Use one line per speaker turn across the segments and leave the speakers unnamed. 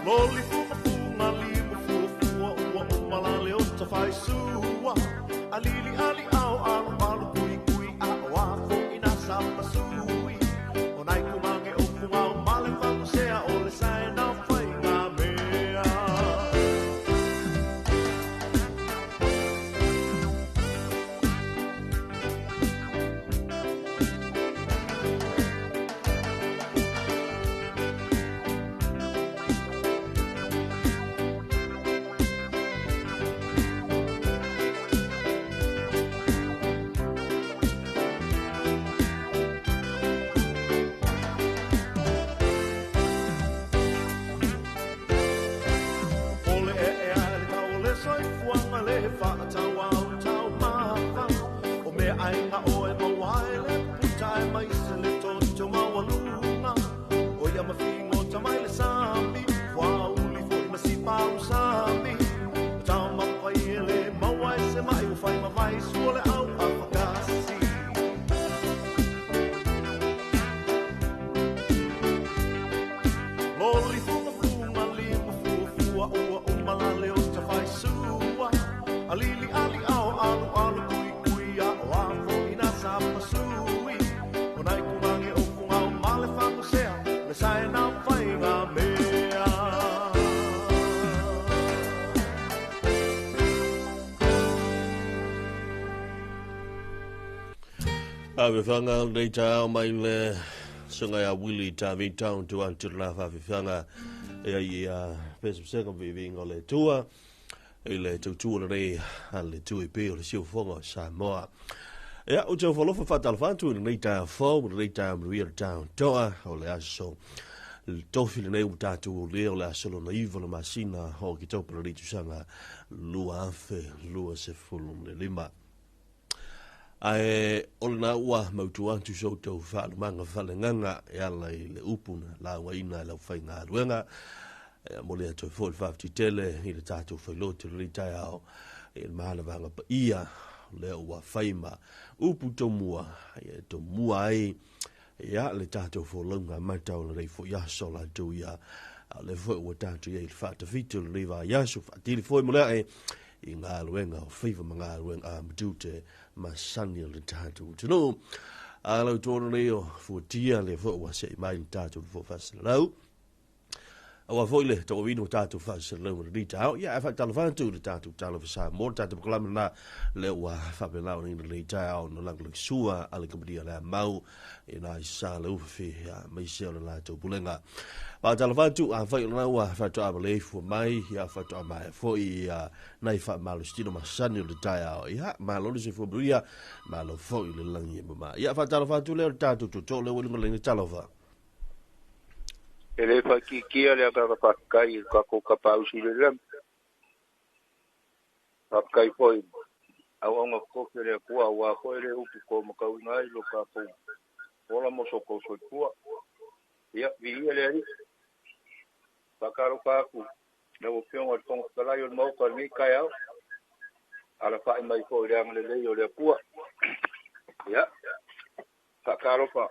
Loli fuga fuga limu fuafua ua uma la le ota faisua. Alili ali ao alu alu kui kui a o a foʻi na sapasui. O nai kumage o fuga o male fagosea o le saena o faigamea. Ole e e a le tau le soifuaga le faatauau taumafa. O mea aiga oe mauae le puta e mai se le toto maualuga. O ia mafigo tamai le sami, fuauli foʻi ma sipau sami. O taumafai e le maua e se maʻi ua fai ma vai sua le au afakasi. Loli fuga fuga limu fuafua ua uma la le ota faisua. Alili ali ao alu alu kui kui a o a foʻi na sapasui. O nai kumage o fuga o male fagosea le saena o faigamea.
Fa'afefaga o lenei taeao mai le suga ia Willie Tavita tu atu le fa'afefaga ia ia pesepesega ma viiviiga o le Atua i le tautua lenei a le Atua i pei o le siufofoga o Samoa. Ia, ou te ufalofa fa'atalofa atu i lenei taeao fou ma lenei taeao manuia le taeao to'a o le aso le tofi lenei ua tatou aulia o le aso lona 9 o le masina o Oketopa lenei tausaga 2025. Ae o lena ua mautu atu so outou faalumaga faaleagaga e ala i le upu na laugaina e lau faigaluega. E momoli atu ai foi le faafetai tele i le tatou failotu i lenei taeao i le malavaga paia lea ua fai ma upu tomua e tomua ai ia le tatou folauga mata o lenei foi aso latou ia. A o lea foi ua tatou i ai i le faatafitu o lenei vaiaso faatili foi mo le ae i galuega o faiva ma galuega a matute masani o le tatou atunuu. A lau tonu nei o fuatia lea foi ua seʻi mai le tatou nofoa faasalalau. Aua foi le tauavina o tatou faasalalau o lenei taeao. Ia, ae faatalofa atu i le tatou Talofa Samoa, le tatou polokalame lena lea ua faapena ona ina lenei taeao na lagolagisua a le kamupani a le Amau i nai sa le ufafi aemaise o le latou pulega. Faatalofa atu, afai o lena ua faatoa maleifua mai, ia faatoa maea foi ia nai faamalositino masani o le taeao. Ia, malo le soifua manuia, malo foi le lagi e mama. Ia, faatalofa atu lea o le tatou tootoo lea ua i luga o le laina talofa.
E le faaitiitia le agaga faafetai i le tatou Tapaausi i le lagi. Faafetai foi auauna totofi a le Atua aua foi le upu toamatauina ai lo tatou ola mo so outou soifua. Ia, viia le Alii. Faatalofa atu lau Afioga i le Fofoga Fetalai o le Maota i lenei taeao. Alafai mai foi i le agalelei o le Atua. Ia, faatalofa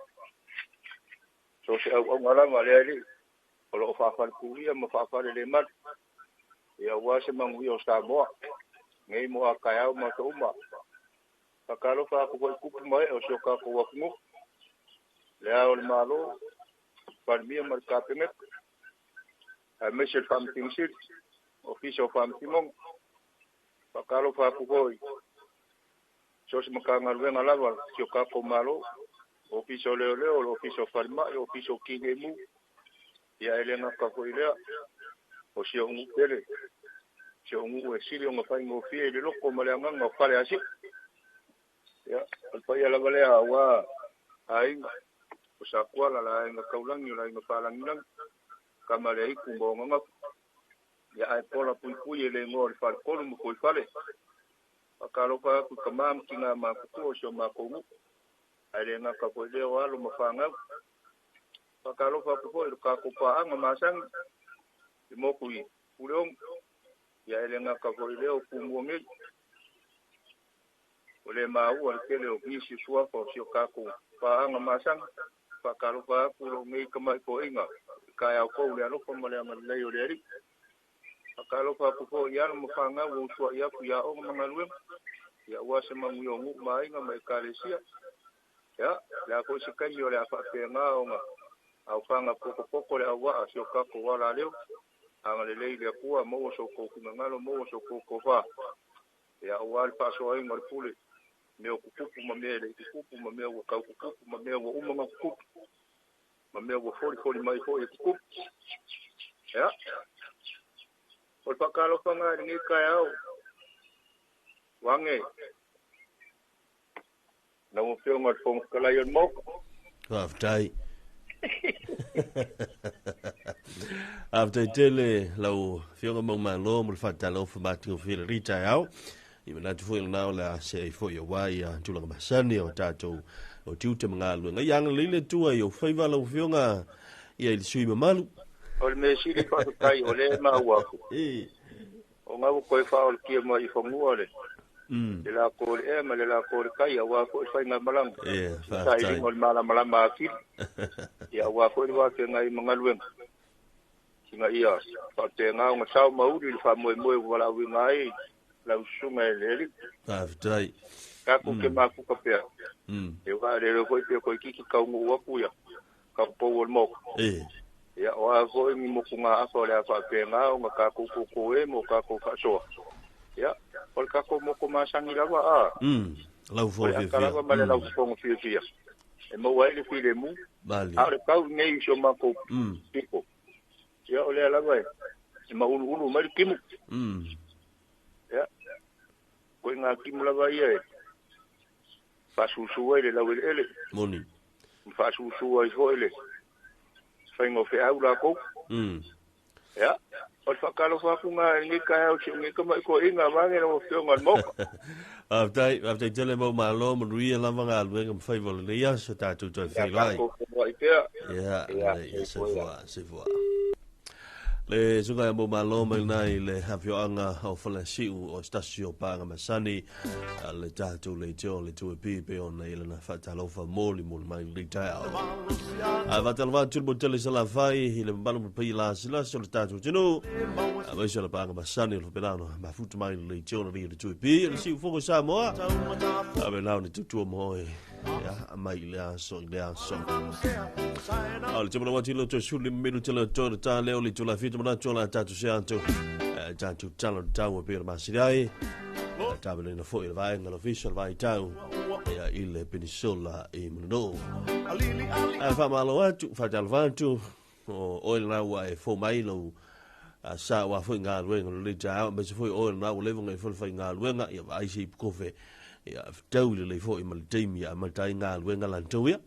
so se auauna lava a le Alii o loo faafalepuia ma faafalelemalu ia aua se manuia o Samoa nei mo a taeao ma aso uma. Faatalofa atu foi i tupu ma ee o si o tatou atunuu, le Ao o le Malo, Palemia ma le Kapeneta, aemaise le Faamasino Sili, Ofisa o Faamasinoga. Faatalofa atu foi so o se Matagaluega lava si o tatou Malo, Ofisa o Leoleo, le Ofisa o Falemai, Ofisa o Tineimu, ia e le gata foi i lea, o si ou nuu tele, si ou nuu e sili ona faigofie i le loto ma le agaga o Faleasiu. Ia, o le paia lava lea aua aiga, o Sakuala, le aiga Taulagi, o le aiga Faalagilagi, tama le Aitu ma Ogagafu. Ia ae pola puipui e le igoa o le Faletolu ma Fuaifale. Faatalofa atu i tama ma tina matutua o si o matou nuu, ae le gata foi i lea o alo ma fanau. Faatalofa atu foi i le tatou paaga masani i motu i Puleono, ia e le gata foi i lea o Tumua nei. Ua le maua le tele o nisi o suafa o si o tatou paaga masani. Faatalofa atu lou nei tama'i toeaina i taeao fou i le alofa ma le agalelei o le Alii. Faatalofa atu foi i alo ma fanau ua usua'i atu i aoga ma galuega, ia aua se manuia o nuu ma aiga ma Ekalesia. Ia, o le a foi se taimi o le a faapena ona aofaga potopoto le auvaa a si o tatou alaleo. Agalelei le Atua, maua so outou finagalo, maua so outou tofa, ia aua le faasoaina o le pule, mea o tutupu ma mea e le i tutupu, ma mea ua tau tutupu, ma mea ua uma ona tutupu, ma mea ua folifoli mai foi e tutupu. Ia, o le faatalofa lena i lenei taeao, vaeane lau Afioga i le Fofoga Fetalai o le Maota.
Faafetai. Faafetai tele lau Afioga Maumalo mo le faatalofa matagofie i lenei taeao. I manatu foi lena o le a se ai foi aua ia tulaga masani o tatou o tiute ma galuega. Ia agalelei le Atua i ou faiva lau Afioga ia i le sui mamalu.
O le mea sili faafetai o lea e maua atu. O na ua toe faaolatia mai i fanua le le lako o le ea ma le lako o le tai aua foi le faigamalaga, le sailiga o le malamalama atili, ia aua foi le va feagai ma galuega, ina ia faapena ona sao ma uli le faamoemoe ua valaauina ai lau susuga e le Alii.
Faafetai.
Tatou te mafuta pea, e aua le iloa foi pe toeitiiti taunuu atu ia taupou o le Maota. Ia, o a foi ni motugaafa o le a faapena ona tatou totoē mo tatou faasoa, ia, o le tatou moto masani lava, a,
Lau
o le ata lava ma le laufofoga fiafia e maua ai le filemu, a o le tau i nei i si o matou pito, ia, o lea lava e mauluulu mai le timu. Ia, o ituaiga timu lava ia e faasusu ai le laueleele.
Moni.
Ma faasusu ai foi le faiga o feau latou. Ia, o le faatalofa atu lena i lenei taeao i si ou nei tamai toeaina vaeane lau Afioga i le Maota.
Faafetai, faafetai tele mau malo, manuia lava galuega ma faiva o lenei aso, tatou toe
Ia
feiloai.
tatou feiloai pea.
Ia,
Ia,
lelei, ia,
soifua ia.
soifua, soifua. Le suka ia malo mai lena i le afioaga o Falesiu o se tasi o paaga masani a le tatou leitio le 2AP pe ona i lana faatalofa molimoli mai lenei taeao. Ae faatalofa atu le motele Salafai i le mamalu ma le paia lasilasi o le tatou atunuu aemaise o le paaga masani o le faapena ona mafuta mai le leitio lenei o le 2AP o le Siufogo Samoa faapena ona tutua mo oe ia mai i le aso i le aso. A o le tumana wati loto suli milu te loto le tā leo li tula fitu manatu o la tātu se atu. Tātu talo le tau o pira masiri ai. Tā pele na foi le vaenga lo fiso le vai tau. Ia i le penisola i Manunuu. Ae whamalo atu, whatalfa atu, o oe lena ua e fou mai lou sa ua foi galuega o le taeao, aemaise foi o oe lena ua leva ona e fai le faigaluega, ia vaai se ipukofe, ia fetau lelei foi ma le taimi e amata ai galuega latou ia.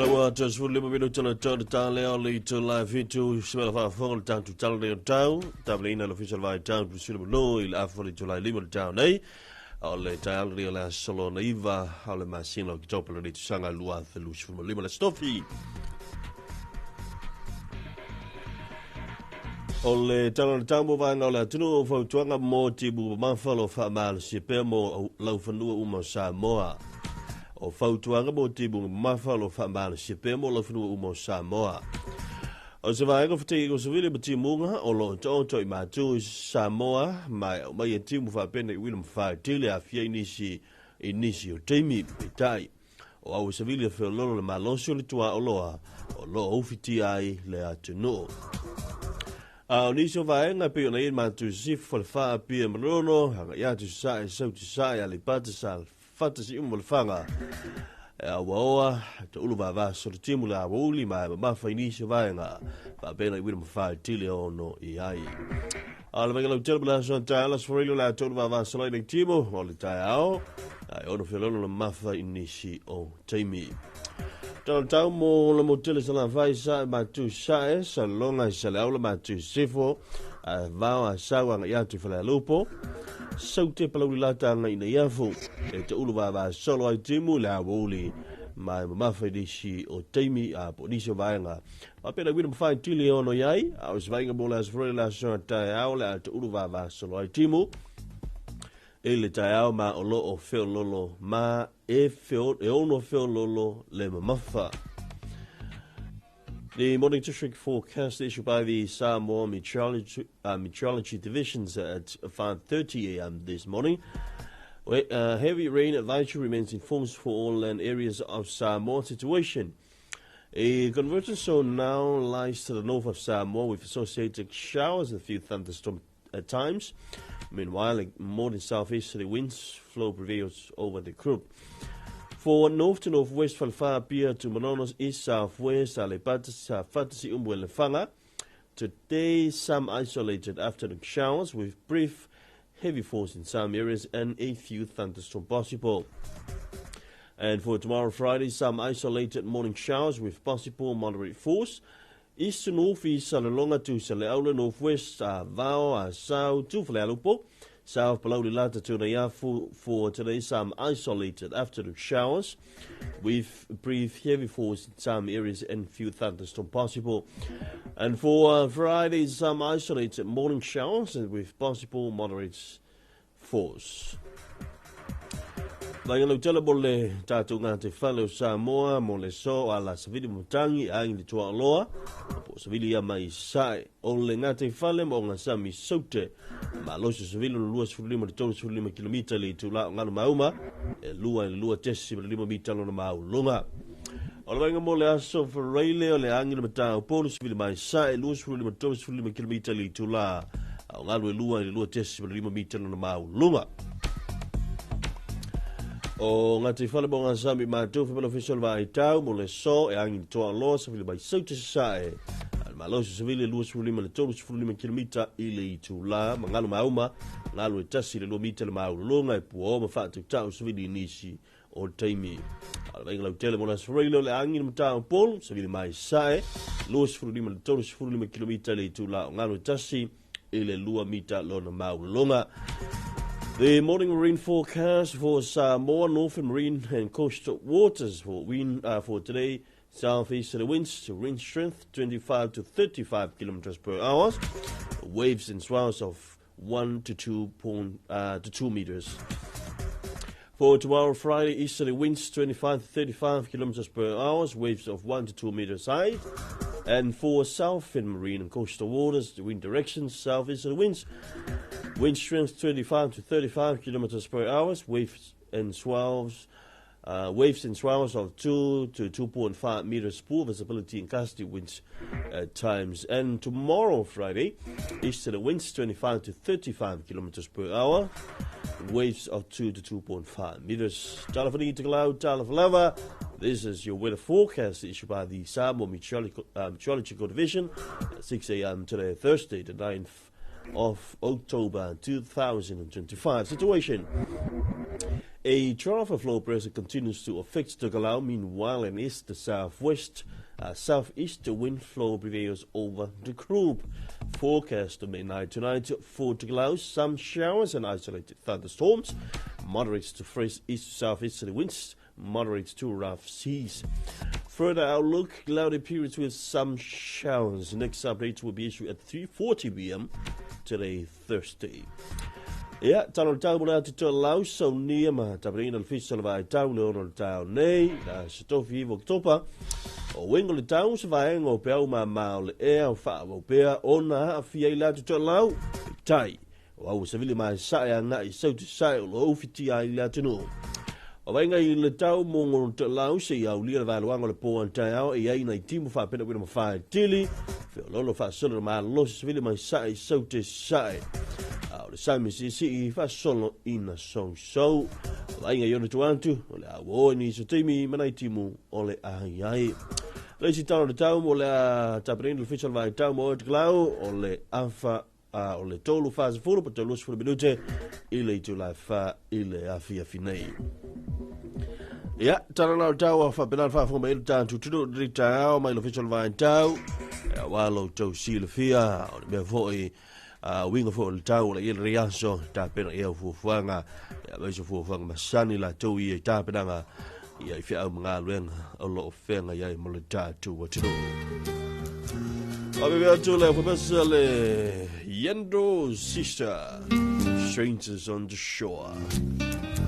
Ua 15 minuta le tau ta leo le itu la fitu se mea faafofoga le tatou tala nei o tau taavaleina le ofisa o le vaitau Priscilla Manu i le afa le itula e lima le tau nei o le taeao lenei o le aso lona iva o le masina o Oketopa lenei tausaga 2025 le Stofi. O le tala o le tau mo vaega o le atunuu o fautuaga mo timu mamafa o lo o faamalosia pea mo laufanua uma o Samoa. O fautuaga mo timu mamafa o lo o faamalosia pea mo laufanua uma o Samoa. O se vaega fetaui o savili ma timuga o lo o taoto i matu i Samoa ma e aumai e timu faapena i uila ma faatele aafia i nisi i nisi o taimi. Peitai, o au e savili a feololo le malosi o le tuaoloa o lo o ufitia ai le atunuu. A o nisi o vaega e pei ona i ai matu i Sisifo, Falefa, Apia, Manono, agai atu i Sasae, Sauti, Sasae, Aleipata, Safata, Siumu ma Lefaga, e auaoa, taulu vava solotimu le aoauli ma e mamafa i nisi o vaega faapena i uila ma faatili ono i ai. A o le vaega lautele ma le aso a taeao, le aso Faraile o le a taulu vava solo i nei timu o le taeao, a e ono feololo le mamafa i nisi o taimi. Tau mo le motele Salafai sa matu sae Salelologa i Saleaula matu sifo a vao a sau aga i atu Falealupo Saute Palauli lata aga ina iafu e te ulu vava solo ai timu le awouli mai mamafa i nisi o taimi a po nisi o vaega faapena wina mawhai tili ono iai a o se vainga mo le aso Faraile le aso taeao le a te ulu vava solo ai timu i le taeao ma o lo o feololo ma e, feo, e ono feololo le mamafa. The morning district forecast issued by the Samoa Meteorology, Meteorology Divisions at 5:30 a.m. this morning. Heavy rain advisory remains in force for all land areas of Samoa. Situation. A convergence zone now lies to the north of Samoa with associated showers and a few thunderstorms at times. Meanwhile, a modern southeasterly winds flow prevails over the group. For north to northwest, Falefa, Apia to Manono, east southwest, Aleipata, Safata, Umbu and Lefaga. Today, some isolated afternoon showers with brief heavy falls in some areas and a few thunderstorms possible. And for tomorrow, Friday, some isolated morning showers with possible moderate force. East to northeast, Salelologa to Saleaula, northwest, Vao, Asau to Falealupo. South Palauli Lata to Neiafu for today, some isolated afternoon showers with brief heavy falls in some areas and few thunderstorms possible. And for Friday, some isolated morning showers and with possible moderate force. Vainga lautele mo le tātou ngā te whale o Samoa, mo le so a la savili matangi a ingi toa aloa, po savili ia mai sae. O le ngā te whale mo ngā sami saute, ma loso savili no 25 le 35 kilomita le itula o ngalo mauma, e lua i le lua tesi ma le lima mita lona maulunga. O le vainga mo le aso Faraile o le angi le matau polu savili mai sae, 25 le 35 kilomita le itula o ngalo e lua i le lua tesi ma le lima mita lona maulunga. O Ngāti Whale mo ngā sami mātou whapela official vai tau mo le so e angi toa loa sa mai saute sae. A malosi sa vile 25 le 35 kilomita i le itula ma ngalo mauma ngalo e tasi le 2 mita le maulunga e pua o ma whaatu tau sa vile nisi o taimi. A le vainga lautele mo le aso le angi le matau polu sa vile mai sae 25 le 35 kilomita le itula o ngalo e tasi i le 2 mita lona maulunga. The morning marine forecast for Samoa, northern marine and coastal waters for wind for today, southeasterly winds to wind strength 25 to 35 kilometers per hour, waves and swells of 1 to 2 meters. For tomorrow, Friday, easterly winds 25 to 35 kilometers per hour, waves of 1 to 2 meters high. And for southern marine and coastal waters, the wind direction, southeasterly winds, wind strength 25 to 35 kilometers per hour, waves and swells of 2 to 2.5 meters, poor visibility and gusty winds at times. And tomorrow, Friday, easterly winds 25 to 35 kilometers per hour, waves of 2 to 2.5 meters. Talafani Tokelau, Talafalava. This is your weather forecast issued by the Samoa Meteorological Division at 6 a.m. today, Thursday, the 9th of October 2025. Situation. A trough of low pressure continues to affect Tokelau. Meanwhile, in east to southwest, southeast wind flow prevails over the group. Forecast to midnight tonight for Tokelau, some showers and isolated thunderstorms, moderate to fresh east to southeasterly winds, moderate to rough seas. Further outlook, cloudy periods with some showers. Next update will be issued at 3:40 p.m. today, Thursday. Ia, talo le tau mo le atu toa lau sau nia ma taparina le fisa le vai tau le ono le tau nei, la se tofi iwa Oketopa. O wengo le tau se vaenga o peau ma mao le ea o wha wau pea ona a fia i le atu toa lau, tai. O au savili mai sae a ngai sau te sae o lo aufiti ai le atu. O vainga i le tau mo ngono te lau se i au lia le valuanga le pō an tai ao e ai nei timu wha pena wina mawhai tili. Whio lolo wha solo ma losi savili mai sae sau te sae. O le sami si si i wha solo ina song sou. O vainga i ona tuantu o le au o ni so timi manai timu o le ai ai. Le si tau le tau mo le a taparina le fisa le vai tau mo o te klau o le afa o le tolu wha se fulu pa tolu se fulu minute i le itu lai wha i le afi afi nei. Ia, tala lau tau a whapena whaafonga mai le tātu tunu ri tāo mai lo whitol vain tau. Ia, wā lo tau silafia, o le mea foi, winga foi o le tau, o le ia le riaso, tāpena ia fuafuaga, ia mai so fuafuaga masani la tau ia i tāpenaga, ia i whiau mga luenga, o lo o whenga ia i mo le tātu atunuu. Ave atu le whapesa le Yendo Sister, Strangers on the Shore.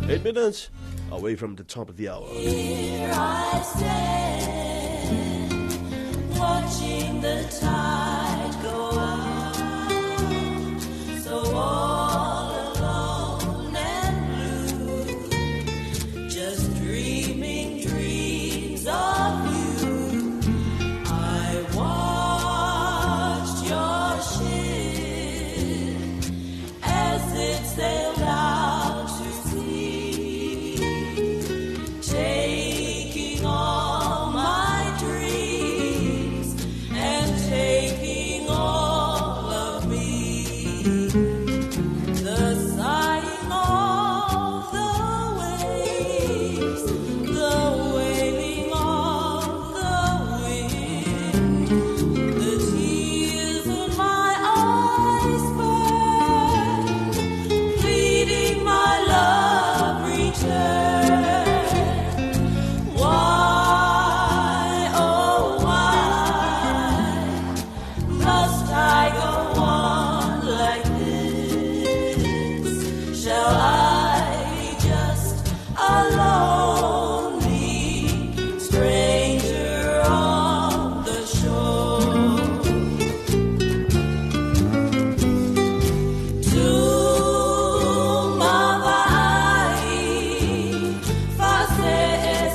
8 minutes away from the top of the hour.
Here I stand, watching the tide go out, so all alone and blue, just dreaming dreams of you. I watched your ship as it sailed out to sea, taking all my dreams and taking all of me. The sighing of the waves, the wailing of the wind, the tears in my eyes burn, pleading my love return. Why, oh why, must I go on like this? Shall I be just a lonely stranger on the shore? To mavai, fa se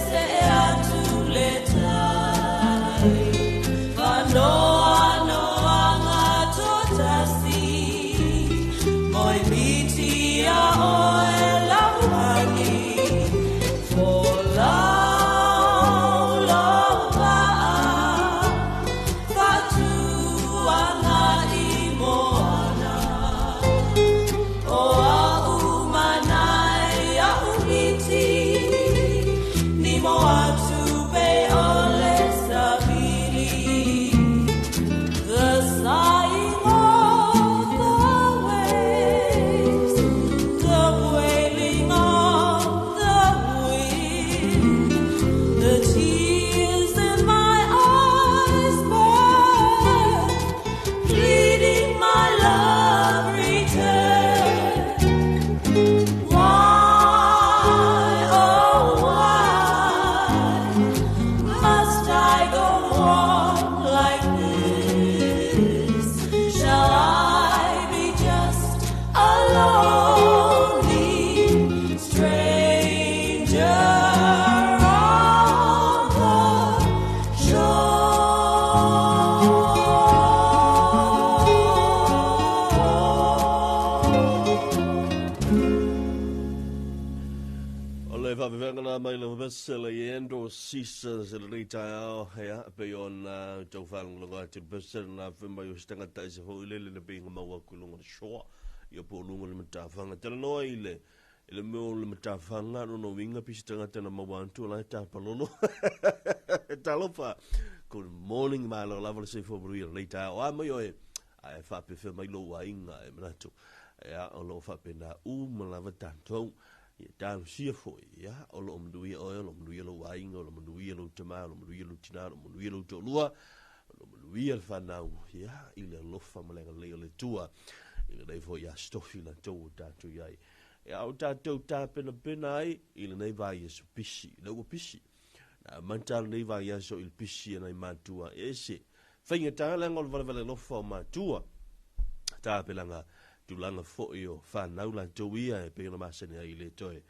se atu le tai, fa noa noa ngā tōtasi, moi miti a oe lauani, fo lau lau va'a, fatuanga i moana. O au manai au miti, ni mo atu pe o le sabili. The sighing of the waves, the wailing of the wind, the tears in my eyes burn, pleading my love return. Why, oh why, must I go on like this? Shall I be just a lonely stranger on the shore?
O le whapewhenga nā mai le whapesa le Yendo Sister se le rei ao hea pe ona tau whangalonga atu le pesa nā whimai o sitangata i se fo ile le pinga maua kulunga le shoa ia po lunga le matawhanga. Tala noa i le meo le matawhanga no no winga pisi tangata na maua antu lai tāpalolo. Talofa. Good morning malo lava le seifo muru i le rei ao. A mai oe ai whapewhe mai lo wainga e manatu. Ea o lo whape nā u malava tātou. Ia tānu sia foi, ia, o lo manuia oe, o lo manuia lo wainga, o lo manuia lo tama, o lo manuia lo tina, o lo manuia lo tolua, o lo manuia le whanau, ia, i le alofa malenga leo le tua, i le nei foi ia stofi la tau o tātou iai. Ia, o tātou tāpena pena ai, i le nei vai aso pisi, le ua pisi. Nā manta le nei vai aso i le pisi e nei mātua, e se, whainga tālanga o le vale vale alofa o mātua, tāpelanga, tūlanga foi o whanau la tau ia e pēna masani ai le toe.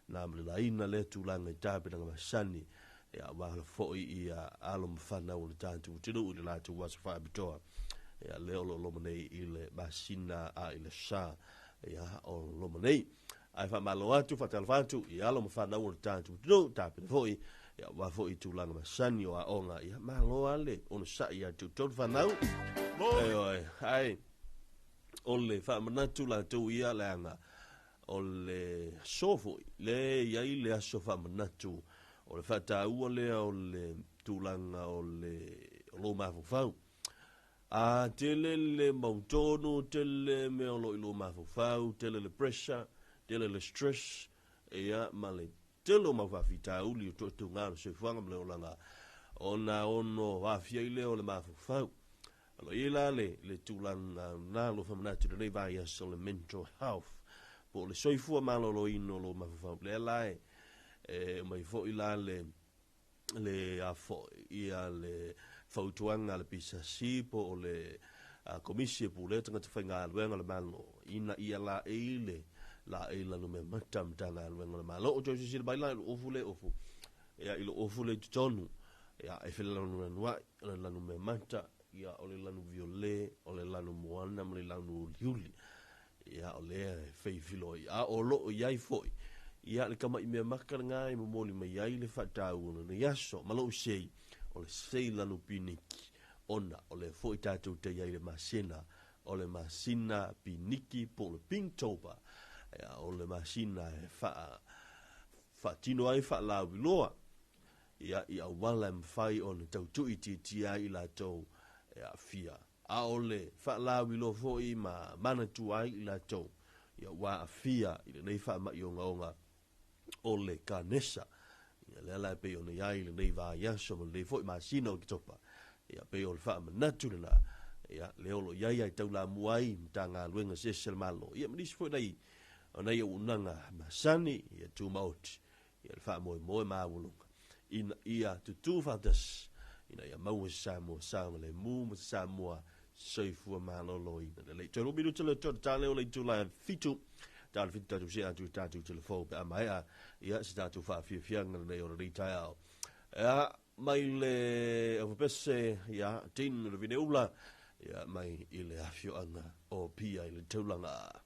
Nā mle laina le tūlanga i tāpelanga masani. Ia wāhala foi i a alo mwhanau o le tātu tinu i le lātu wasa whaapitoa. Ia le olo loma nei i le masina a i le sa. Ia o loma nei. Ai whamalo atu, whatalfa atu, i alo mwhanau o le tātu tinu, tāpena foi. Ia wā foi tūlanga masani o a onga. Ia malo ale, ono sa ia tū tōru whanau. E oi, ai. O le whaamanatu la tau ia leanga o le sofo le iai le aso whaamanatu O le faataua lea o le tulaga o le o lou mafaufau. A tele le mautonu, tele mea o lo o i lou mafaufau, tele le pressure, tele le stress, ia ma le tele o mau faafitauli o toatuga o le soifuaga ma le olaga, ona ono aafia ai lea o le mafaufau. O lo o i ai la le, le tulaga na lo faamanatu i lenei vaiaso o le mental health, po o le soifua maloloina o lou mafaufau. Lea la e, e aumai foi la le, le a foi ia le fautuaga a le PSC po o le Komisi e Pulea Tagata Faigaluega o le Malo ina ia laei le laei lanumeamata Matagaluega o le Malo. O toe silasila mai la i lou ofu le ofu, ia i lou ofu le i totonu, ia e felelanuanuai, o le lanumeamata, ia o le lanu viole, o le lanu moana ma le lanu uliuli. Ia o lea e feifiloi, a o loo i ai foi ia le tama'i mea maka lena e momoli mai ai le faataua o lenei aso ma lou sei, o le sei lanu piniki, ona o lea foi tatou te i ai i le masina, o le masina piniki po o le Pinktober, ia o le masina e faa faatino ai faalauiloa ia i auala e mafai ona tautuuitiitia ai i latou e aafia. A o le faalauiloa foi ma manatua ai i latou ia ua aafia i lenei faama'i ogaoga o le kanesa. Ia lea la e pei ona i ai i lenei vaiaso ma lenei foi masina o Oketopa, ia pei o le faamanatu lena, ia lea o lo o i ai ai taulamua ai Matagaluega eseese a le Malo, ia ma nisi foi nai o nai auaunaga masani, ia tumaoti, ia le faamoemoe maualuga ina ia tutū faatasi ina ia maua se Samoa saogalemu ma se Samoa soifua maloloina. Lelei, toe 2 minuta le toe ta leo le itula e 7. Ta le 7 tatou see atu i tatou telefon pe a maea ia se tatou faafiafiaga lenei o lenei taeao. Ia, mai le Aufapese, ia, Dean le Vineula, ia, mai i le afioaga o Apia i le taulaga.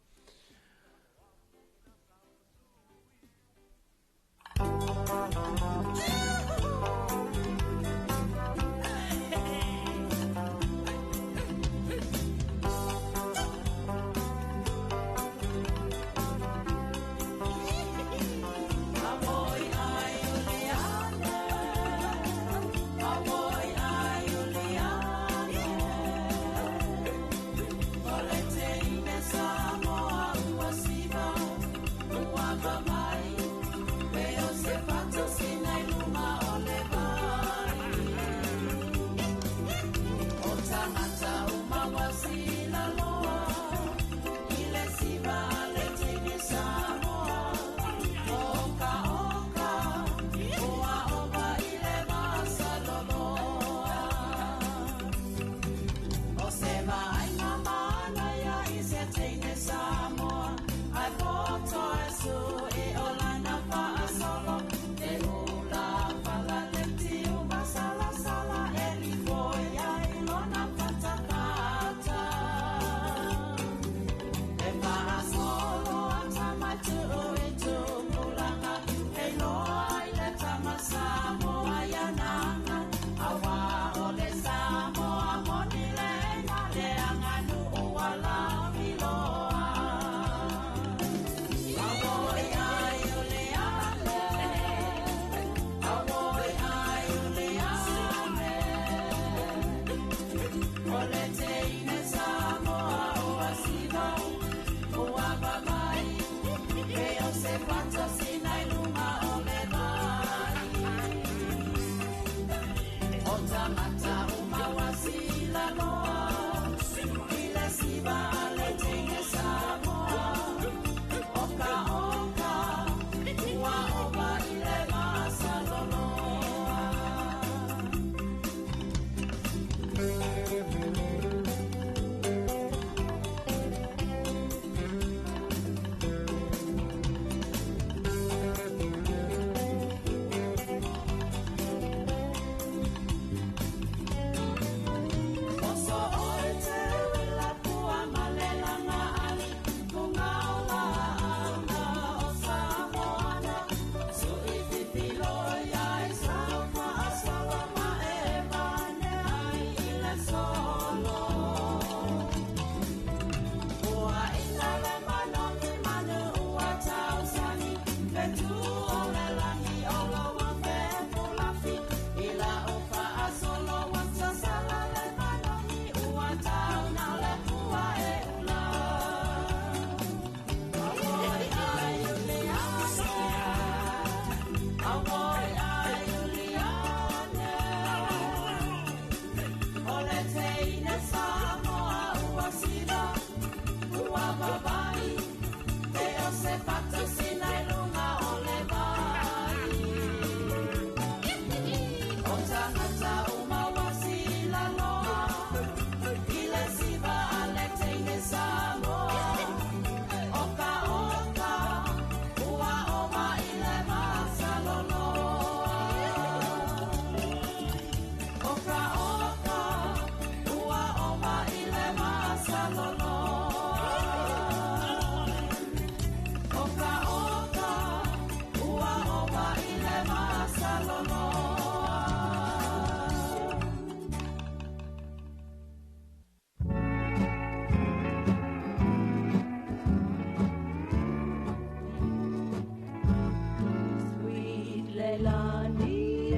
Leilani,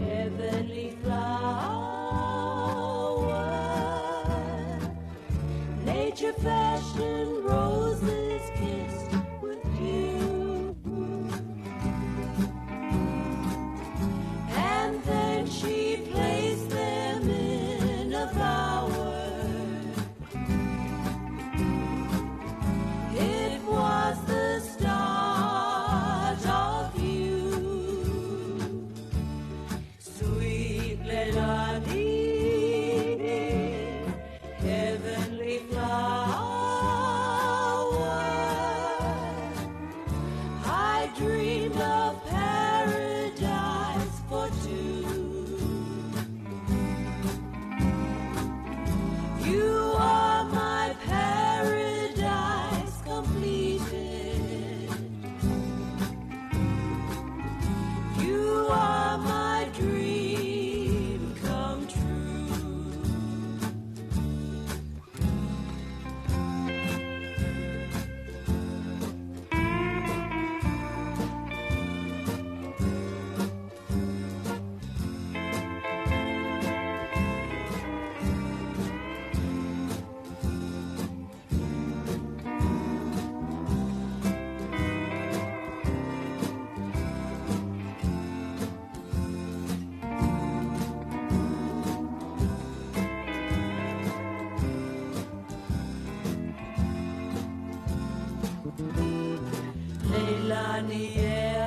heavenly flower, nature fashioned roses kissed with dew. And then she placed them in a bower. It was the start of you, sweet Leilani, heavenly flower. I dreamed of paradise for two. You are my paradise completed. You are my dream come true. Leilani ea,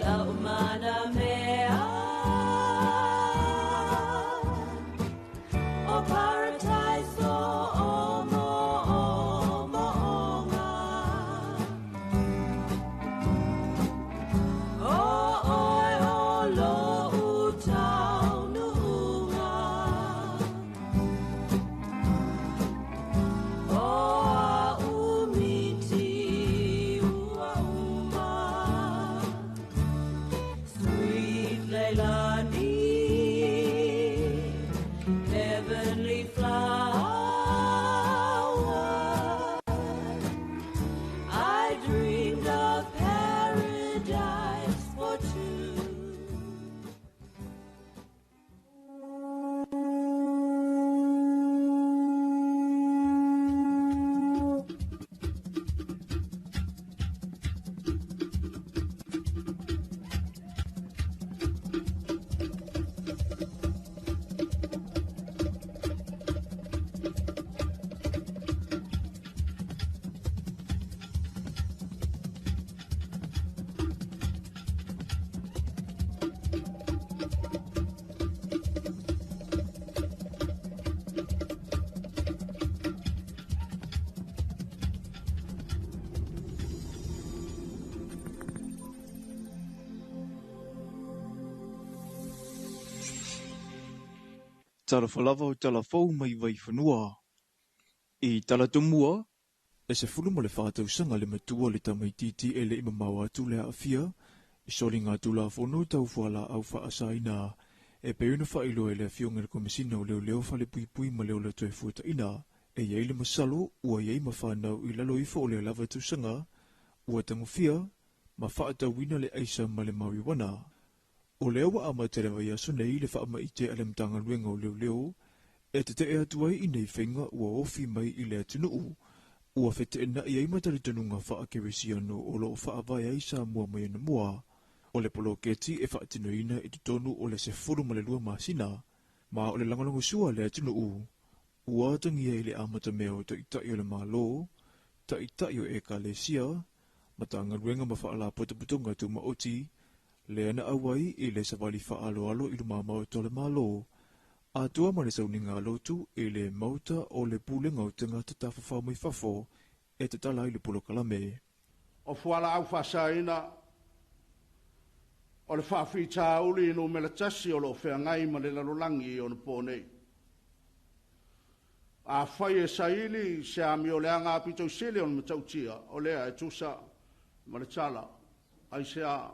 laumana mea, o paradise o mo o mo'onga. O oe o lo'u taunu'uga. O a'u miti ua uma. Sweet Leilani, heavenly flower, I dreamed of paradise for two.
Talofa lava o talafou mai Vaifanua. I Talatomua, e 14 tausaga le matua o le tamaitiiti e le'i mamao atu le aafia i soliga tulafono tau fualaau faasaina e pei ona faailoa e le afioga i le Komesina o Leoleo Falepuipui ma le Ola Toe Fuataina. E iai le masalo ua iai ma fanau i lalo ifo o le lava tausaga ua tagofia ma faatauina le aisa ma le marijuana. O lea ua amata le vaiaso nei le faamaite a le Matagaluega o Leoleo e tete'e atu ai i nei faiga ua ofi mai i le atunuu ua feteena'i ai ma talitonuga faakerisiano o loo faavae ai Samoa mai anamua. O le poloketi e faatinoina i totonu o le 12 masina ma o le lagolagosua a le atunuu ua atagia i le amatamea o ta'ita'i o le Malo, ta'ita'i o Ekalesia, Matagaluega ma faalapotopotoga tumaoti, lea na auai i le savali faaaloalo i luma maota o le Malo, atoa ma le sauniga lotu i le maota o le pulega o tagata tafafao mai fafo e tatala ai le polokalame.
O fualaau faasaina o le faafitauli numera 1 o loo feagai ma le lalolagi i ona po nei. Afai e saili se amio leaga apitoisili o le matautia, o lea e tusa ma le tala, ai se a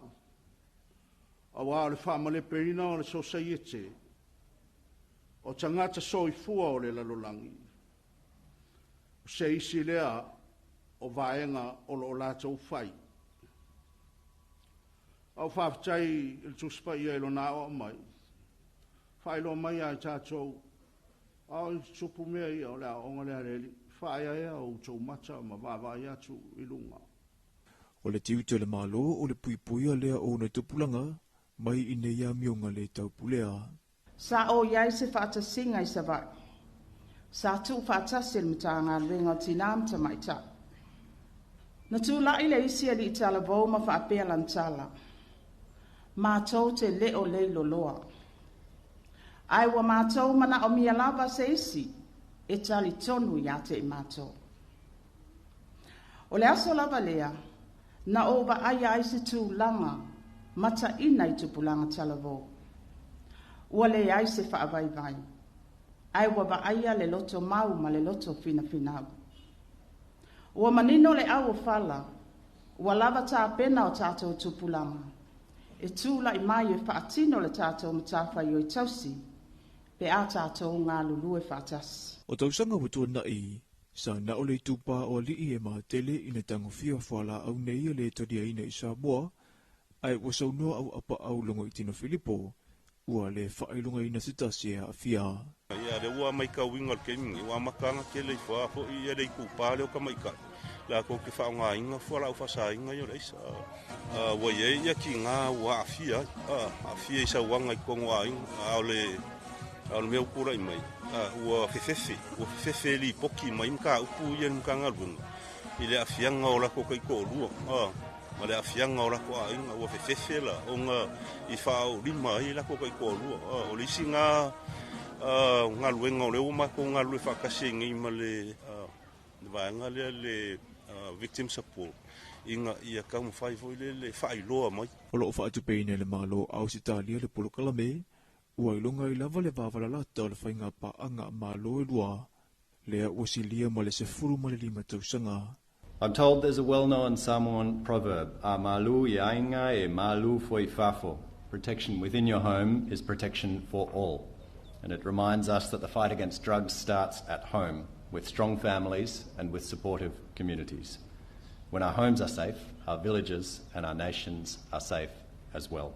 auā o le faamalepeina o le sosaiete o tagata soifua o le lalolagi. O se isi lea o vaega o loo latou fai. Au faafetai i le Tusi Paia i lona aoao mai, faailoa mai ia i tatou, a o tupu mea ia o le aoaoga lea a le Alii, faaeaea outou mata ma vaavaai atu i luga.
O le tiute o le Malo o le puipuia lea o ona tupulaga mai i nei amioga le taupulea.
Sa o i ai se faatasiga i Savaii. Sa tuufaatasi e le Matagaluega o Tinā ma Tamaitai. Na tulai le isi alii talavou ma faapea lana tala, Matou te le o leiloloa. Ae ua matou manaomia lava se isi e talitonu ia te i matou. O le aso lava lea na ou vaaia ai se tulaga mataina i tupulaga talavou. Ua leai se faavaivai, ae ua vaaia le loto mau ma le loto finafinau. Ua manino le au o fala, ua lava tapena o tatou tupulaga e tulai mai e faatino le tatou matafaioi tausi pe a tatou galulue faatasi.
O tausaga ua tuanai, sa na o le itupa o alii e matele ina tagofia fualaau nei e le taliaina i Samoa, ae ua saunoa au apaau Logoitino Filipo, ua le faailogaina se tasi e aafia.
Ia lea ua matauina i le taimi lenei, ua amata ona tele ifo lava foi ia le itupa lea o tamaitai latou te faaaogaina fualaau faasaina ia o le aisa. Ua i ai ia tiga ua aafia ai, aafia i sauaga i totonu o aiga, a o le a o le mea ua tulai mai, ua fefefe, ua fefefe e lipoti mai mataupu ia i le Matagaluega i le aafiaga o latou taitoalua ma le aafiaga o latou aiga. Ua fefefe la ona i faaolima ai latou taitoalua. O le isi lena galuega o lea ua matou galulue faatasi ai nei ma le vaega lea le Victim Support ina ia taumafai foi lele e faailoa mai.
O lo o faatupeina e le Malo o Ausetalia le polokalame, ua iloga ai lava le vavalalata o le faiga paaga a Malo e lua, lea ua silia ma le 15 tausaga.
I'm told there's a well-known Samoan proverb, A malu i aiga e malu foi fafo. Protection within your home is protection for all. And it reminds us that the fight against drugs starts at home, with strong families and with supportive communities. When our homes are safe, our villages and our nations are safe as well.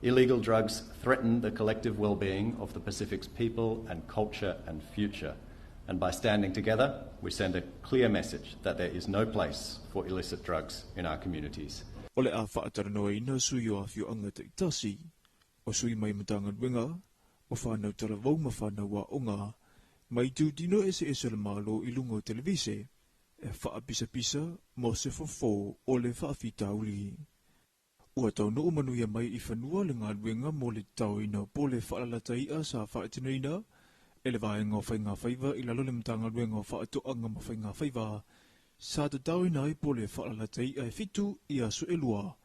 Illegal drugs threaten the collective well-being of the Pacific's people and culture and future. And by standing together, we send a clear message that there is no place for illicit drugs in our communities.
O le a faatalanoaina sui o afioaga taitasi, o sui mai Matagaluega, o whanau talavou ma whanau aoga, mai itutino eseese o le Malo i luga o televise, e faapisapisa mo se fofo o le faafitauli. Ua taunuu manuia mai i fanua le galuega mo le tataoina o pole faalalata i'a sa faatinoina e le Vaega o Faiga Faiva i lalo o le Matagaluega o Faatoaga ma Faiga Faiva. Sa tataoina ai pole faalalata i'a e fitu i aso e lua,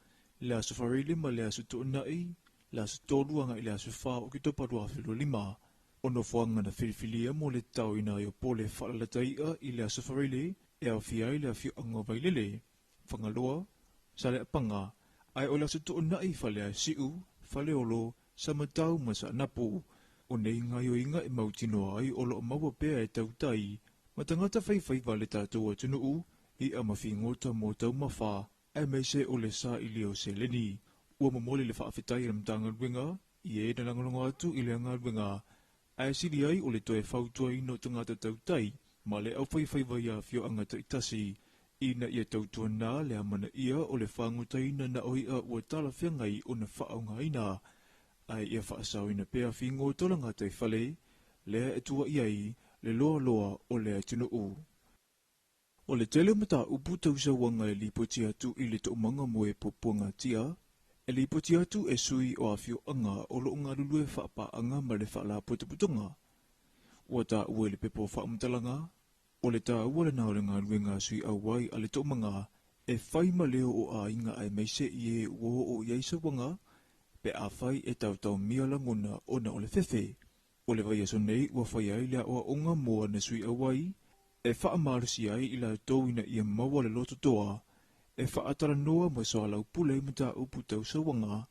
le aso Faraile ma le aso Toonai, le aso 3 agai i le aso 4 o Oketopa 2025. O nofoaga na filifilia mo le tataoina ai o pole faalalata i'a i le aso Faraile e aofia ai le afioaga o Vailele, Fagaloa, Saleapaga, ae o le aso Toonai i Faleasiu, Faleolo, Samatau ma Saanapu. O nei gaoioiga e mautinoa ai o lo o maua pea e tautai ma tagata faifaiva le tatou atunuu i'a ma figota mo taumafa aemaise o le saili o seleni. Ua momoli le faafetai a le Matagaluega i e na lagolago atu i lea galuega, ae sili ai o le toe fautuaina o tagata tautai ma le aufaifaiva i afioaga taitasi ina ia tautuana le amanaia o le fagotaina na o i'a ua talafeagai ona faaaogaina, ae ia faasaoina pea figota o le gataifale lea e tuua'i ai le loaloa o le atunuu. O le tele o mataupu tau sauaga e lipoti atu i le toomaga mo e puapuagatia, e lipoti atu e sui o afioaga o lo o galulue faapaaga ma le faalapotopotoga. Ua taua i le pepa o faamatalaga, o le taua lena o le galuega a sui auai a le toomaga e fai ma leo o aiga aemaise i e ua oo i ai sauaga pe afai e taotaomia lagona ona o le fefe. O le vaiaso nei ua fai ai le aoaoga mo ana sui auai e faamalosia ai i latou ina ia maua le loto toa e faatalanoa ma soalaupule i mataupu tau sauaga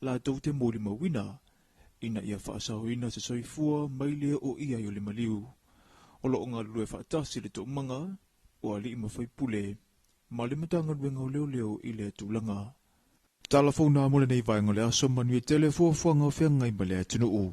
latou te molimauina ina ia faasaoina se soifua mai le oo i ai o le maliu. O lo o galulue faatasi le toomaga o ali'i ma faipule ma le Matagaluega o Leoleo i lea tulaga. Tala fou na mo lenei vaega o le aso manuia tele fuafuaga o feagai ma le atunuu.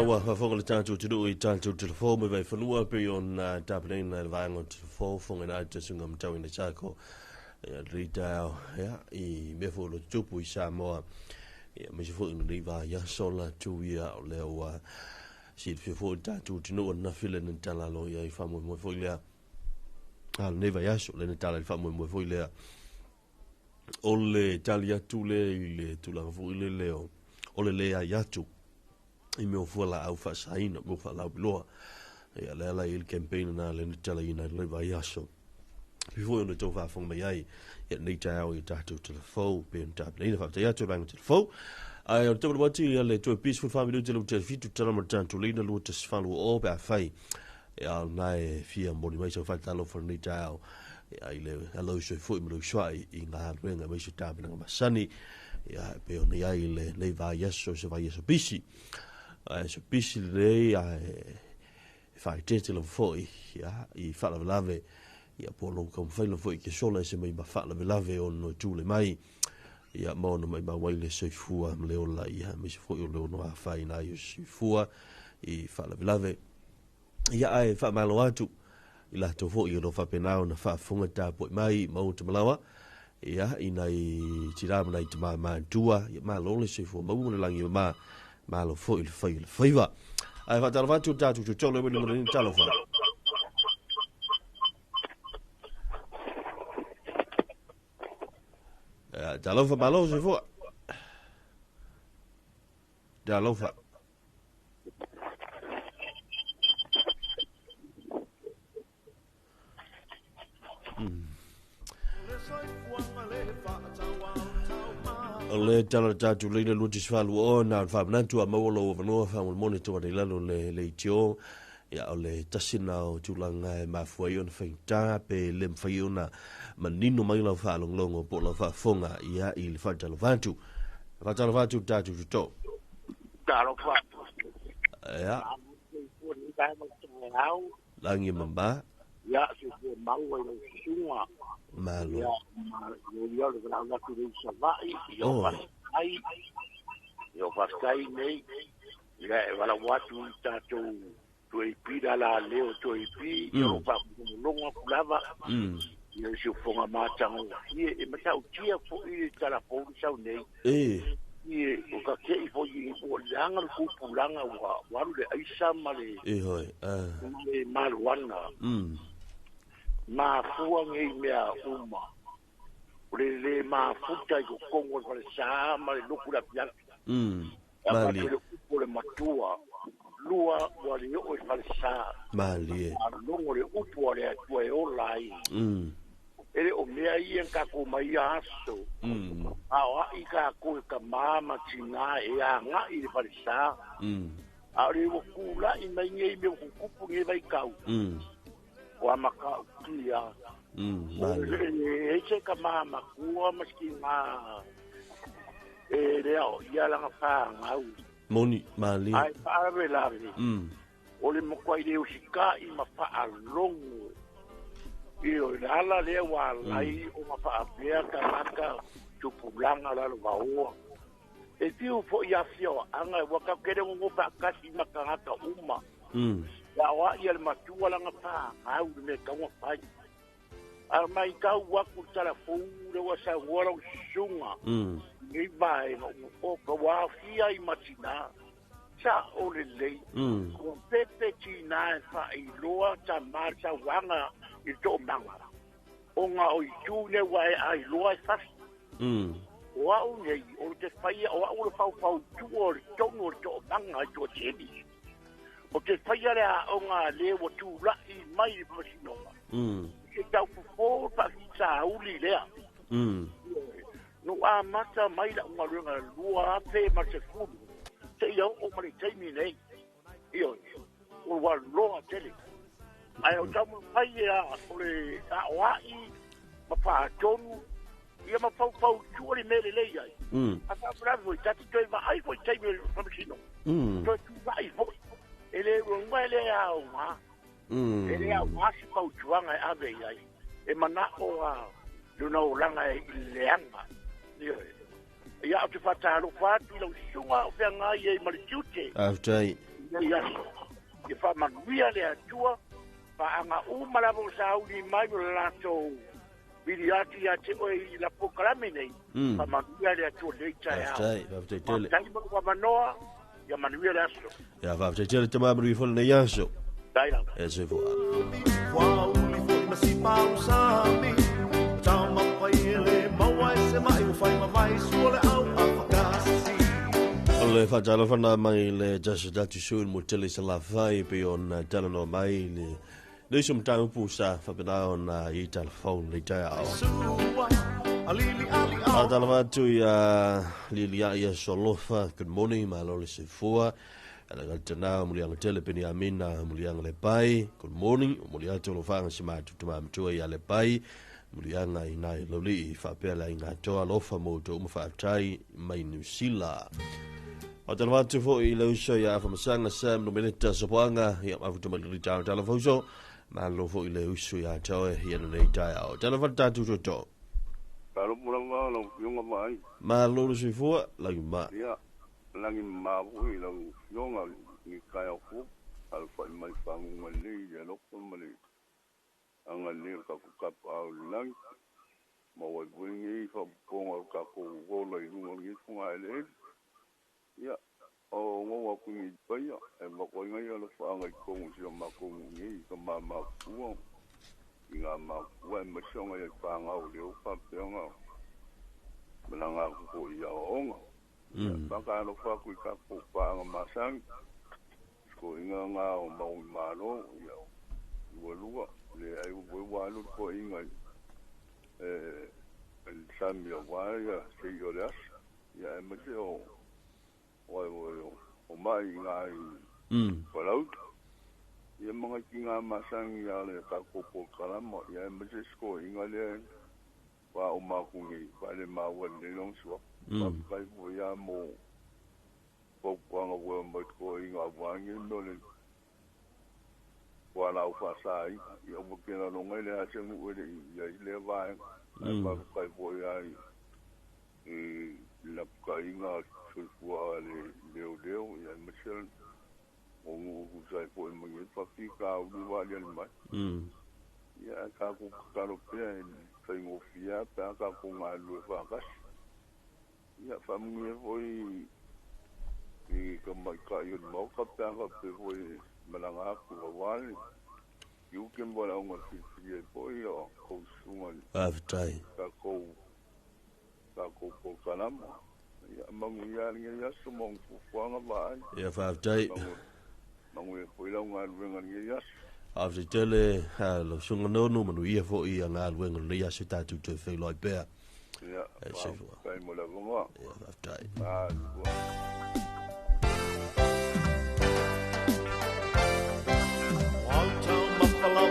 Ua faafofoga le tatou atunuu i tatou telefo mai Vaifanua pei ona tapenaina i le vaega o telefo fofoga ina ai tasuga matauina sako ia lenei taeao ia i mea foi o lo o tutupu i Samoa ia aemaise foi o lenei vaiaso latou ia o lea ua silafia foi le tatou atunuu ananafi le na tala alo i ai faamoemoe foi lea a lenei vaiaso le na tala i le faamoemoe foi lea o le tali atu lea i le tulaga foi lele o le leai atu i mea o fualaau faasaina, mea o faalauiloa. Ia, lea la i ai le campaign lena lea na tatalaina i lenei vaiaso. Pei foi ona outou faafofoga mai ai ia lenei taeao i tatou telefou pei ona tapenaina. Faafetai atu i le vaega telefou. Ae o le taumanu atu ia le toe pisi 14 minute le ua 7 tala ma le tatou leina 218 o pe afai ia o lena e fia moni mai sau faatalofa lenei taeao ia i le alo uso foi ma le usoai i galuega aemaise tapenaga masani ia pei ona i ai lenei vaiaso se vaiaso pisi. Ae se pisi lenei ae e faaeteete lava foi ia, i faalavelave ia po o lou taumafai lava foi ke sola e se mai ma faalavelave ono e tule mai ia ma ona maimau ai le soifua ma le ola ia aemaise foi o le ono afaina ai o se soifua i faalavelave ia ae faamalo atu i latou foi o lo o faapena ona faafofoga tapuai mai ma uta malawa ia i nai tina ma nai tama matua ia malo le soifua maua ma le lagi e mama malo foi le fai o le faiva. Ae faatalofa atu le tatou totolo e wili mo le talofa. Talofa malo soifua. Talofa. O le tala le tatou leina 218 na o le faamanatu a maua lou avanoa faamolemole tou ane i lalo le leitio. Ia o le tasi lena o tulaga e mafua ai ona faigata pe le mafai ona manino mai lau faalogologo po o lau faafofoga ia i le faatalofa atu. Faatalofa atu le tatou toto.
Talofa.
Ia. Lagi mama.
Ia, se fua maua i lau susuga.
Malo.
Ia, ma ia le valau atu le Savaii, ia o faafetai. Ia o faafetai nei. Ia e valau atu i tatou 2AP la la leo 2AP, ia o faafofoga atu lava. Ia si ufoga matagofie e matautia foi le tala fou le sau nei. Ie, o ka kei foi i o leaga le kupulaga ua alu le aisa ma le
E hoi,
ma le maluana. Mafua nei mea uma. O le le mafuta i totonu o le falesa ma le lotu le afiafi.
Malie.
Le upu o le matua. Lua ua le oo i le falesa.
Malie.
Faalogo le upu a le Atua e ola ai. E le o mea ia na tatou mai ia aso. A o ai tatou e tama ma tina e agai i le falesa. A o le ua tulai mai nei mea ua tutupu nei vaitau. Ua matautia.
Malie.
E se tama matua ma se tina e le ao ia lana whāngau.
Moni, malie.
Ai faalavelave. O le matua i le usikai ma faalogo. I o le ala lea ua alai o ma faapea tagata tupulaga lalo vaoa. E fiu foi afioaga ua tatou gogo faatasi ma tagata uma. Ia o ai le matua lana whāngau le mea taua fai. A mai tau aku telefon le ua saunoa lau susuga lenei vaega o ka ua aofia ai ma tinā sa'o lelei ua pepe tinā e faailoa tamā le sauaga i le toomaga ona o itu nei ua e ailoa e fasi o a'u nei o le te faia o a'u le faufautua o le tonu o le toomaga i Tuasivi o te faia le aoga a le ua tula'i mai i le faamasinoga se tau fofo faafitauli lea. No amata mai la'u galuega 2010 seia oo ma le taimi nei. Ioe, ua loa tele. Ae o taumafai e o le aoa'i ma faatonu ia ma faufautua le mea lelei ai. A faapelavi foi, ta te toe vaai foi i taimi o le faamasinoga. Toe tula'i foi. E le uaga e le aoga. E le aoga se fautuaga e ave i ai. E mana'o a lona olaga e i le leaga. Ioe. Ia ou te faatalofa atu i lau susuga o feagai ai ma le tiute.
Faafetai.
I lenei aso. Ia faamanuia le Atua, paaga uma lava o sauni mai o le latou vili atu ia te oe i la polokalame nei. Faamanuia le Atua i lenei taeao.
Faafetai, faafetai tele.
Faafetai mo lou avanoa, ia manuia le aso.
Ia faafetai tele tamā manuia foi lenei aso.
Dai lava.
E soifua. O le faatalofa mai le tasi sui mo tele sa lafai pe ona talanoa mai le le isi o mataupu sa faapena ona i telefone le taeao. Faatalofa atu ia Lilia ia Solofa, good morning, malo le soifua. Ala tana mulianga tele Peniamina mulianga le pai, good morning, muli atu lo fanga si matu tama matua ia le pai, mulianga i nai loli i faapea le inga toa lofa mo to uma faafetai mai New Zealand. Faatalofa atu foi i le uso ia Afamasanga Sam no Meleta Sopoanga, ia mafuta mai le tau tala fauso, malo foi le uso ia toe ia lenei taeao. Talofa tatou toto.
Talofa lava lau Afioga Vaai.
Malo le soifua, lagi ma.
Ia, lagi ma foi lau Afioga i taeao fou. Alofai mai faguga lelei i le alofa ma le agalelei o le tatou tapaau i le lagi. Maua ai foi lenei faapopoga o le tatou ola i luga o lenei fogaeleele. Ia, o gou atu nei paia, e avatu ai nai alofaaga i totonu o si o matou nuu nei i tama matutua, i ngā matua e maise ona iai whāngau leo whāpea ngā malaga atu foi i aoaoga. Ia, whakaalofa atu i tatou pāanga masangi, sikoiga ngā o Maui Malo, ia, lua lua, le ai ua ua alu le koiga i e le sami aua ia sei o le aso. Ia, e maise o o o o mai i ngā i Palauli. Ia ma ngai ki ngā masangi a le tatou polokalama, ia e maise sikoiga lea wha o māku nei, wha le māua nei long suafa. Whakapai foi ia mo fautuaga ua mai koiga wangi no le wa lau whasai, ia ua kena longa i le ase ngu ele i ia i le vaenga. Ai whakapai foi ia i la pukainga soifua le leo leo, ia e maise o ngu kusai foi mangi whawhika ulu wa ali ali mai. Ia ka ku kakalo pea e whaingofia pea ka ku ngā lue whakasi. Ia whamungi e foi i ka maikai o le maoka pea ka pe foi malanga aku a wale. I uke mwa la unga whiwhiri e foi o kou sunga
Faafetai.
ka kou polokalama. Ia mangu ia lenei aso ma onga fuafuaga vaai.
Ia faafetai.
Mangu ia foi lau galuega lenei aso.
Faafetai tele lau susuga Nonu, manuia foi ia galuega lenei aso tatou toe feiloai pea.
Ia,
E soifua.
faafetai mo le avanoa.
Ia faafetai.
Malua.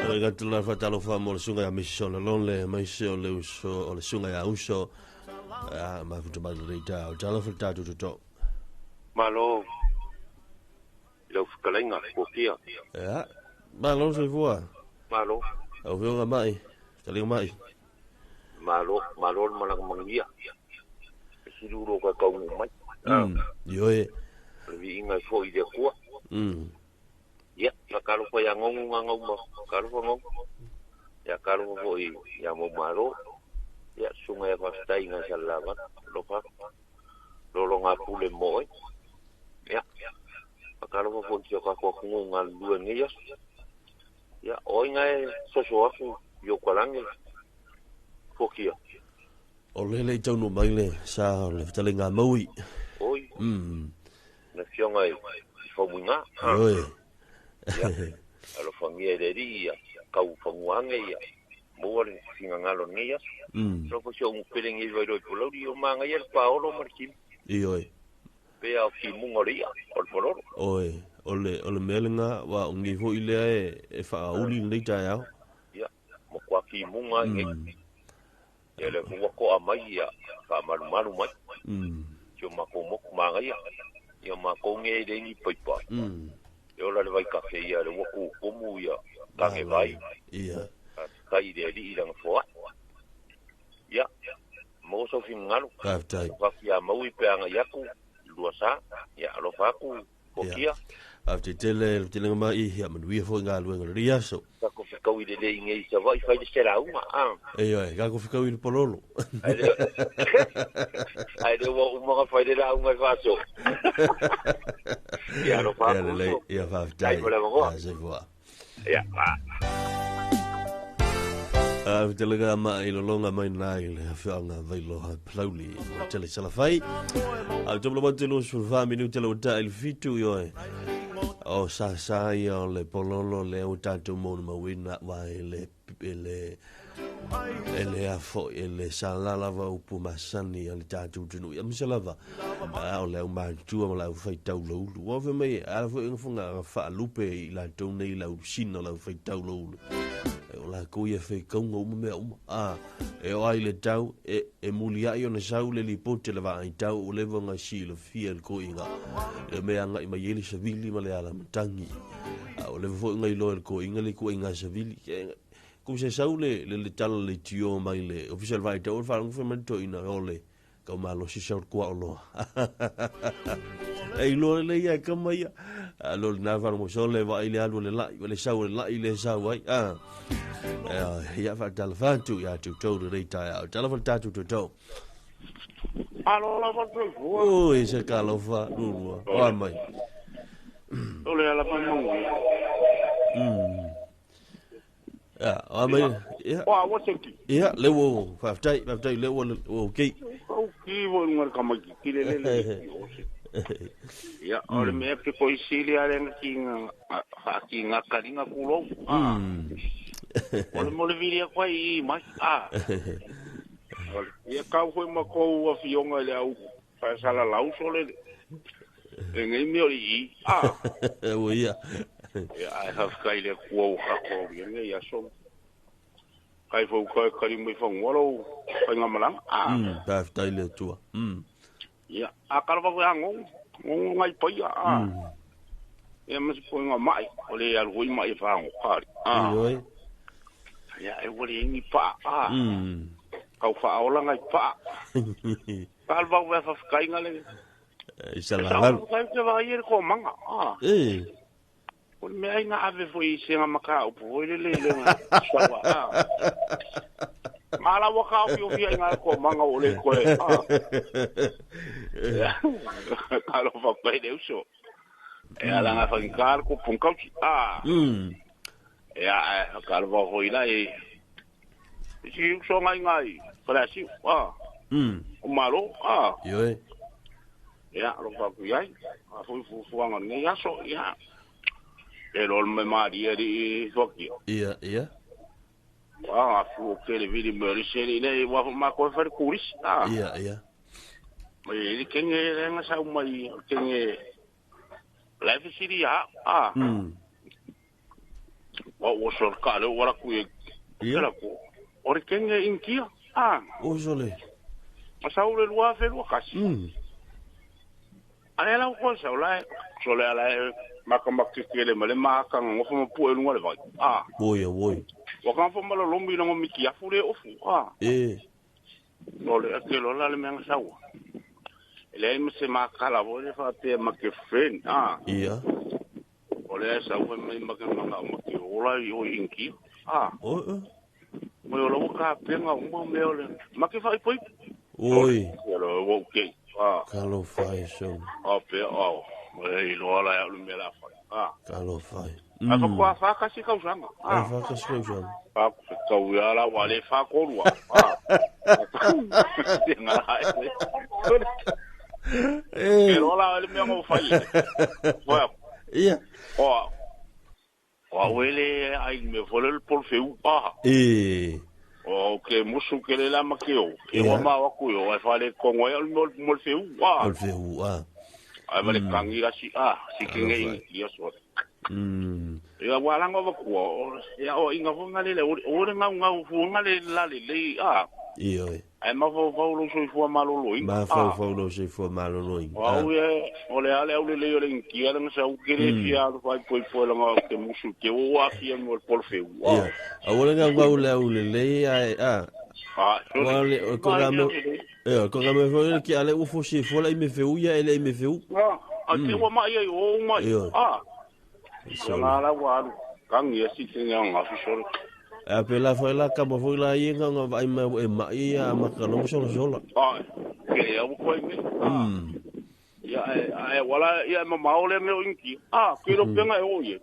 Le gata la faatalofa mo le susuga ia Mrs. Olalole, maise o le uso o le susuga ia Uso. Mafuta mai lenei taeao. Talofa le tatou toto.
Malo i lau fetalaiga fuafia.
Ia, malo le soifua.
Malo.
Lau Afioga Mai, fetalaiga Mai.
Malo, malo le malaga manuia. E sili ulo ka taunuu mai.
Ioe.
O le viiga e foi i le Atua. Ia, faatalofa ia Gogu gagauma, talofa Gogu. Ia kalo foi ia mo malo. Ia sunga ia faafetai i Salelavalu. Alofa atu. Lologa pule mo oe. Ia. Faatalofa foi i si o tatou atunuu galulue i lenei aso. Ia, o ai na e soso atu i o Talange Fuakia?
O le le i taunuu mai le sa o le fetalaiga a Maui.
Oi. Le afioga i Faumuina.
Ioe.
Ia, alofagia e le Alii ia tau fanua ane ia maua le finagalo o lenei aso. Alofa si ou pele nei Vailoa i Palauli, o manaia le paolo ma le timu.
Ioe.
Pei a o timuga o le i'a, o le pololo.
Oi, o le, o le mea lena, aua o lenei foi lea e, e faauli lenei taeao.
Ia, matua timuga ai nei. Ia le ua to'a mai ia faamalumalu mai. Si o matou motu manaia. Ia matou nei e leai ni paipa. E ola le vaitafe ia le ua tutumu ia tane vai.
Ia.
Faafetai i le Alii i lana foai. Ia, maua sou finagalo.
Faafetai.
Alofa ia Maui pe agai atu i Luasa. Ia, alofa atu Kokia.
Faafetai tele le telega mai, ia manuia foi galuega o lenei aso.
Kako fekau i lelei nei i Savaii fai le selauga a.
Ioe, kako fekau i le pololo.
Ai le ua uma ona fai le lauga e faaso. Ia alofa
atu. Ia lelei, ia faafetai.
Faafetai mo le avanoa.
Ia soifua.
Ia.
A fetelega mai lolonga mai na i le afioaga Vailoa Palauli o tele salafai. A tobolo mai te 24 minute le ua i le 7 ioe. O sa sa ia o le pololo le o tatou molimauina wa e le e le e le afo e le sala lava upu masani a le tatou atunuu. Ia aemaise lava a o le au matutua ma le au faitau loulu. Ua fai mai ala foi nga funga faalupe i latou nei le au sina o le au faitau loulu. E o lakou ia faikauga uma mea uma. A e o ai le tau e, e muliai ona sau le lipoti a le vaai tau ua leva ona silafia e le toeaina le mea agai mai ai le savili ma le alamatagi. A ua leva foi ona iloa e le toeaina le ituaiga savili. Ko se sau le, le, le tala le tio mai le ofisa o le vaai tau o le faalogo fai mai le toeaina o le kau malosi sau le kuaoloa. E iloa lelei ia e kama ia. A lo lena faalogo sole vaai le alu o le lai, le sau o le lai le sau ai. A, ia faatalofa atu ia te outou lenei taeao. Talofa le tatou toutou.
Alo lava soifua.
Oi, se talofa, lulua. Oa mai.
O le ala manuia.
Ia, oa mai. Ia.
Oa, ua te ki.
Ia, le ua, faafetai, faafetai, le ua, ua okay.
Au ki wo ngar kama ki ki le le le ki o se. Ia, o le mea ke koi sili ale nga ki nga ha ki nga karinga kulou. Ah. O le mo le vili a koe i mai. Ah. Ia kau foi ma kou afioga i le au faasalalau sole le nei mea o le i. Ah.
Ua ia.
Ia ae faafetai i le Atua ua tatou aulia nei aso. Kai foi ua kali mai fanua lou faigamalaga. Ah.
Faafetai i le Atua.
Ia, a kala foi a ngongo, ngongo ngai paia. Ah. Ia ma se poiga mai, o le alu foi mai e whango kari. Ah.
Ioe.
Ia, e ua le ingi paa. Ah. Kau whaaola ngai paa. Ka alwa ua whawhakainga le.
I sa lavalu.
Sa whai te wai e ko manga. Ah.
E.
O le mea ai nga ave foi i senga maka upu foi le le le nga sawa. Ah. Ngā la waka o fio i ngā ko manga o le koe. Ah. Ka lo whapai le uso. E ala ngā whakikāra ko pungkauti. Ah. E a e ka lo whakoi la e. Si uso ngai ngai. Whare asiu. Ah. O malo. Ah.
Ioe.
Ia, lo whakui ai. A fui fufuanga nei aso. Ia. E lol me maria ri whakia.
Ia, ia.
Wa ngā fu o kere viri me ri seri nei wa ma ko whare kuris. Ah.
Ia, ia.
Mai e kenge renga sau mai kenge life siri ha. Ah. Wa o sor ka le wala ku e.
Ia.
La ku. Ore kenge inkia. Ah.
O sole.
Ma sau le lua fe lua kasi. Ale la ko sau la sole ala e maka maka ke le male maka ngofo mo pu e lunga le vai. Ah.
Oi, oi.
Wa ka fo malo lomi longo miki afu le ofu. Ah.
E.
No le ke lo la le menga sau. Le me se maka la vo le fa te ma ke fen. Ah.
Ia.
O le sau fa mai maka maka ma ke ola i o inki. Ah.
O.
Mai o lau ka penga uma mea o le. Ma ke whai poi.
Oi.
Ia lo wo ke. Ah.
Talofa e solo.
A pe au. E iloa la au le mea la whai. Ah.
Talofa e.
A fa kua wha kasi kausanga.
A wha kasi kausanga.
A kau ia la wa le wha korua. Ah. Te ngā e. E roa la le mea ngau whai. Whai.
Ia.
Oa. Oa wele ai me fole le pol feu. Ah.
E.
O ke musu ke le la ma ke o. E wa ma wa ku yo ai fale kongo ai mo mo feu. Ah.
O feu ah.
Ai vale kangi la si ah si ke ngai ia so. Ia wa langa wa ku o ia o inga fo ngale le o le ngau ngau fu ngale la le le ah.
Ia oi.
Ai ma fo fo lo so fu malolo i.
Ma fo fo lo so fu malolo i.
Au e o le ale au le le o le ngia le sa u ke le fia lo fai poi poi la ngau ke musu ke o wa fia mo pol feu.
Ia. Au le ngau ngau le au le le ai a.
Ah,
wa le ko ga me. Ia ko ga me fo le ki ale u fo si fo la i me feu ia ele i me feu.
Ah, a te wa mai ai o mai. Ah.
So
la la wa alu kangi si te ngā fi solo.
A pe la foi la ka mo foi la i ngā vai mai e mai ia ma ka lo solo solo.
Ah, ke ia ko me. Ia e wala ia ma maole me o inki. Ah, ke ro penga e o ye.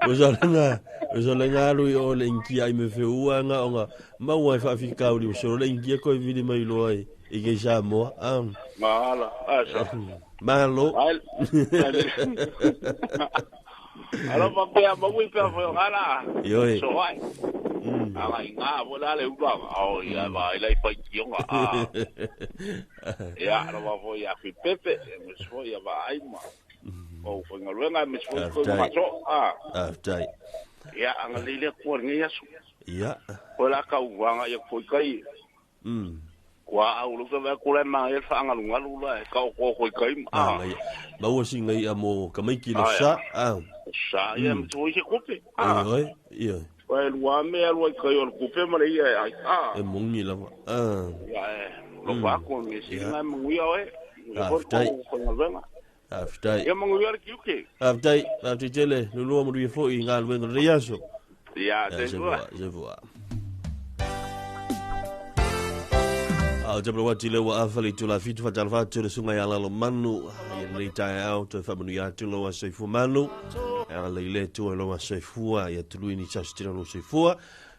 O so lenga alu i o le inki ai me feua nga o nga maua e whaafika uri o solo le inki e koe vili mai loa i kei Samoa.
Mahala, asa.
Malo.
Alo pa pea maui pea foi ngala.
Ioi.
So ai. Ala inga mo la le uba. O ia va ila i pai kionga. Ah. Ia alo va foi a fi pepe, me so ia va ai ma. O foi ngaluenga me so ko ma so. Ah.
Ah, tai.
Ia anga lele ko ngi asu.
Ia.
Ko la ka uanga ia foi kai. Kua au luka va kula ma e whaanga lunga lula e kau ko koi kai
ah. Maua si ngai a mo kamaiki le sa. Ah.
Sa ia me toi se kope. Ah.
Oi, ia.
Ko lua me alua i kai o le kupe ma le ia ai. Ah.
E mongi lava. Ah.
Ia e. Lo pa ko ngi si ngai manguia oe.
Ah, tai. Ah, tai.
Ia manguia le kiuke.
Ah, tai. Ah, tai tele lulua mo ria foi ngā luenga le aso.
Ia, te
voa, te voa. Au te pala le wa awhali tu la fitu whatalwhatu le sunga ia lalo manu. Ia lei tae au toi whamanu ia atu loa soifua manu. Ia lei le tua loa soifua ia tului ni sasutira lo soifua.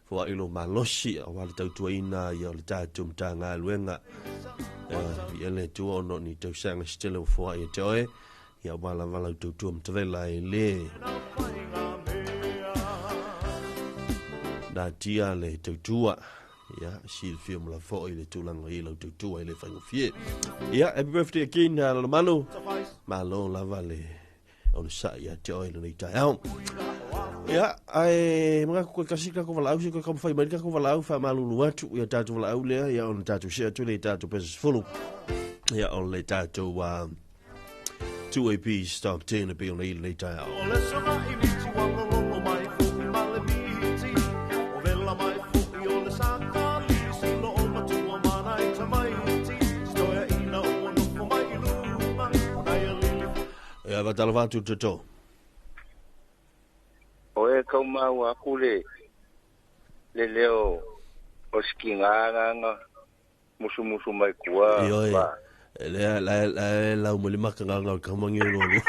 Fua ilo malosi a wale tautua ina ia o le tātu mta ngā luenga. Ia le tua ono ni tausanga sitele o fua ia te oe. Ia wala wala tautua mtavela e le. Nā tia le tautua. Ia, silfia mo la fo i le tūlanga i lau tautua i le whaingofie. Ia, happy birthday again, lalo manu. Malo lava le o le sa ia te oe le nei tai au. Ia, ai, mga koe kasi kako walau, si koe kamawhai mai kako walau, wha malulu atu, ia tātou walau lea, ia ona tātou se atu le tātou pesa fulu. Ia, o le tātou 2AP stop 10 a be on i le nei tai au. Ia whatalawhatu toto.
O e kau mau aku le leo o ski ngā musu musu mai kua.
Ioi. Le la la mo le maka ngā ka mangi o lolo.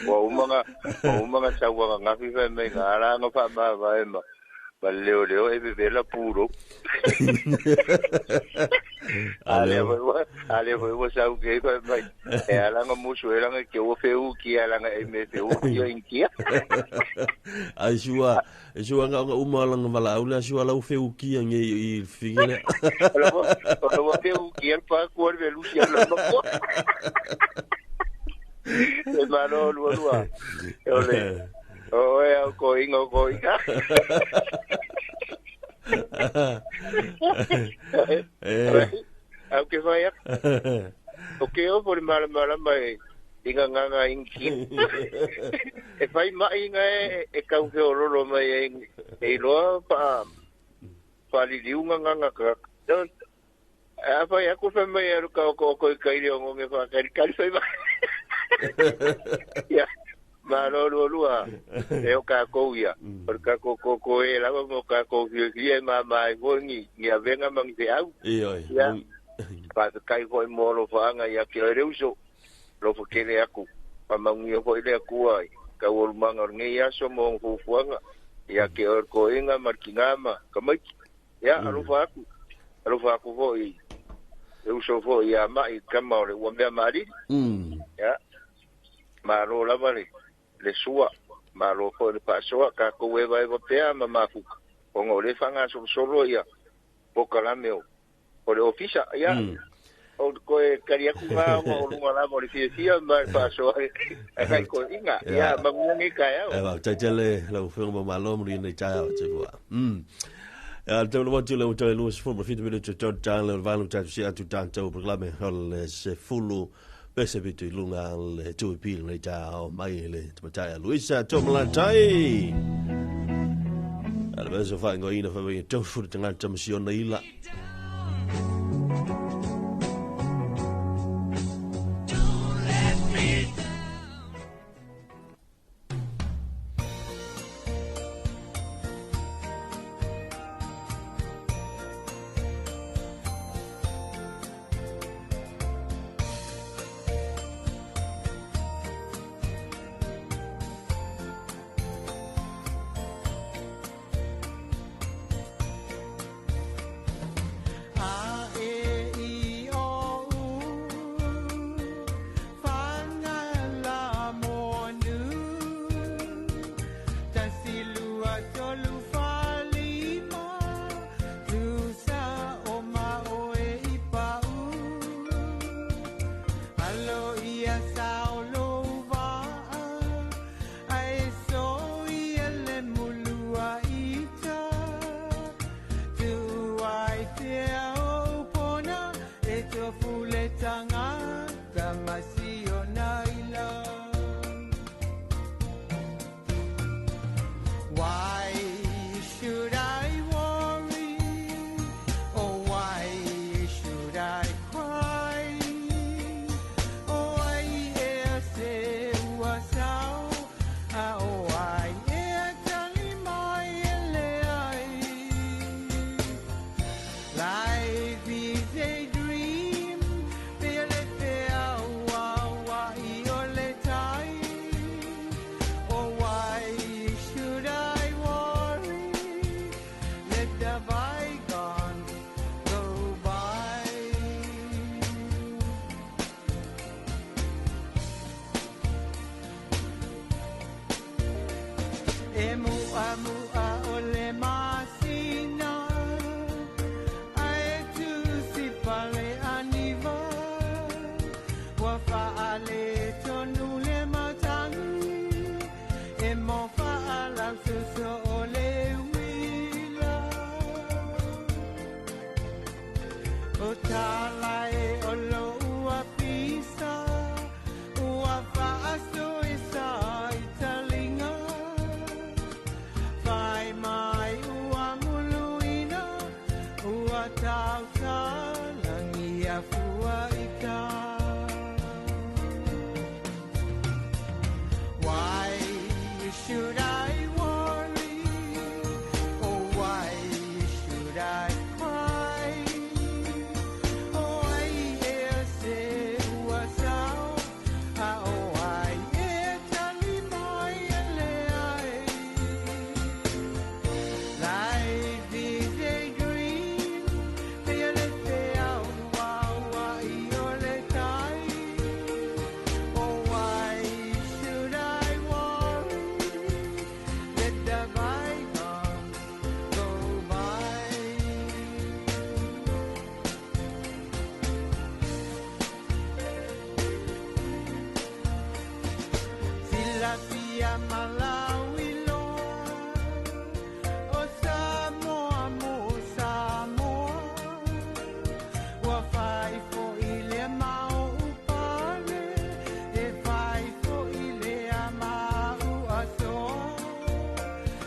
Wa umanga sauanga ngafi fa me ngā la ngā fa ma va e ma. Ma leo leo e vela puro. Ale foi wa sau ke fa mai. E ala nga musu era nga ke o feu ki ala nga e me feu ki o inkia.
Ai sua nga uma ala nga wala au le sua lau feu ki nge i fingele.
Ala wa feu ki al pa ko al velu si ala no ko. E mano lua lua. Ole. O e au ko ingo ko inga. Au ke whai o ke o pori mara mara mai i ngā ngā inki. E whai mai ngā e kauwhe o roro mai e iloa pa liliu ngā ngā ka. A whai aku whai mai aru ka o koi kairi o ngonge whakari kari whai mai. Ia, malo lualua, e o kākou ia. O le kākou koko e lava mo kākou fiafia e māmā ai foi ni, ni avega ma ni feau.
Ioe.
Ia, faafetai foi mo alofaaga ia te oe le uso. Alofa tele aku. Faamanuia foi le Atua i taualumaga o lenei aso ma ona fuafuaga ia te oe le toeaina ma le tinā ma tamaiti. Ia, alofa atu. Alofa atu foi i le uso foi ia Ma'i, tama o le Uamea Maalili. Ia, malo lava le, le sua, malo foi le faasoa, tatou evaeva pea ma mafuta, ona o lea e faagasolosolo ia polokalame o, o le ofisa. Ia, o le toe tali atu lena ona o luga lava o le fiafia ma le faasoa a nai toeaiina. Ia, manuia lenei taeao.
E faafetai tele lau Afioga ma malo manuia lenei taeao Soifua. Ia, le taunuu atu i le ua toe 27 minute o tau tala o le valu tatou si atu tatou polokalame o le 10 pese pito i luga le 2EP lenei taeao mai le tamatai a Luisa Tomalatai. A le vesa whaingoina whaingoina tofu le tangata ma siona ila.
A E I O U Fagala monu Tasi lua tolu fa lima Tusa o ma oe i pau Alo ia sao lou vaa Ae so ia le mulua ita Tuai te au pona E tofu le tangata ma siona ila. Why should I worry? Oh, why should I cry? Oh, ai ea se ua sao, a o ai ea tali mai e le ai. Life is a dream, pe le te au au ai o le tai. Oh, why should I worry? Let the bygones go by. E mua mua o le masina, ae tusi pale aniva. Ua faale tonu le matangi, e mo faalau soso o le uila. O tala e o lo ua pisa, ua faaso e sa i talinga. Fai mai ua muluina, ua tausalangi a fua ita. Why should I worry? Oh, why should I cry? Oh, ai ea se ua sao, a o ai e tali mai e le ai. Life is a dream, pe le te au au ai o le tai. Oh, why should I worry? Let the bygones go by. Silafia Malawi loa, o Samoa mo Samoa. Ua fai foi le mau upale, e fai foi le amau asoa.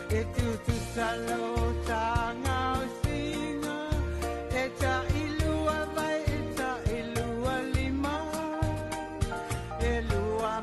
E tutusa lo tanga o singa, e ta ilua vai e ta ilua lima. E lua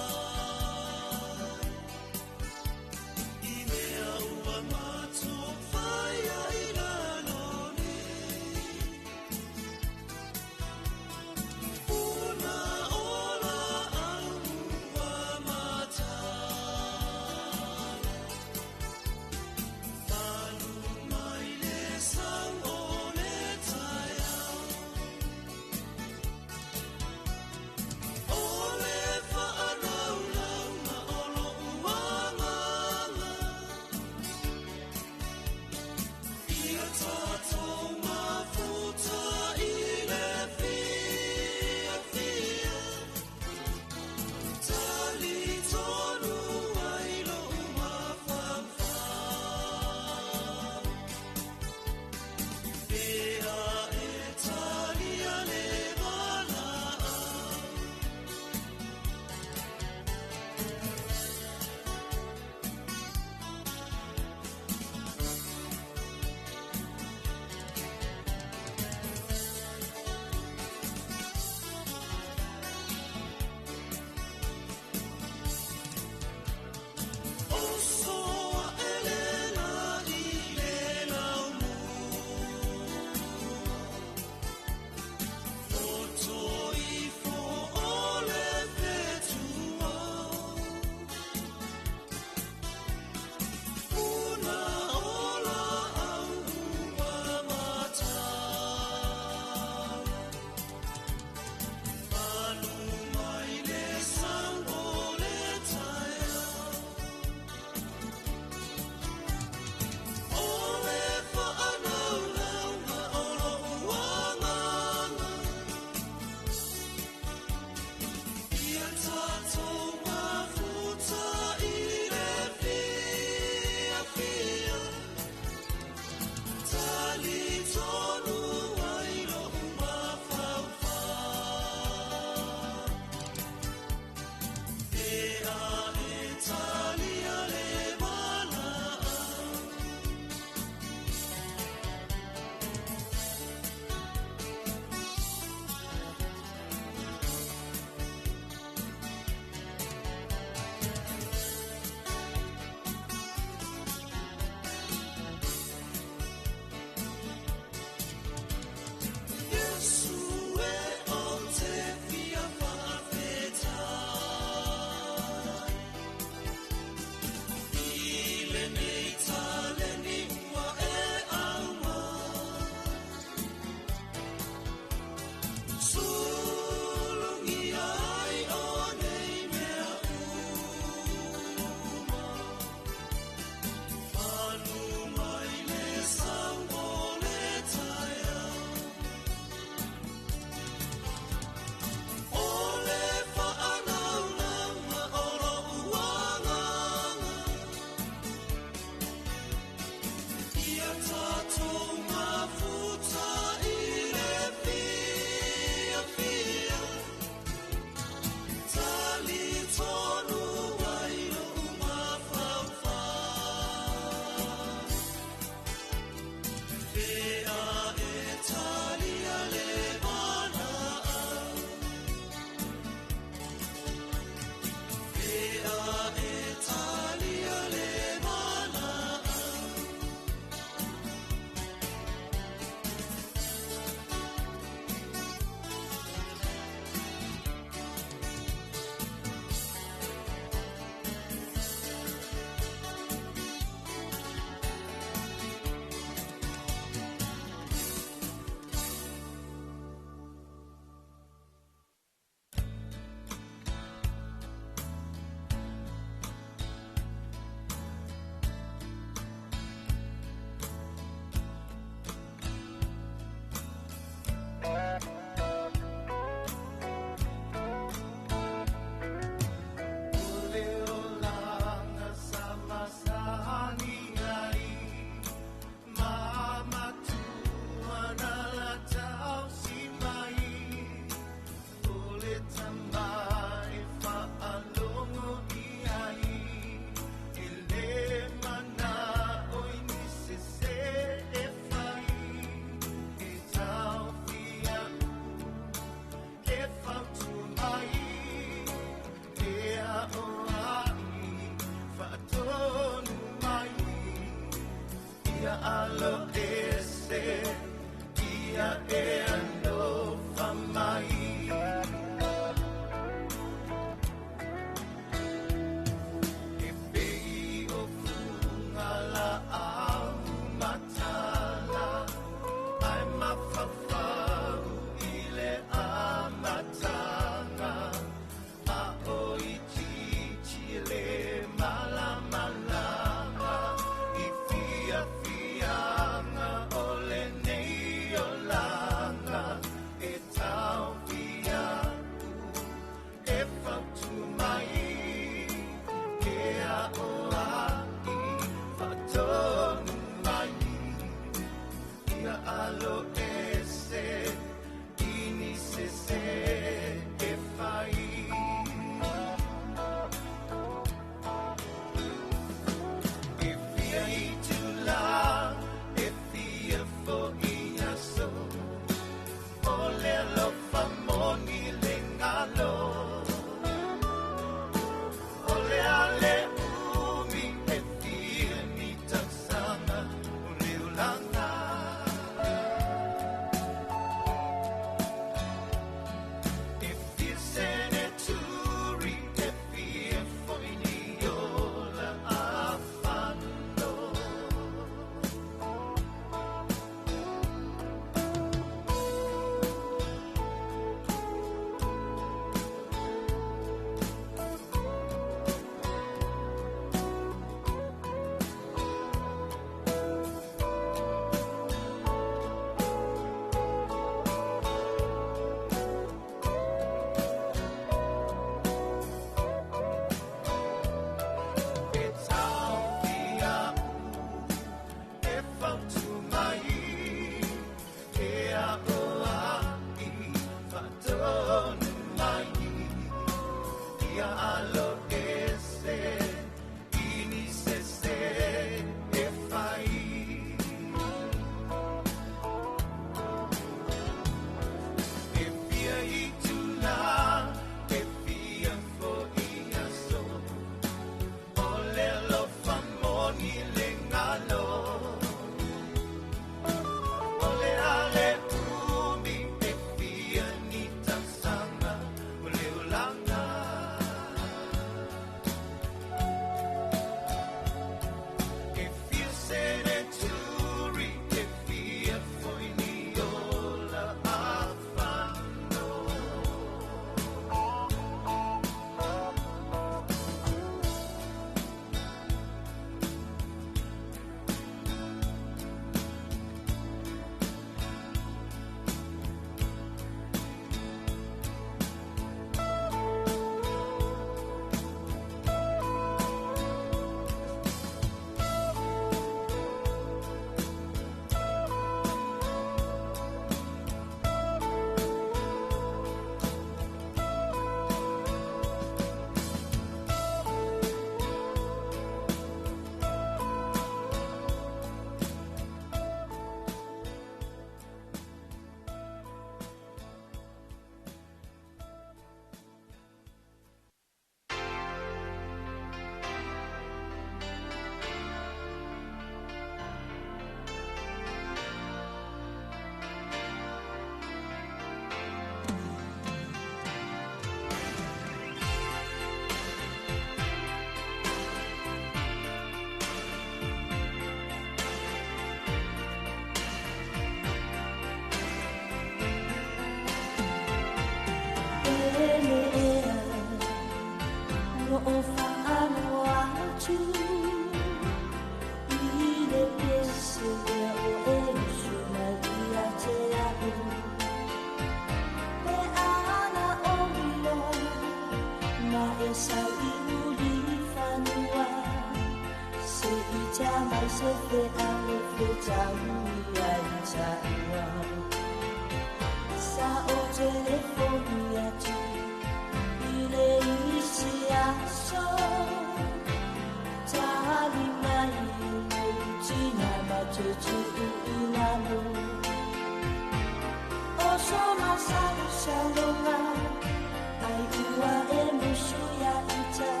Ai ua e musu ia ita.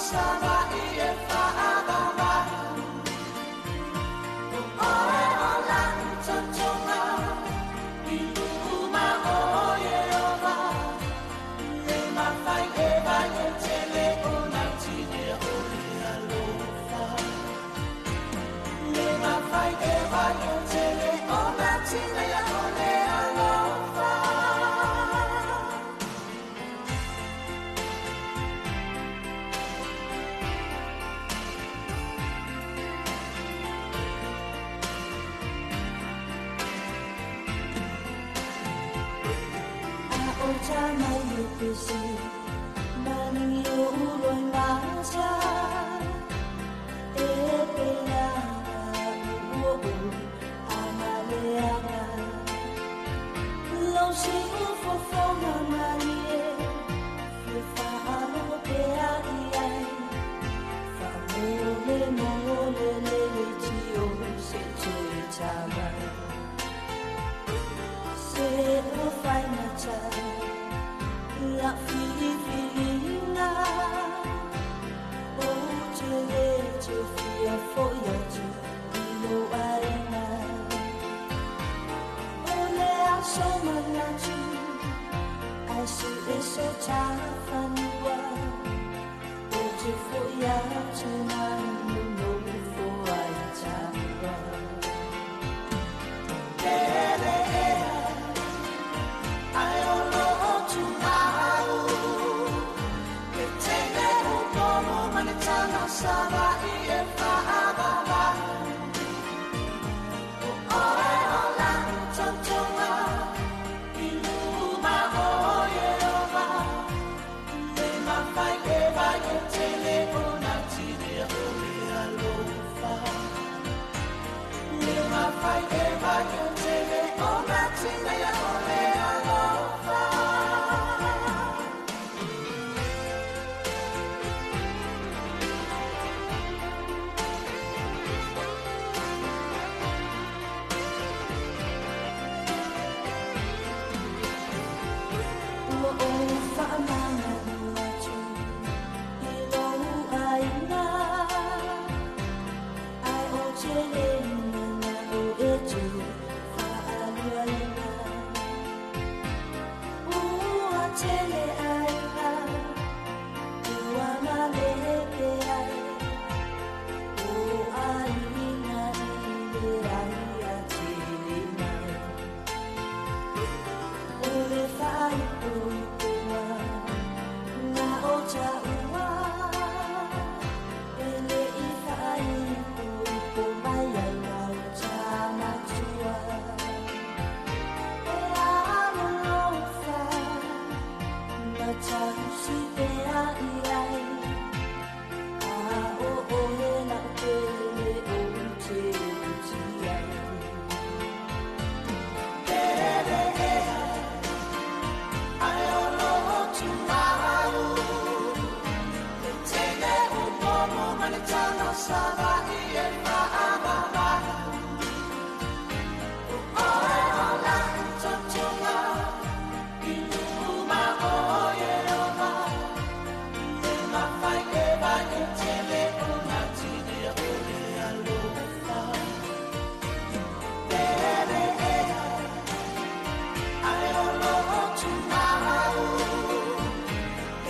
Sava'i e fa'avavau. O oe o la'u tautoga i luma o Ieova, le mafai e vai e tele ona tinea o le alofa. Le mafai e vai e tele ona tinea o le alofa. A o tamai e pese, maningi o uloi masa. E pelanga u o amaleanga. Lau si u fofonga malie, fia whaalogo pea i ai. Whaamole mole lele tio se tui tamai. Se o whaingata, la filifilinga. O te le te fia foi atu i lo aiga. O le aso manatu, ai se e so tafanua. O te foi atu mai no nofo ai tāua. Pele ea, ai o lo o tumau. E tele o pomo manetanga Sava'i e fa'avavau. O oe o la'u tautoga i luma o Ieova, le mafai e vai e tele ona tinea o le alofa. Le mafai e vai e tele ona tinea o le alofa. Ua ou fa'amagalo atu i lou aiga, ae o te lē mana'o e te fa'aluaina. Ua tele aiga, ua malepe ai, o aiga i le ai a tele mai. O le fa'aipoipoga na o ta'ua, e le'i fa'aipoipo mai ai lau tamatua. E alolofa, ma tausi pea i ai, a o oe la'u pele o te uti ai. Pele ea, ai o lo o tumau. E tele o pomo manetanga Sava'i e fa'avavau. O oe o la'u tautoga i luma o Ieova, le mafai e vai e tele ona tinea o le alofa. Pele ea, ai o lo o tumau.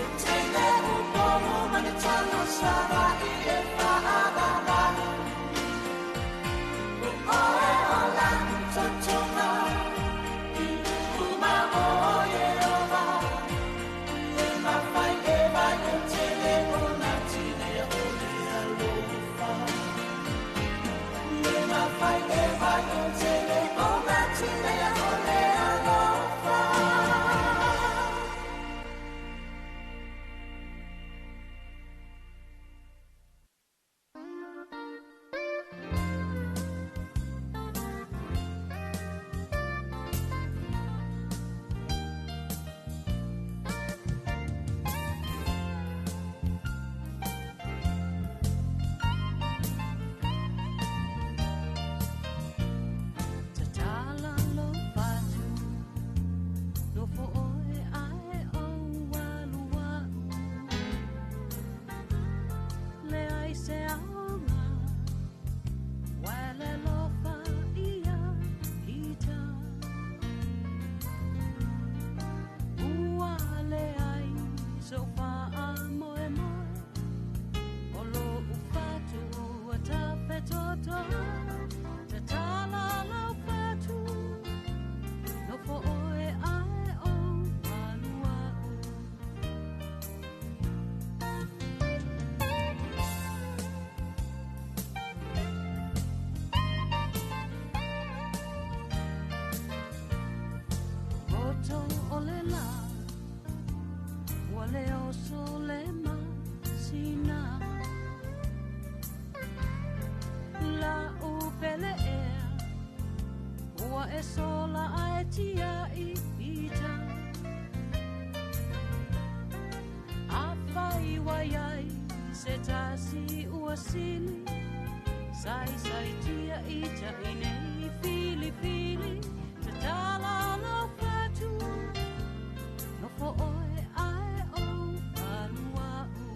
E tele o pomo manetanga Sava'i e fa'avavau. so faa moe moe o lo ufatu ua tafetotoa tatala lau fatu nofo oe ae o alua'u. Goto o le la ua le oso le masina la upele ea ua e sola ae tia i ita afai waiai se tasi ua sili sai sai tia ita i nei fili fili tatala lau fatu nofo oe ae o alua'u.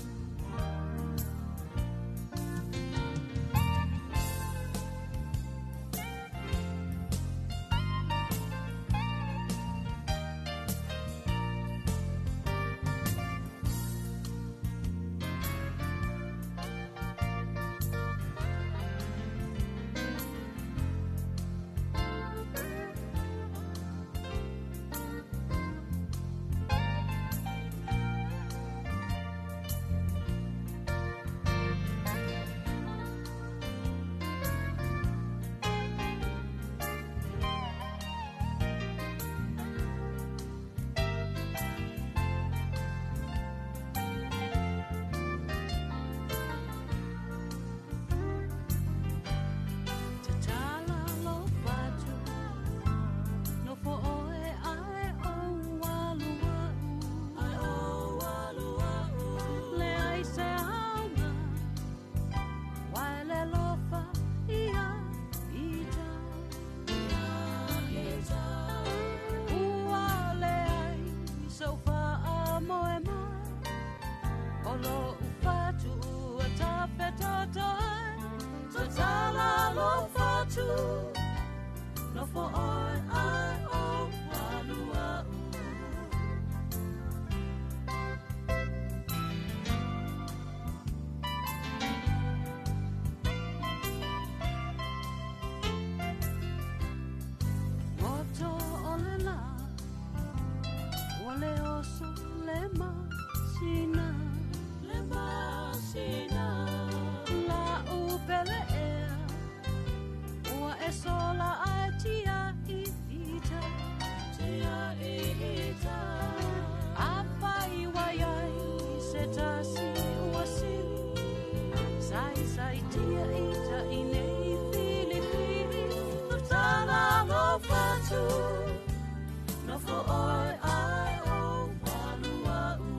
Tatala lo fatu nofo oe ae o alua'u ae o alua'u le ai se aoga wae le lofa ia ita ia ita ua le ai sau faa moe moe o lo ufatu ua tafetotoa tatala lo fatu nofo oe ae o alua'u. Goto o le la ua le oso le masina le masina la upele ea ua e sola ae tia i ita tia i ita afai waiai se tasi ua sili sai sai tia ita i nei fili fili tatala lo fatu nofo oe ae o alua'u.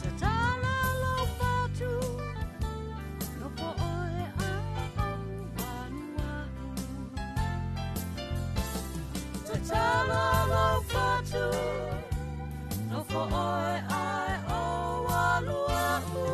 Tatala lo fatu nofo oe ae o alua'u. Tatala lo fatu nofo oe ae o alua'u.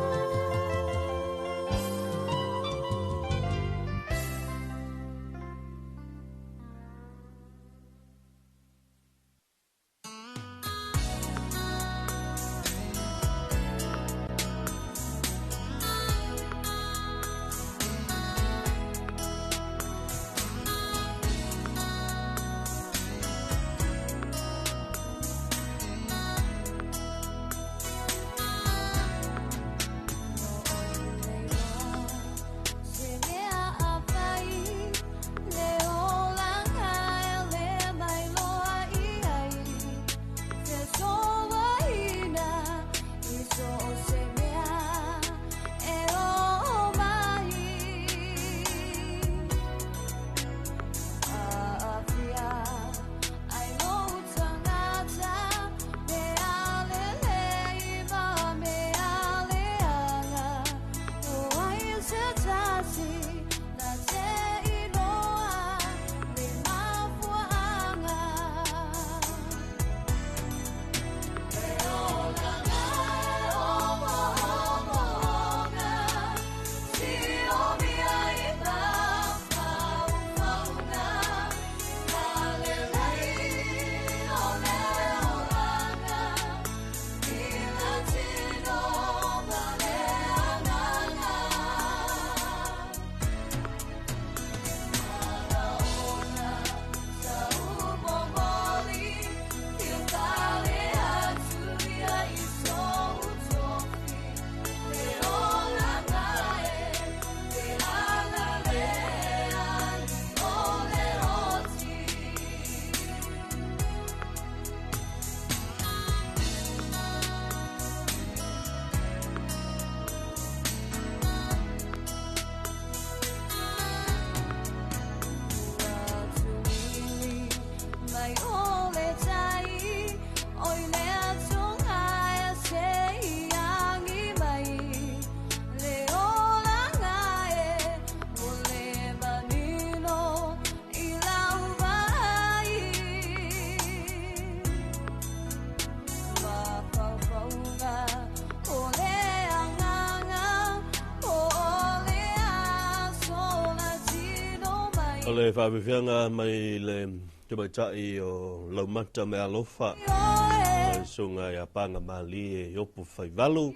O le faafiafiaga mai le tamaitai o Laumata Mealofa ma le susuga ia Paga Malie Iopu Faivalu.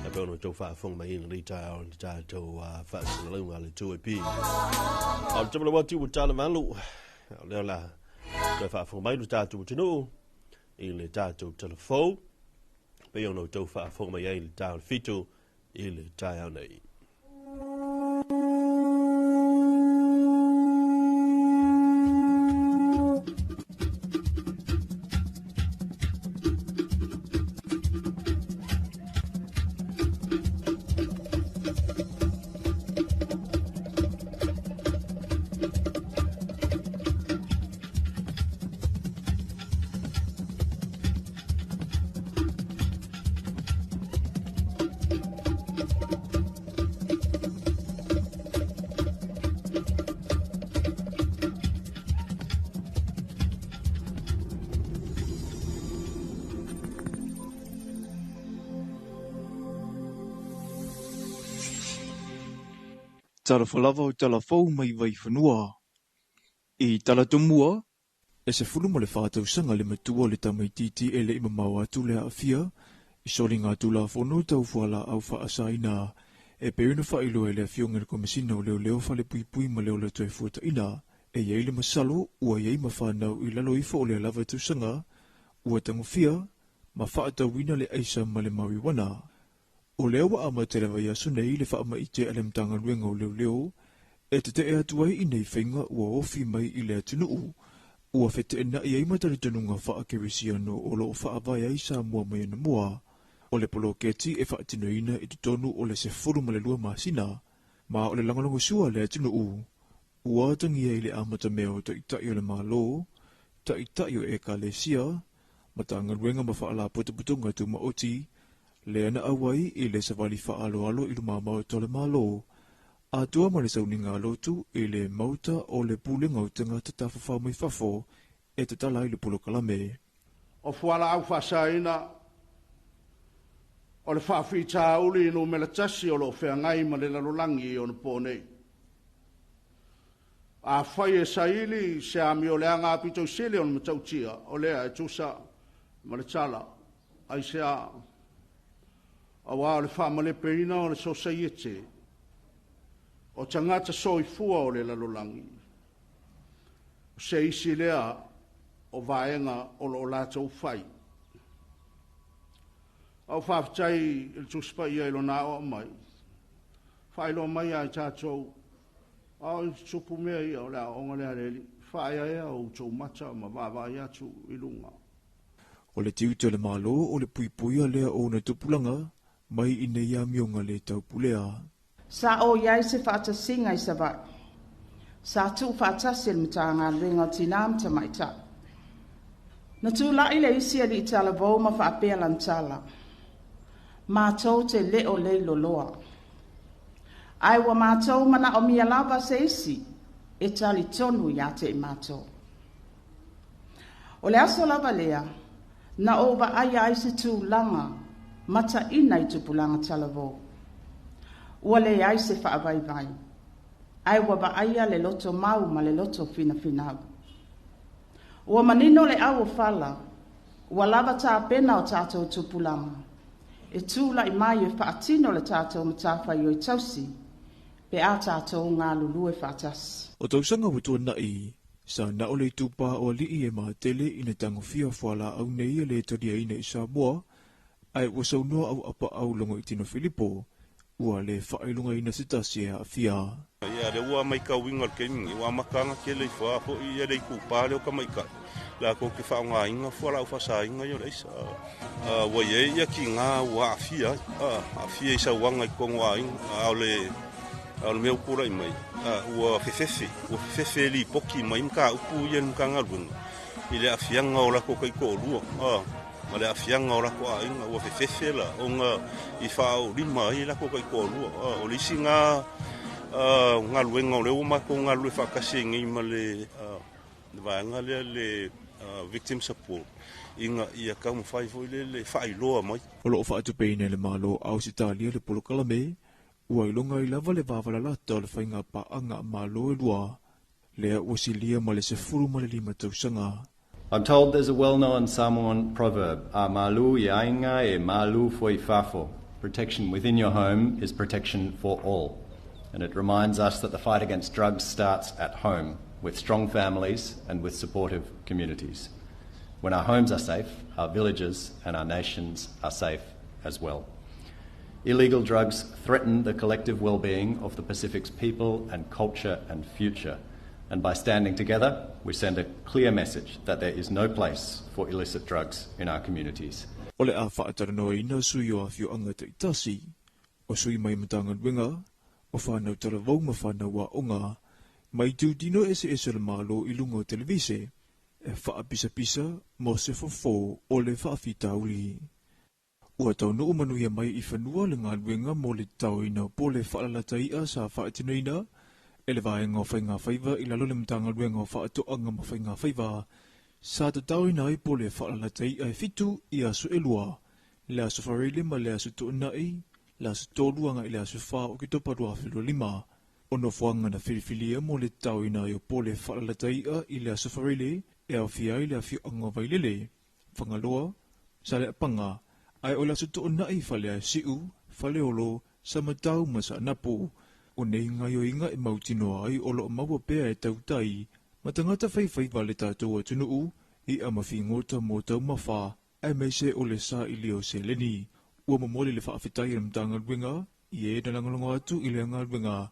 E pei ona outou faafofoga mai i lenei taeao i le tatou faasalalauga a le 2AP. O le tamalau atu ua tala valu, o lea o le a toe faafofoga mai lo tatou atunuu i le tatou talafou, pei ona outou faafofoga mai ai i le ta o le 7 i le taeao nei.
Talofa lava o tala fou mai Vaifanua. I Talatomua, E 14 tausaga le matua o le tamaitiiti e le i mamao atu le aafia i soligatulafono tau fualaau faasaina e pei ona faailoa e le Afioga i le Komesina o Leoleo Falepuipui ma le Ola Toefuataina. E i ai le masalo ua i ai ma fanau i lalo ifo o lea lava tausaga ua tagofia ma faatauina le aisa ma le marijuana. O lea ua amata i le vaiaso nei le faamaite a le Matagaluega o Leoleo e tetee atu ai i nei faiga ua ofi mai i le atunuu ua feteenai ai ma talitonuga faakerisiano o lo o faavae ai Samoa mai anamua. O le poloketi e faatinoina i totonu o le 12 masina, ma o le lagolagosua a le atunuu ua atagia i le amatamea o Taitai o le Malo, Taitai o Ekalesia, Matagaluega ma Faalapotopotoga Tumaoti, lea na auai i le savali faaaloalo i luma maota o le Malo, atoa ma le sauniga lotu i le maota o le Pulega o Tagata Tafafao Mai Fafo e tatala ai le polokalame.
O fualaau faasaina o le faafitauli numera 1 o lo o feagai ma le lalolagi i ona po nei. Afai e saili se amioleaga apito sili o le matautia, o lea e tusa ma le tala, aisea auā o le faamalepeina o le sosaiete o tagata soifua o le lalolagi. O se isi lea o vaega o lo o latou fai. Au faafetai i le Tusi Paia i lona aoao mai, faailoa mai ia i tatou, a o tupu mea ia o le aoaoga lea a le Alii, faaeaea o outou mata ma vaavaai atu i luga.
O le tiute o le Malo o le puipuia lea o ona tupulaga mai i nei amioga le taupulea.
Sa o i ai se faatasiga i Savaii. Sa tuufaatasi e le Matagaluega o Tinā ma Tamaitai. Na tula'i le isi alii talavou ma faapea lana tala, Matou te le o leiloloa. Ae ua matou manaomia lava se isi e talitonu ia te i matou. O le aso lava lea, na ou vaaia ai se tulaga mataina i tupulaga talavou. Ua leai se faavaivai, ae ua vaaia le loto mau ma le loto finafinau. Ua manino le au o fala, ua lava tapena o tatou tupulaga, e tula'i mai e faatino le tatou matafaioi tausi, pe a tatou galulue faatasi.
O tausaga ua tuanai, sa na o le itupa o alii e matele ina tagofia fualaau nei e le taliaina i Samoa, ae ua saunoa au apaau Logoitino Filipo, ua le faailogaina se tasi e aafia.
Ia lea ua matauina o le taimi lenei, ua amataga tele ifo a foi ia le itupa lea o tamaitai latou te faaaogaina fualaau faasaina ia o le aisa. Ua i ai ia tiga ua aafia ai, aafia i sauaga i totonu o aiga, a o le mea ua tulai mai, ua fefefe, ua fefefe lipoti mai mataupu ia i le Matagaluega i le aafiaga o latou taitoalua, ma le aafiaga o latou aiga, ua fefefe la ona i faaolima ai latou taitoalua. O le isi na galuega o lea ua matou galulue faatasi ai nei ma le vaega lea le Victim Support, ina ia taumafai foi lea le faailoa mai.
O lo o faatupeina e le Malo o Ausetalia le polokalame, ua iloga ai lava le vavalalata o le faiga paaga a Malo e lua. Lea ua silia ma le 15 tausaga.
I'm told there's a well-known Samoan proverb, A malu i aiga e malu foi fafo. Protection within your home is protection for all. And it reminds us that the fight against drugs starts at home, with strong families and with supportive communities. When our homes are safe, our villages and our nations are safe as well. Illegal drugs threaten the collective well-being of the Pacific's people and culture and future. And by standing together, we send a clear message that there is no place for illicit drugs in our communities.
O le a faatalanoaina sui o afioaga taitasi, o sui mai Matagaluega, o whānau talavou ma whānau aoga, mai itutino eseese o le Malo i luga o televise, e faapisapisa mo se fofo o le faafitauli. Ua taunuu manuia mai i fanua le galuega mo le tataoina o pole faalalata i'a sa faatinoina e le Vaega o Faiga Faiva i lalo o le Matagaluega o Faatoaga ma Faiga Faiva. Sa tataoina ai pole faalalata i'a e 7 i aso 2, le aso Faraile ma le aso Toonai, le aso 3 agai i le aso 4 o Oketopa 2025. O nofoaga na filifilia mo le tataoina ai o pole faalalata i'a i le aso Faraile e aofia ai le afioaga o Vailele, Fagaloa, Saleapaga, ae o le aso Toonai Faleasiu, Faleolo, Samatau ma Saanapu. O nei gaoioiga e mautinoa ai o loo maua pea e tautai ma tagata faifaiva le tatou atunuu i'a ma figota mo taumafa aemaise o le sailia o seleni. Ua momoli le faafetai a le Matagaluega i e na lagolago atu i lea galuega,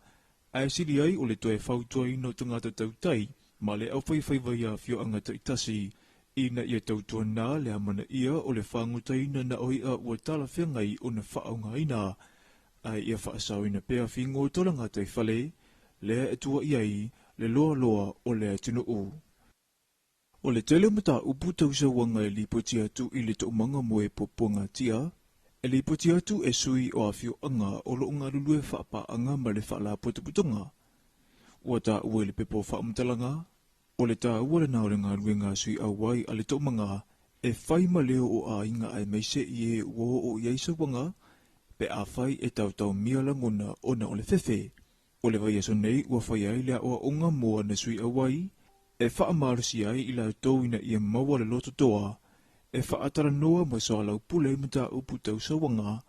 ae sili ai o le toe fautuaina o tagata tautai ma le aufaifaiva i afioaga taitasi ina ia tautuana le amanaia o le fagotaina na o i'a ua talafeagai ona faaaogaina, ae ia faasaoina pea figota o le gataifale lea e tuua'i ai le loaloa o le atunuu. O le tele o mataupu tausauaga e lipoti atu i le toomaga mo e puapuagatia, e lipoti atu e sui o afioaga o loo galulue faapaaga ma le faalapotopotoga. Ua taua i le pepa o faamatalaga, o le taua lena o le galuega a sui auai a le toomaga e fai ma leo o aiga aemaise i e ua oo i ai sauaga pe afai e taotaomia lagona ona o le fefe. O le vaiaso nei ua fai ai le aoaoga mo ana sui auai e faamalosia ai i latou ina ia maua le lototoa e faatalanoa ma soalaupule ai mataupu tausauaga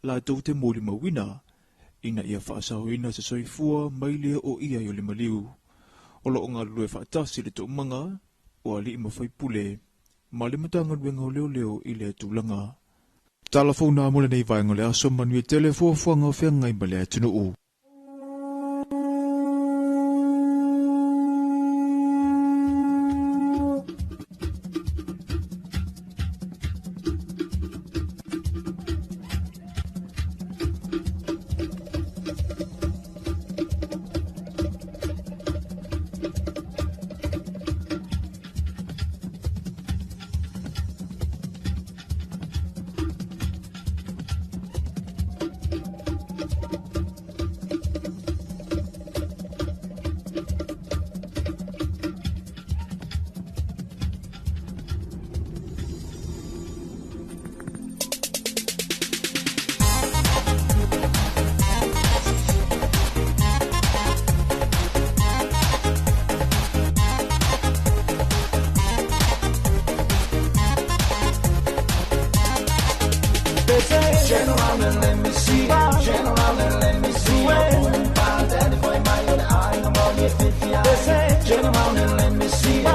latou te molimauina ina ia faasaoina se soifua mai le oo i ai o le maliu. O loo galulue faatasi le toomaga o alii ma faipule ma le Matagaluega o Leoleo i lea tulaga. Tala fou nā mo lenei vaega o le aso, manuia tele fuafuaga o feagai ma le atunuu.
Turn around and let me see it. Turn around and let me see it. Turn around and let me see it.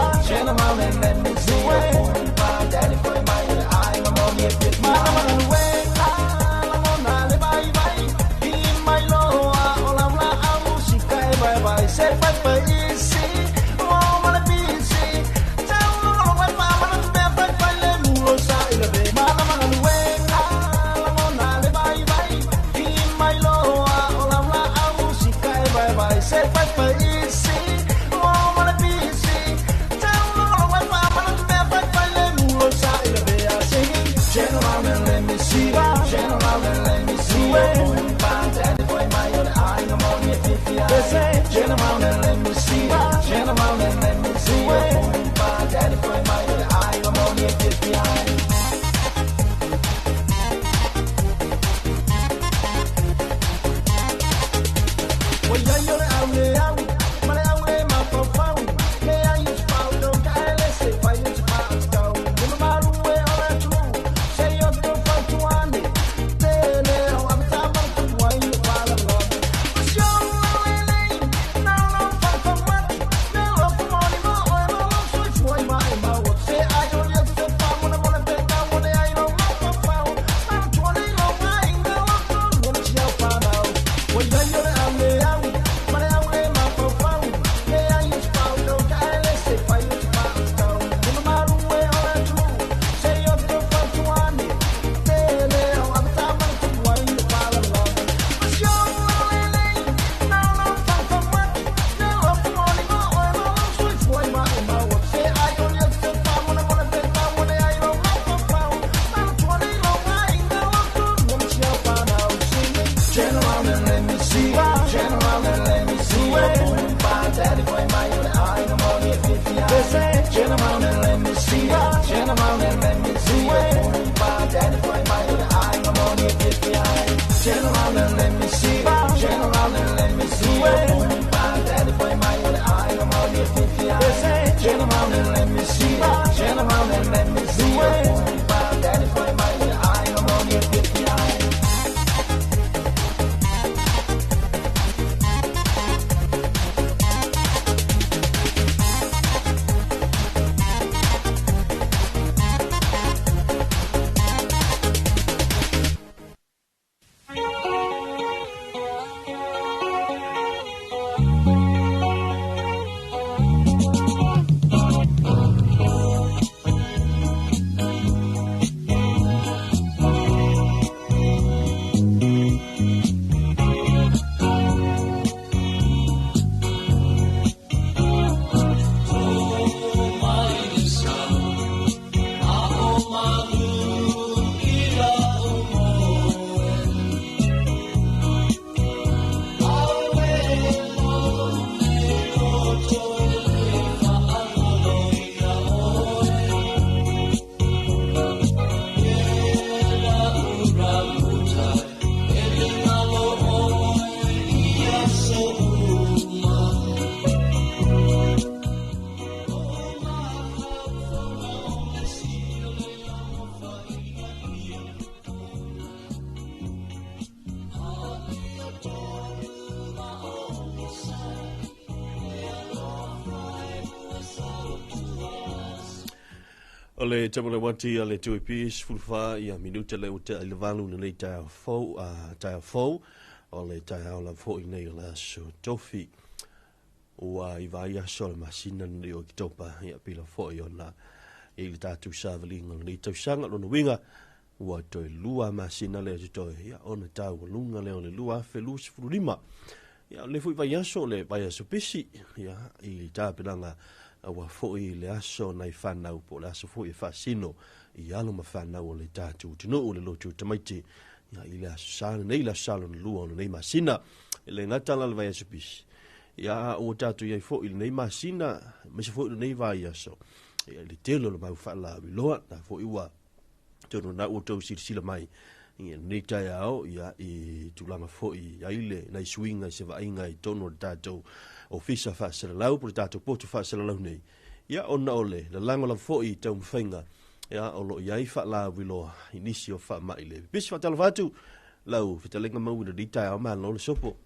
Turn around and let me see it. Turn around and let me see it. Turn around and let me see it. Turn around and let me see it. Turn around and let me see it. Turn around and let me see ya. Turn around and let me see ya. Daddy foi mai o le aiga moni e fiafia ai. Turn around and let me see ya. Turn around and let me see ya. Daddy foi mai o le aiga moni e fiafia ai. Turn around and let me see ya. Turn around and let me see ya. Daddy foi mai o le aiga moni e fiafia ai.
O le tamale wati a le tui pis fulfa ia minuta le ute i le valu na nei taeao fou, a taeao fou, o le taeao la foi nei o le aso tofi. Ua i vai aso le masina nei o Kitopa, ia pila foi o na i le tātou savaliga o lenei tausaga lona uiga ua toe lua masina lea totoe ia ona taualuga lea o le 2025. Ia o lenei foi vaiaso o le vaiaso pisi ia i tapenaga aua foi le aso nai fanau po o le aso foi e faasino i alo ma fanau o le tatou atunuu le lotu tamaiti ia i le aso sa lenei le aso sa lona lua o lenei masina. E le gata la le vaiaso pisi ia ua tatou i ai foi i lenei masina aemaise foi o lenei vaiaso ia i le tele o le mau faalauiloa na foi ua tonu na ua outou silasila mai i lenei taeao ia i tulaga foi ai le nai suiga i se vaaiga i totonu o le tatou ofisa faasalalau po o le tatou potu faasalalau nei ia ona o le lalago lava foi i taumafaiga ia o lo o i ai faalauiloa i nisi o faamai le pipisi. Faatalofa atu lau fetalaiga Maui i lenei taeao, malo le sopo.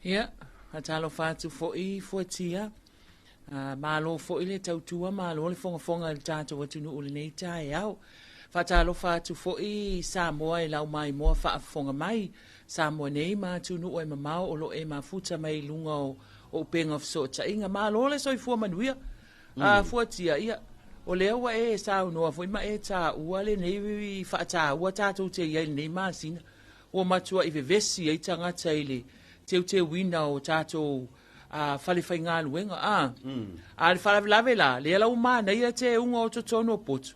Ia, faatalofa atu foi Fuatia. Malo foi le tautua, malo le fogafoga i le tatou atunuu i lenei taeao. Faatalofa atu foi Samoa i lau maimoa faafofoga mai, Samoa nei ma atunuu e mamao o lo o e mafuta mai i luga o upega o fesootaiga. Malo le soifua manuia. Fuatia, ia, o lea ua e saunoa foi ma e taua lenei faataua tatou te i ai i lenei masina. Ua matuai vevesi ai tagata i le teuteuina o tatou fale faigaluega a. A o le faalavelave la, lea la ua manaia teuga o totonu o potu,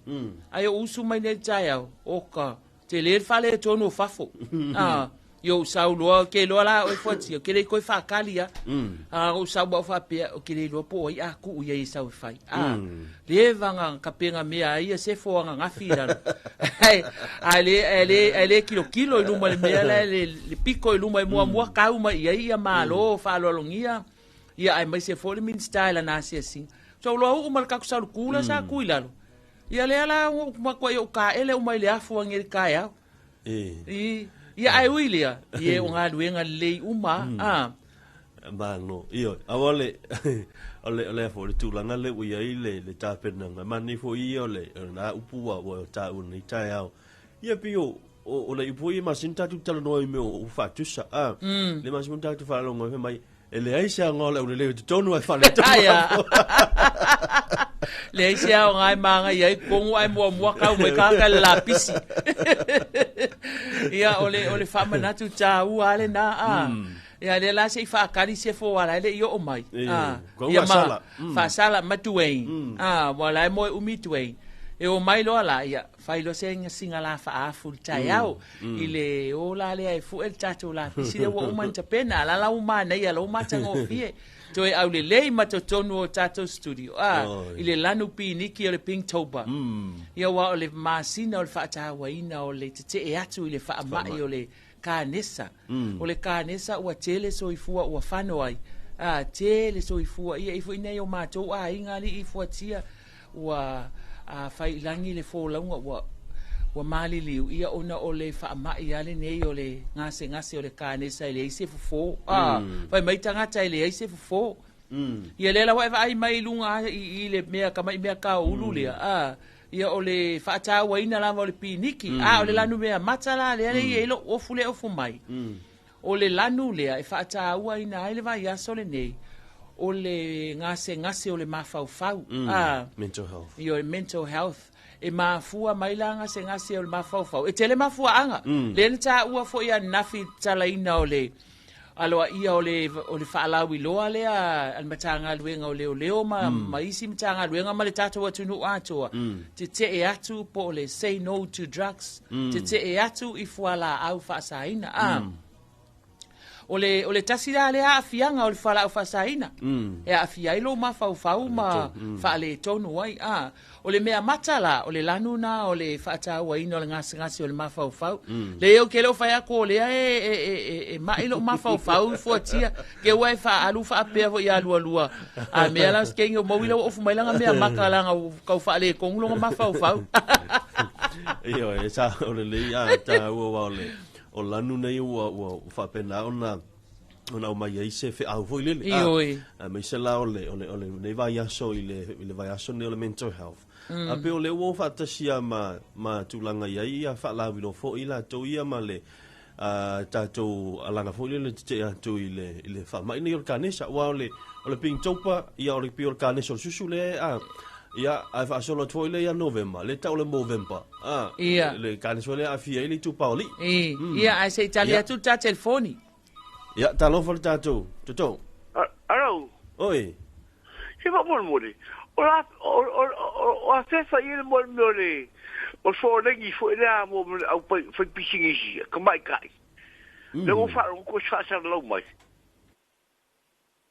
ae ou usu mai nei i le taeao, oka, tele le faaletonu o fafo. A, i ou sau loa, ke iloa la oe Fuatia, ke le i toe faakali lava. A ou sau au faapea, ou te le iloa po o ai a tuu i ai e sau e fai. A, leva na tapena mea ai ia sefo ananafi i lalo. Ae le, ae le, ae le kilokilo i luma i le mea la le, le pito i luma e muamua kau mai i ai ia malo faaaloalogia ia aemaise foi le Minisita i lana asiasiga. So loa uu ma le tatou salutu la sa tu i lalo. Ia lea la ua matuai ou taele uma i le afu ane i le taeao. I, ia ae ui lea, ia o galuega lelei uma, a.
Malo, ioe. Aua o le, o le, o le a foi, le tulaga lea ua i ai le, le tapenaga, manaia foi ia o le, o lena upu ua, ua taua i lenei taeao. Ia pei o, o, o nai upu foi ia e masani ona tatou talanoa i mea o upu faatusa, a. Le masani ona tatou faalogo ai fai mai, E leai se aoga o le aulelei i totonu ae faaletonu.
Ai a. Leai se aoga e māngai ai totonu ae muamua kau mai tagata i le lapisi. Ia, o le, o le faamanatu tāua lava lena, a. Ia, lea la se i faatali se fo ala e le i oo mai.
A. Ia, ma,
faasala ma Dwayne. A, ua la e moe umi Dwayne. E oo mai loa la, ia, fai loa se sina la faaafu i le taeao i le o la lea e fu'e le tatou lapisi lea ua uma ona tapena a la la ua manaia lou matagofie toe aulelei ma totonu o tatou studio a i le lanu piniki o le Pinktober. Ia aua o le masina o le faatauaina o le tete'e atu i le faama'i o le kanesa. O le kanesa ua tele soifua ua fano ai, a tele soifua ia i foi nei o matou aiga alii fuatia ua fai i lagi le folauga ua ua maliliu ia ona o le faama'i a lenei o le gasegase o le kanesa e leai se fofo. A fai mai tagata e leai se fofo. Ia lea la ua e vaai mai i luga i le mea tama'i mea kaoulu lea a ia o le faatauaina lava o le piniki. A o le lanu mea mata la lea le i ai lou ofu lea ofu mai. O le lanu lea e faatauaina ai le vaiaso lenei o le gasegase o le mafaufau. A
Mental health.
Ia o le mental health e mafua mai la gasegase o le mafaufau. E tele mafuaaga. Lea na taua foi ananafi i le tatalaina o le aloaia o le o le faalauiloa lea a le Matagaluega o Leoleo ma ma isi Matagaluega ma le tatou atunuu atoa, tete'e atu po o le say no to drugs, tete'e atu i fualaau faasaina. A o le o le tasi la lea aafiaga o le fualaau faasaina e aafia ai lou mafaufau ma faaletonu ai. A o le mea mata la, o le lanu na o le faatauaina o le gasegase o le mafaufau. Leai ou te le o fai atu o lea e e e e, e ma'i lou mafaufau fuatia ke ua e faaalu faapea foi ia lualua a mea la se o maui lau ofu mai langa mea maka langa kau faaletonu longa mafaufau.
Ioe, e sa o le lei a taua aua o le o lanu nei ua ua faapena ona ona aumai ai se feau foi lele.
Ioe.
Aemaise la o le o le o le nei vaiaso i le i le vaiaso nei o le mental health. A pei o lea ua faatasia ma ma tulaga i ai ia faalauiloa foi latou ia ma le tatou alaga foi lele tete'e atu i le i le faama'i nei o le kanesa aua o le o le Pinktober ia o le pei o le kanesa o le susu lea a ia ae faasolo atu foi lea ia Novema lea e tau o le Movember a
Ia.
le kanesa foi lea e aafia ai le itupa o alii.
Ia, ae se i tali atu le ta telefoni.
Ia, talofa le tatou toto.
Alo.
Oi.
Se faamolemole, o la o o o afefa i le mo le o le o fo lengi foi lea mo le au fai pisinisi ka mai kai. Le o fa o ko fa sa lau mai.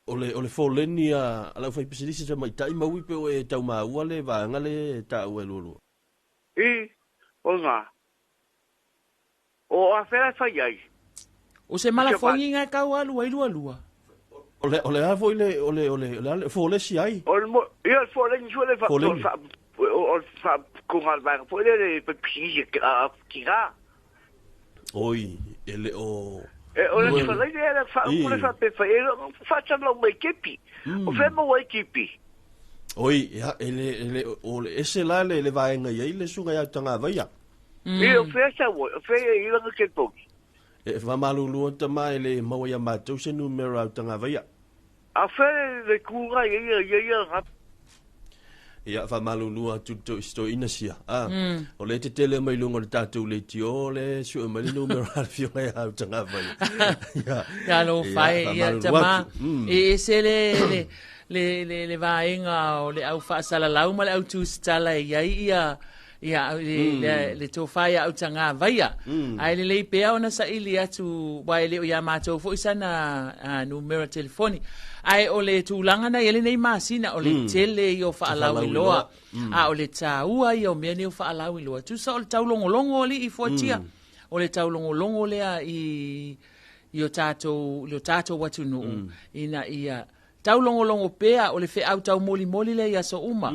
O le o le foleni a lau fai pisinisi sa maitai maui pe o e tau maua le vaega le taua e lualua.
I o ngā. O afea fai ai.
O se malafogiga e kau alu ai lualua.
O le o le a foi le o le o le o le a le folesi ai.
O le mo ia le fo lengi foi le fa
Fo lengi.
Fa o fa ko ngā vaega foi le le fai pisinisi a ki ngā.
Oi, e le o
E o le fa le le fa o le fa pe fa e fa sa lau mai kepi. O fe mo ai kepi.
Oi, ia, e le, e le, o le ese la le, le vaega i ai le suga ia tagavaia.
Ia o fe sa o fe i langa ke toki.
E faamalulu atu ma e le maua ia matou se numera au tagavaia.
A fe le kunga ia ia ia ia ngā.
Ia, faamalulu atu to sto ina sia. A, o le tetele mai luga o le tatou leitio le sue mai le numera a le fioga ia au tagavaia. Ia,
Ia lo
ia,
fai ia
faamalulu
tama
atu.
E ese le le le le le vaega o le au faasalalau ma le au tusitala e iai ia ia le le le tofa ia au tagavaia. Ae lelei pea ona saili atu uae le o iā matou foi sana numera telefoni. Ae o le tulaga na i ai lenei masina o le tele ia o faalauiloa. A o le tāua ia o mea nei o faalauiloa. Tusa o le taulogologo alii fuatia. O le taulogologo lea i i o tatou i o tatou atunuu ina ia taulogologo pea o le feau taumolimoli lea i aso uma.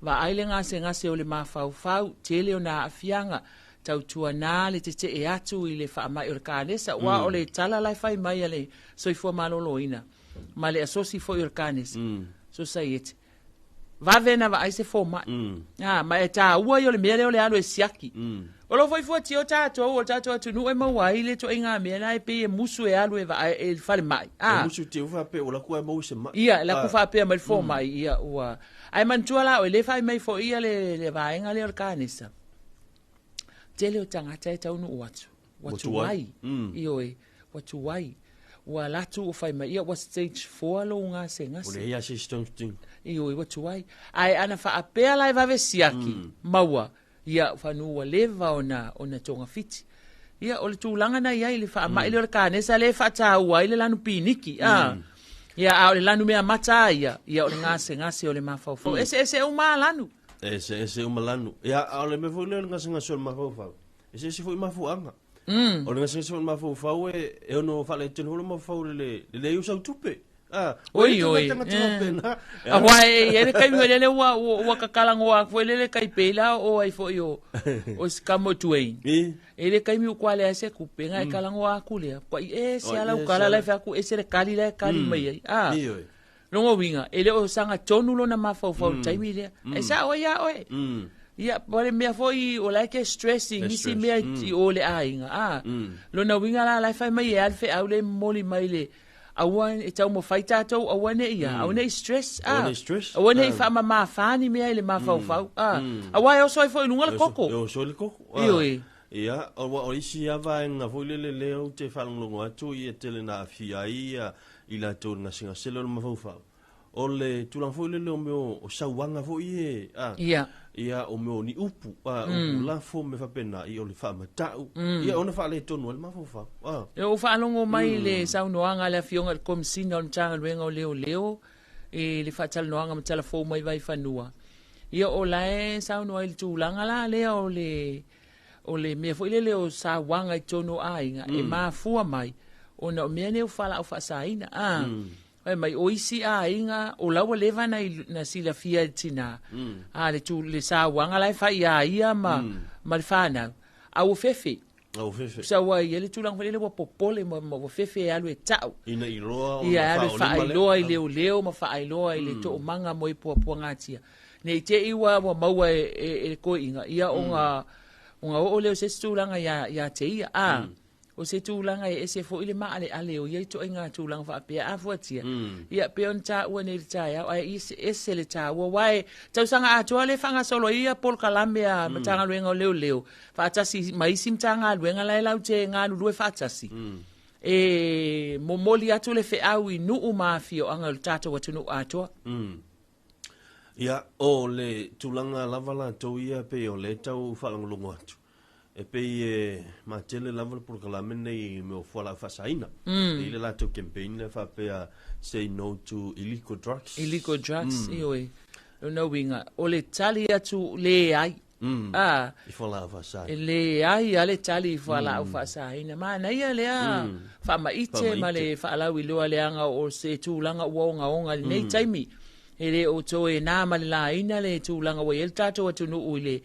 Vaai le gasegase o le mafaufau, tele ona aafiaga, tautuanā le tete'e atu i le faama'i o le kanesa, aua o le tala la e fai mai a le soifua malōlōina ma le asosi foi o le kanesa, Society. Vave na vaai se foma'i. A, ma e tāua ia o le mea lea o le alu e siaki. O lo foi fuatia o tatou, o le tatou atunuu e maua ai le ituaiga mea na e pei e musu e alu e vaai e le falemai.
E
A,
musu te ufa pe o la kua e mau se mai.
Ia, la ku faapea mai le fomai, ia ua. Ae manatua la oe, le fai mai foi ia le, le vaega lea o le kanesa. Tele o tagata e taunuu atu. Ua
Ua tuai.
tuai. Ioe, ua tuai. Ua alu atu ua fai mai, ia ua stage 4 lou
O le
gasegase.
ia se stone thing.
Ioe, ua tuai. Ae ana faapea la e vave siaki, maua. Ia fanu ua leva ona ona togafiti. Ia o le tulaga na i ai le faamai lea o le kanesa lea e faataua ai le lanu piniki a. Ia a o le lanu mea mata ia, ia o le gasegase o le mafaufau. Eseese uma lava lanu.
Eseese uma lanu. Ia a o le mea foi lea o le gasegase o le mafaufau, eseese foi mafuaaga. O le gasegase o le mafaufau e e ono faaletonu foi le mafaufau i le le leai o sau tupe. Ah,
Oi, oi. Aua e i ai le taimi foi lele ua, ua, ua kakalagoa atu foi lele tai pei la o ai foi o, o si kamo Dwayne. E i le taimi ua kua leai se tupe, na e kalagoa atu lea. Kua i ese a lau kala la e fai atu ese le kali la e kali mai ai. Ah. Lona uiga, e le o sagatonu lona mafaufau i le taimi lea. E sao ai ia oe. Ia, o le mea foi o la e ke stress i nisi mea i o le aiga. Ah. Lona uiga la, la e fai mai e a le feau le momoli mai le aua e taumafai tatou aua ne i a, aua ne i stress,
ah. Aua ne i stress.
Aua ne i faamama ni mea i le mafaufau, ah. Aua e oso ai foi i luga le koko.
E oso ai le koko.
Ioe.
Ia, aua o isi lava vaega foi lele lea ou te faalogologo atu ia tele na aafia ai ia i latou i le gasegase lea o le mafaufau. O le tulaga foi lele o mea o sauaga foi e, a,
Ia.
ia, o mea o ni upu, a, upu lafo ma mea faapena, ia o le faamatau, ia ona faaletonu ai le mafaufau, a.
E ou faalogo mai i le saunoaga a le Afioga i le Komesina o le Matagaluega o Leoleo i le faatalanoaga ma Talafou mai Vaifanua, ia o la e saunoa i le tulaga la lea o le o le mea foi lele o sauaga i totonu o aiga, e mafua mai ona o mea nei o fualaau faasaina, a. Fai mai, o isi aiga, o la ua leva na, na silafia e le tinā, a le, tu, le sauaga la e fai iā ia ma, ma le whanau, a ua fefe.
A ua fefe.
Sa ua i ai le tulaga foi lele ua popole ma, ma ua fefe e alu e ta'u.
Ina iloa
ona Ia, e alu e faa'iloa i leoleo ma faa'iloa i le toomaga mo i puapuagatia. Ne i te i ua, ua maua e, e, e le koi'iga, ia ona, ona oo lea o se isi tulaga iā, iā te ia. A, O se tulaga e ese foi le maaleale o ia ituaiga tulaga faapea a fuatia. Ia, pei ona taua nei i le taeao, ae ese le taua, aua e tausaga atoa lea e faagasolo ai ia polokalame a Matagaluega o Leoleo faatasi ma isi Matagaluega la e latou te galulue faatasi. E momoli atu le feau i nuu ma afioaga o le tatou atunuu atoa.
Ia, o le tulaga lava latou ia pei o lea e tau faalogologo atu. E pei e matele lava le polokalame nei i mea o fualaau faasaina. E i ai le latou campaign lea faapea Say No to Illegal Drugs.
Illegal drugs, ioe. Lona uiga, o le tali atu leai.
A. I fualaau faasaina.
E leai lava le tali i fualaau faasaina. Manaia lea faamaite ma le faalauiloa leaga o se tulaga ua ogaoga i lenei taimi. E le o toe na ma le laina le tulaga ua i ai le tatou atunuu i le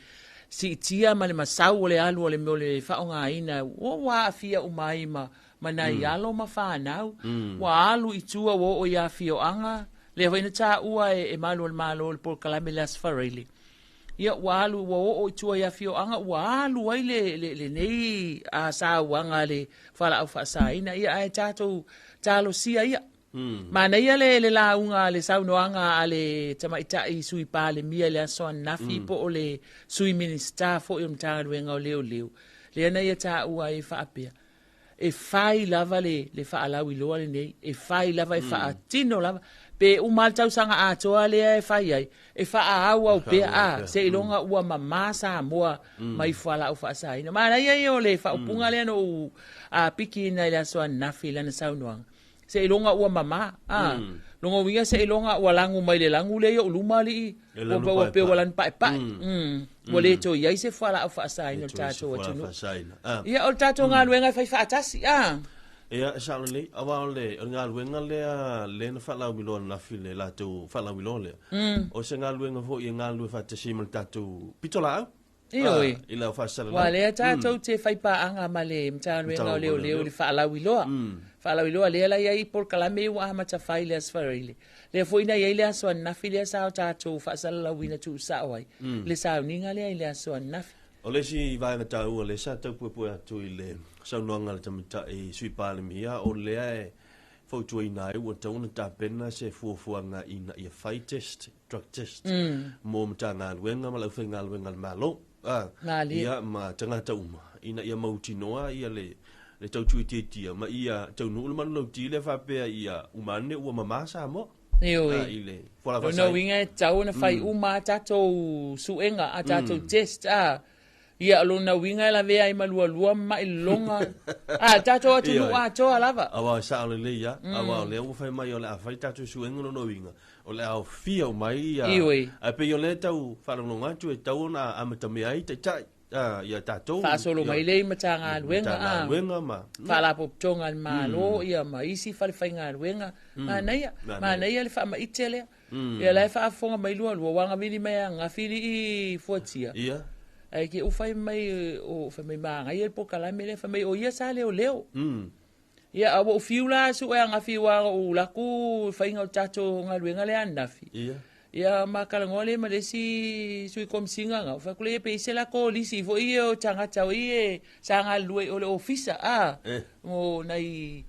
siitia ma le masau o le alu o le mea o le faaaogaina ua ua aafia uma ai ma, ma nai alo ma fanau. Ua alu i tua ua oo i afioaga, lea foi na taua e, e malu o le Malo le polokalame le Aso Faraile. Ia ua alu ua oo i tua i afioaga ua alu ai le, le, lenei a sauaga a le fualaau faasaina. Ia ae tatou talosia ia. Manaia le, le lauga, le saunoaga a le tamaitai Sui Palemia i le aso ananafi po o le Sui Minisita foi o le Matagaluega o Leoleo, lea na ia taua ai e faapea, e fai lava le, le faalauiloa lenei, e fai lava, e faatino lava, pe uma lava le tausaga atoa lea e fai ai, e faaauau pea, a, seiloga ua mamā Samoa mai fualaau faasaina. Manaia ia o le faaupuga lea na ou pikiina i le aso ananafi i lana saunoaga. Seiloga ua mamā, a. Lona uiga seiloga ua lagu mai le lagu lea i ou luma alii, ua ua pei ua lanu paepae. Ua le toe i ai se fualaau faasaina o le tatou atunuu. Ia, o le tatou galuega e fai faatasi, a.
Ia, e sao lelei, aua o le galuega lea lea na faalauiloa ananafi le latou faalauiloa lea, o se galuega foi e galulue faatasi ai ma le tatou pitolaau.
Ioe.
I lau faasalalau.
Ua lea tatou te faipaaga ma le Matagaluega o Leoleo i le faalauiloa. Faalauiloa lea la i ai polokalame ua amata fai i le Aso Faraile. Lea foi na i ai le aso ananafi lea sa o tatou faasalalauina tuusao ai le sauniga lea i le aso ananafi.
O le isi vaega taua lea sa tau puepue atu i le saunoaga a le Tamaitai Sui Palemia, o lea e fautuaina ai ua tatau ona tapena se fuafuaga ina ia fai test, drug test, mo Matagaluega ma le aufaigaluega a le Malo, ia ma tagata uma, ina ia mautinoa ia le le tautuitiitia ma ia taunuu le manulauti lea faapea ia uma ane ua mamā Samoa.
Ioe.
I le fualaau
Lona
faasaina.
uiga e tatau ona fai uma a tatou suega, a tatou test, a. Ia, o lona uiga e lavea ai ma lualua ma mailologa, a, tatou atunuu atoa lava.
Aua e sao lelei lava, aua o lea ua fai mai o le a fai tatou suega lona uiga, o le a aofia uma ai ia,
Ioe.
ae pei o lea e tau faalogologo atu e tatau ona amatamea ai taitai ia tatou.
Faasolo mai lea i Matagaluega, a.
Matagaluega ma.
Faalapotopotoga a le Malo, ia ma isi falefaigaluega. Manaia, manaia le faamaite lea. Ia la e faafofoga mai lualua, ua agavili mai ananafi alii fuatia.
Ia.
Ae ke u fai mai o fai mai magaia le polokalame lea, fai mai o ia sa leoleo. Ia a ua ou fiu la sue ananafi aua na ou alu atu faiga o le tatou galuega lea ananafi.
Ia.
Ia ma talanoa lea ma le isi sui komesina na, fai atu lea pe i ai se latou lisi foi ia o tagata foi ia sa galulue i o le ofisa a mo nai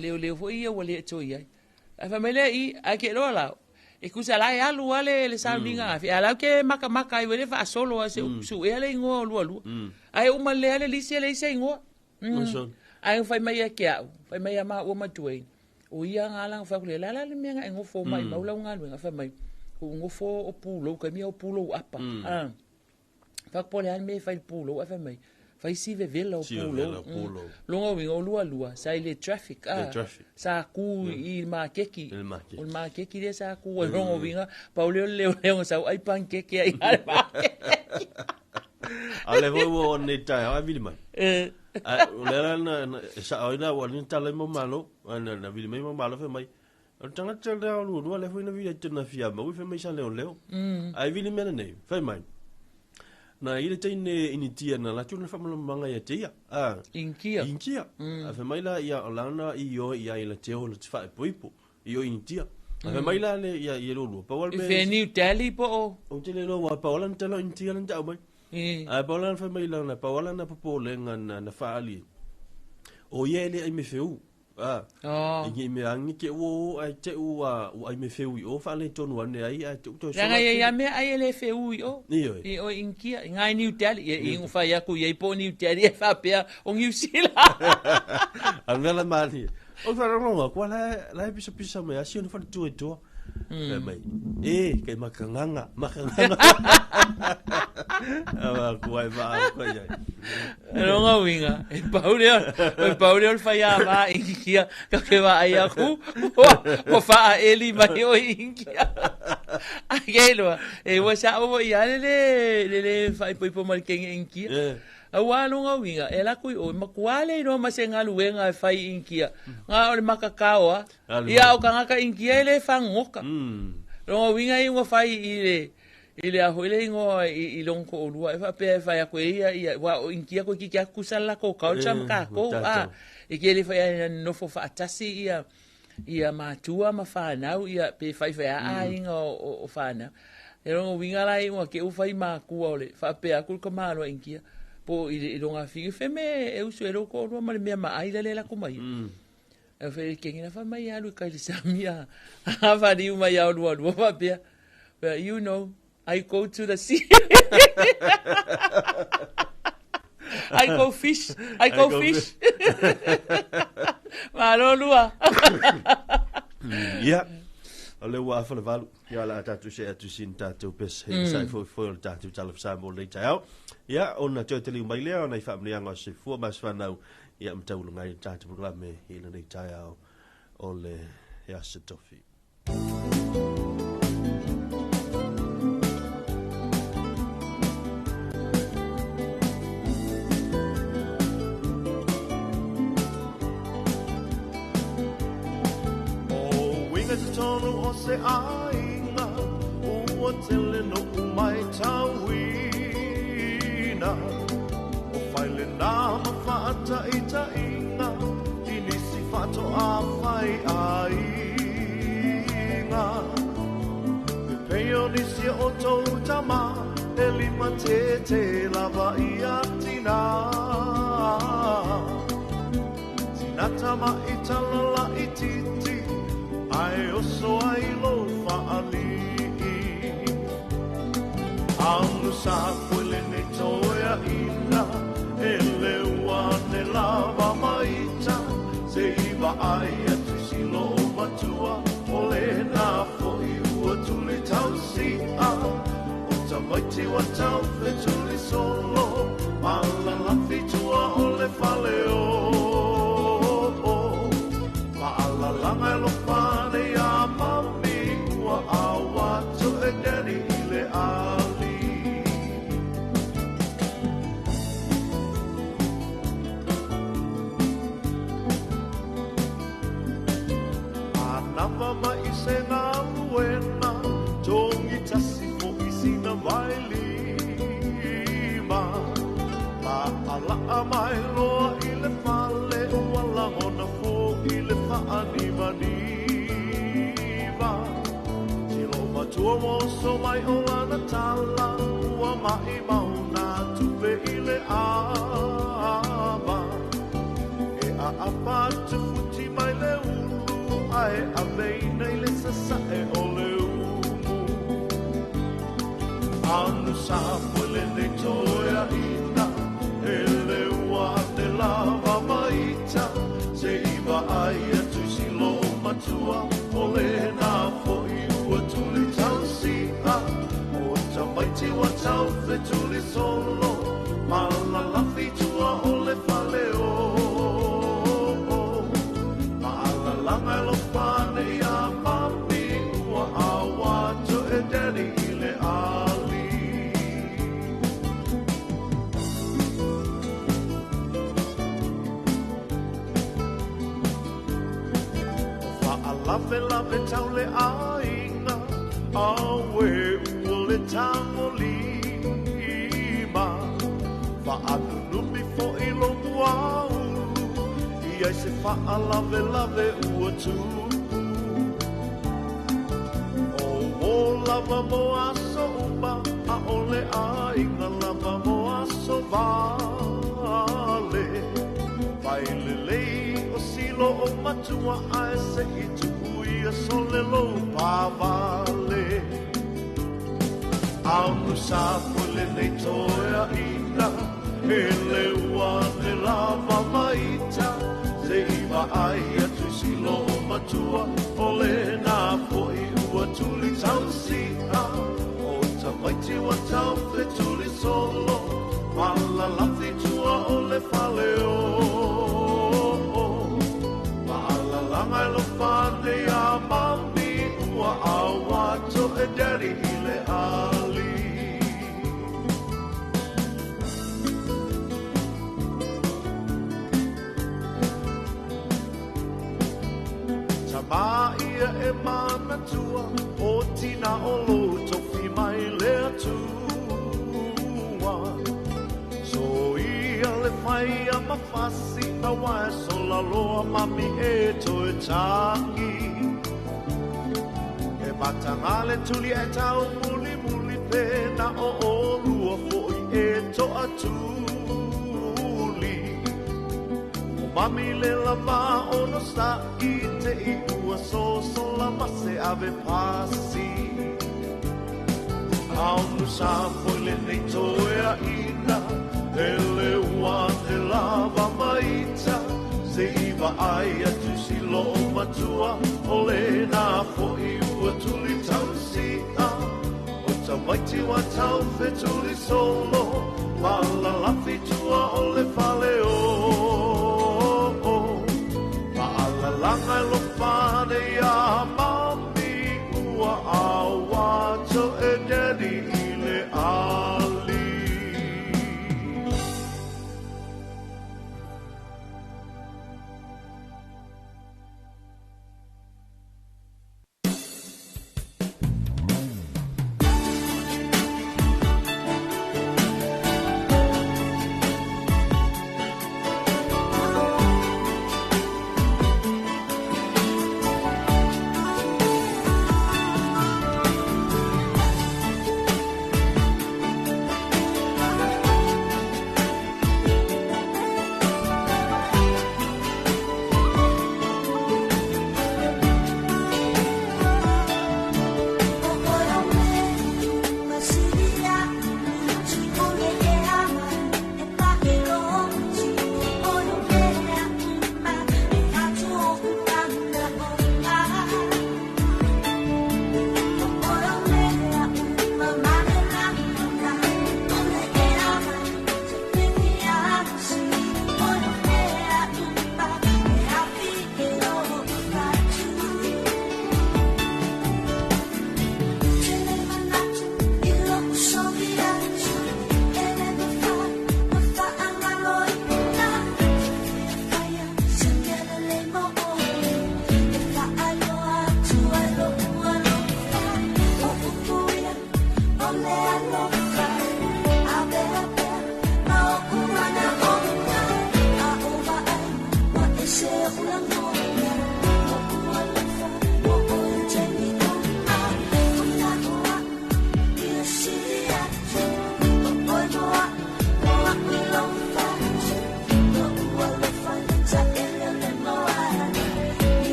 leoleo foi ia ua le toe i ai. Ae fai mai lea i, ae ke iloa la, e tusa la e alu lava le sauniga ananafi, ae o la e ou te matamata ai foi lea faasolo lava seia suea le igoa o lualua. Ae uma lelei lava le lisi e leai se igoa. Ae na fai mai ia te au, fai mai ia maua ma Dwayne, o ia na la na fai atu lea, o le a la le mea na e nofo maimau lau galuega? Fai mai, ua ou nofo o pulou, taimi a o pulou apa. Fai atu po o le a le mea e fai i le pulou, ae fai mai, fai si vevela o pulou. Lona uiga o lualua, sa i le traffic, sa tu i le makeki. O le makeki lea sa tu ai, lona uiga, pau lea o le leoleo na sau ai panikeke ai i le makeki.
A o lea foi ua oo nei i le taeao ae vili mai. Ae o lea la na e sao ai la ua na tala ai mau malo, na vili mai mau malo fai mai, o le tagata lea o lualua lea foi na vili atu na fia maui fai mai sa leoleo. Ae vili mea lenei, fai mai, na i le teine Initia na alu atu lona faamalamalamaga ia te ia.
Initia.
Initia. Ae fai mai la ia o lana i o i ai la te o la te faaipoipo i o Initia. Ae fai mai la le ia ia lualua. Pau lava le
I
mea.
fea New Delhi po o?
Ou te le iloa aua pau lava lana tala o Initia lana tau mai. Ae pau lana fai mai lana pau lava lana popolega na faaali ai, o ia e le ai mefeu.
Oh.
I mea angi ke ua o ae te ua ua ai me feu i o faaletonu ane ai ae te u toe sola
Leaga ia
atu.
ia mea ai e le feu i o.
Ioe.
I o Initia, i ngai New Delhi, ia i fai atu i ai po o New Delhi e faapea o Niu Sila.
A mea la malie. O wharongo kua la la e pisa pisa mai asi ona whanatua i toa. Fai mai, e, kei makanganga, makanganga. Awa kua e maa kua iai.
Longa uiga, e pau lea, e pau lea o le faiāvā Initia, ka ke vaai aku, ua faaeli mai oe i Initia. Ai ke iloa, e ua sao foi lava le le, le le faaipoipo ma le kenge Initia. Aua lona uiga, e alu atu i o, e matua le iloa ma se galuega e fai i Initia. Na o le makakao lava. Ia, o tagata Initia e le fagogota. Lona uiga e iu ina fai i le, i le a foi le igoa i lona toalua e faapea e fai atu e ia, ia, aua o Initia toeitiiti lava tutusa le latou culture ma tatou, a. E tele foi lava ina nonofo faatasi ia, ia matua ma fanau, ia, pe fai foi lava aiga o fanau. E lona uiga la e iu ina te i ua fai matua o le faapea atu le tamaloa Initia, po o i lona afio, fai me e usu ai lou toalua ma le mea maai la le alu atu ma ia. Ae fai le kegi fai mai alu i kai le sami a faliu mai ao lua lua faapea, well, you know, I go to the sea. I go fish, I go fish. Malo lua.
Ia, o lea ua afa le 8, ia o le a tatou see atu sina tatou pesa hei sai foi foi o le tatou tala fasa mo lenei taeao. Ia, ona toe taliu mai lea ona i faamanuiaga o se soifua ma se fanau, ia ma taulaga ai le tatou polokalame i lenei taeao o le Aso Tofi.
O uiga totonu o se aiga, ua tele noʻu maitauina. O fai lena ma faataitaiga, i nisi faatoa fai aiga. E pei o nisi o outou tama, e limatete lava ia tina. Sina tama i talala itiiti, ae oso ai lou faalii. Agusa koe lenei toeaina, e leu ane lava maita, se i vaai atu si lou matua o lena wa tau fetuli solo Malalafi tua o le fale o Ma'alalanga e lofane ia mami ua awa to e daddy i le ali. Anava ma i se ngā luena Tongi tasi fo i sina vailima. Ma'ala'a mai loa i le fale ua langona fo i le fa'anivaniva. Tilo matua mo so mai o lana tala ua mai mauna tupe i le ava. E a apa tu futi mai le ulu ae aveina i le sasa'e o le umu. Anu sa foe lenei toea ina e le ua te lava maita se iwa ai atu si lo matua o le nā foi ua tuli tausia o tamaiti wa tau fetuli solo malalafi tua o le fale o Ma'alalanga e lofane ia mami ua awa to e daddy i le ali. Fa'alave lave tau le aiga awe ua le tango lima. Fa'anunumi fo'i lo muaulu ia i se fa'alave lave ua tupu. O o lava mo aso uma a ole aiga lava mo aso vale. Vai lelei o silo o matua ae se i tupu ia sole lo pavale. Aunu sa foe lenei toea ina e le ua ne lava maita se iwa ai atu silo o matua o le nā foi ua tuli tausia o tamaiti wa tau fetuli solo malalafi tua o le fale o Ma'alalanga e lofane ia mami ua awa to e daddy i le ali. Tama ia e manatua o tina o lo tofi mai le atua. So ia le whai a mawhasi a wae so la loa mami e toe tangi. E matanga le tuli e tau muli muli pena o o lua foi e toa tuli. O mami le lava ono sa i te i ua so so la mase ave pasi. Aunu sa foi lenei toea ina e le ua te lava maita se iwa ai atu si lo matua o le nā foi ua tuli tausia o tamaiti wa tau fetuli solo malalafi tua o le fale o Ma'alalanga e lofane ia mami ua awa to e daddy i le ali.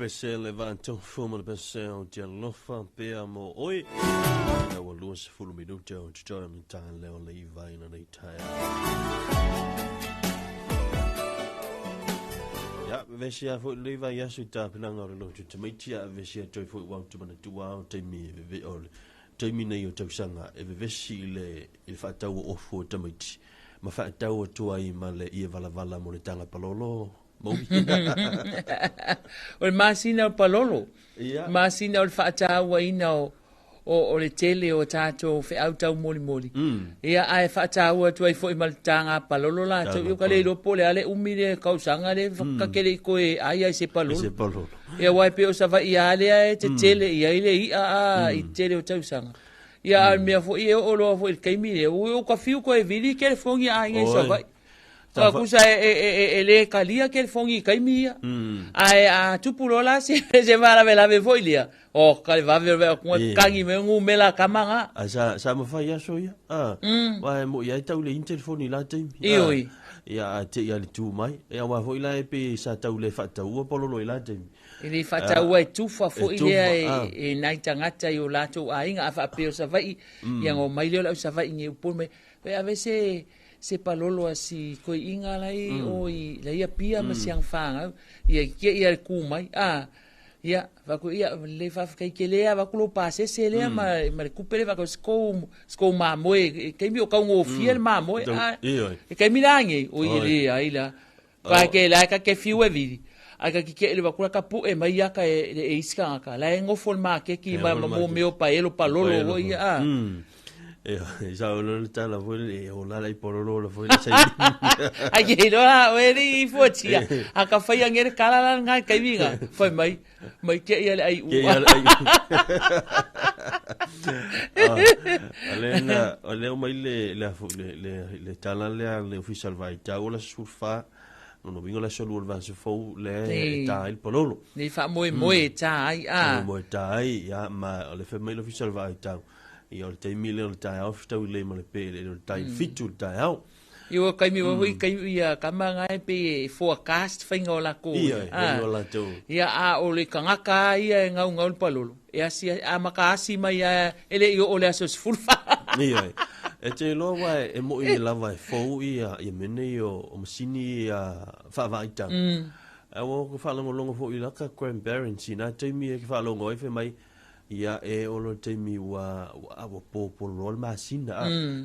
Pese le vaatofo ma le pese o te alofa pea mo oe. Na ua 20 minute o te toi ni tā leo le iwa ina nei taia. Ia, vesi a foi le iwa i aso i tā pinanga o le lotu te meiti a vesi a toi foi wau te mana tua o teimi e veve o le teimi nei o tausanga e vevesi i le whaatau o ofu o tamaiti. Ma whaatau o tua i ma le ia vala vala mo le tanga palolo.
O le masina o palolo.
Yeah.
Masina o le whaataua ina o le tele o tātou wheau tau moli moli. Ia ai whaataua atu ai foi ma le tānga palolo la. Tau i ka le ilopo le ale umi le kausanga le whakakele i koe ai ai se palolo.
Se palolo.
Ia wai pe o sawa i ale ai te tele i ai le ia a i tele o tausanga. Ia a mea fo i e o loa fo i le kaimi le. O ka fiu koe vili ke le fongi a ingai sawa. Ka kusa e le kalia ke le fongi i kaimi ia. Ai a tupu lola se se vala vela ve foi lia. O ka le vave ve ko kangi me ngu mela kamanga.
A sa ma fai aso ia. A. Wa mo ia tau le telefoni la taimi.
Ioi.
Ia a te ia le tu mai. Ia wa foi la e pe sa tau le whataua pololo i la taimi.
E le whataua e tufa foi lea e nai tangata i o lātou aiga a whaapeo sa vai. Ia ngō mai leo lau sa vai nge upol mai. Pe ave se palolo a si koi inga lai o i lai a pia ma siang whangau. Ia kia ia le kū mai. A, ia, waku ia, le whawhikai ke lea, waku lo pāsese lea, ma le kupe le waku skou māmoe, e keimi o kau ngōfia le māmoe. A, e keimi la ngei, o i le ai la. Ka ke la ka ke fiu e viri. Ai ka kike le wakula ka pu e mai aka e iska ngaka. La e ngofo le mākeki ma mō meo paelo palolo o ia a.
E sa o le tala foi le o la i pororo la foi le sai.
Ai ke loa o eri i fuatia. A ka whai angere kala la ngai kai vinga. Whai mai mai ke ia le ai
ua. Ke ia le ai. Alena o le mai le le le le tala le le official vai tau la surfa. No no vingo la solu le vaso fou le ta il pololo.
Ni fa moe moe ta ai a.
Moe ta ai ya ma le fe mai l'official vai tau. Ia o le taimi lea o le taeao fetau i le ma le pe le o le tai fitu le taeao.
Ia o kaimi wa hui kaimi ia kama ngai pe e forecast whainga o lako.
Ia, whainga o lako.
Ia a o le kangaka ia e ngau ngau le palolo. E asi, a maka asi mai a ele i o le aso sefulfa.
Ia, e te loa wa e mo i lava e fou ia mene i o masini ia whaavaitanga. A o ko whaalongolongo fo i laka grandparents i nā taimi e ke whaalongo ai whe mai ia e olo taimi ua pōpolo le masina.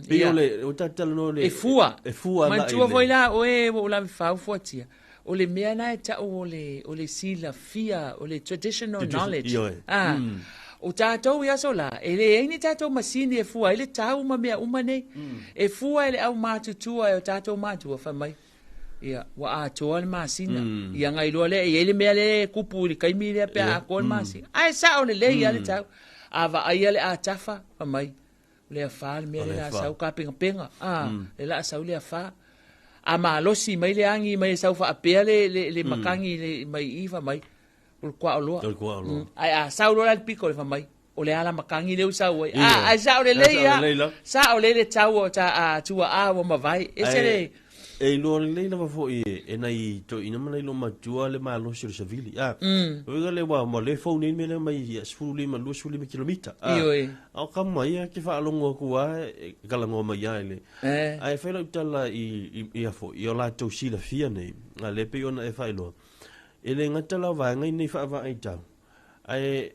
Pe o le, o tatalo no le...
E fua.
E fua.
Mantua foi la, oe, o la whau fuatia. O le mea na e tau o le sila fia, o le traditional knowledge. O tātou i aso la, e le eini tātou masini e fua, e le tau ma mea uma nei. E fua e le au mātutua e o tātou mātua, whai mai. Ia, wa atoa le masina. Ia ngai loa le, ia le mea le kupu i le kaimi lea pe atoa le masina. Ai sao le lei a le tau. A va ai le a tafa, whai mai. Le a wha le mea le la sau ka penga penga. A, le la sau le a wha. A malosi mai le angi mai sau wha apea le makangi le mai i wha mai. O le kwa o loa.
O le kwa o loa.
Ai a sau loa le piko le wha mai. o le ala matagi lea ua sau ai. A, ae sao lelei a. Sao lelei le tau o ta a tuaa ua mavae. Ese le
E iloa lelei lava foi e nai toeaiina ma nai loomatua le malosi o le savili. A, uiga lea ua le fou nei le mea lea mai 15, 25 kilomita. A,
Ioe.
a o kama ia ke faalogo atu lava e talanoa mai lava i le... Ae fai lau tala i ia foi, i o latou silafia nei, a lea pei ona e faailoa, e le gata la o vaega nei faavaai tau, ae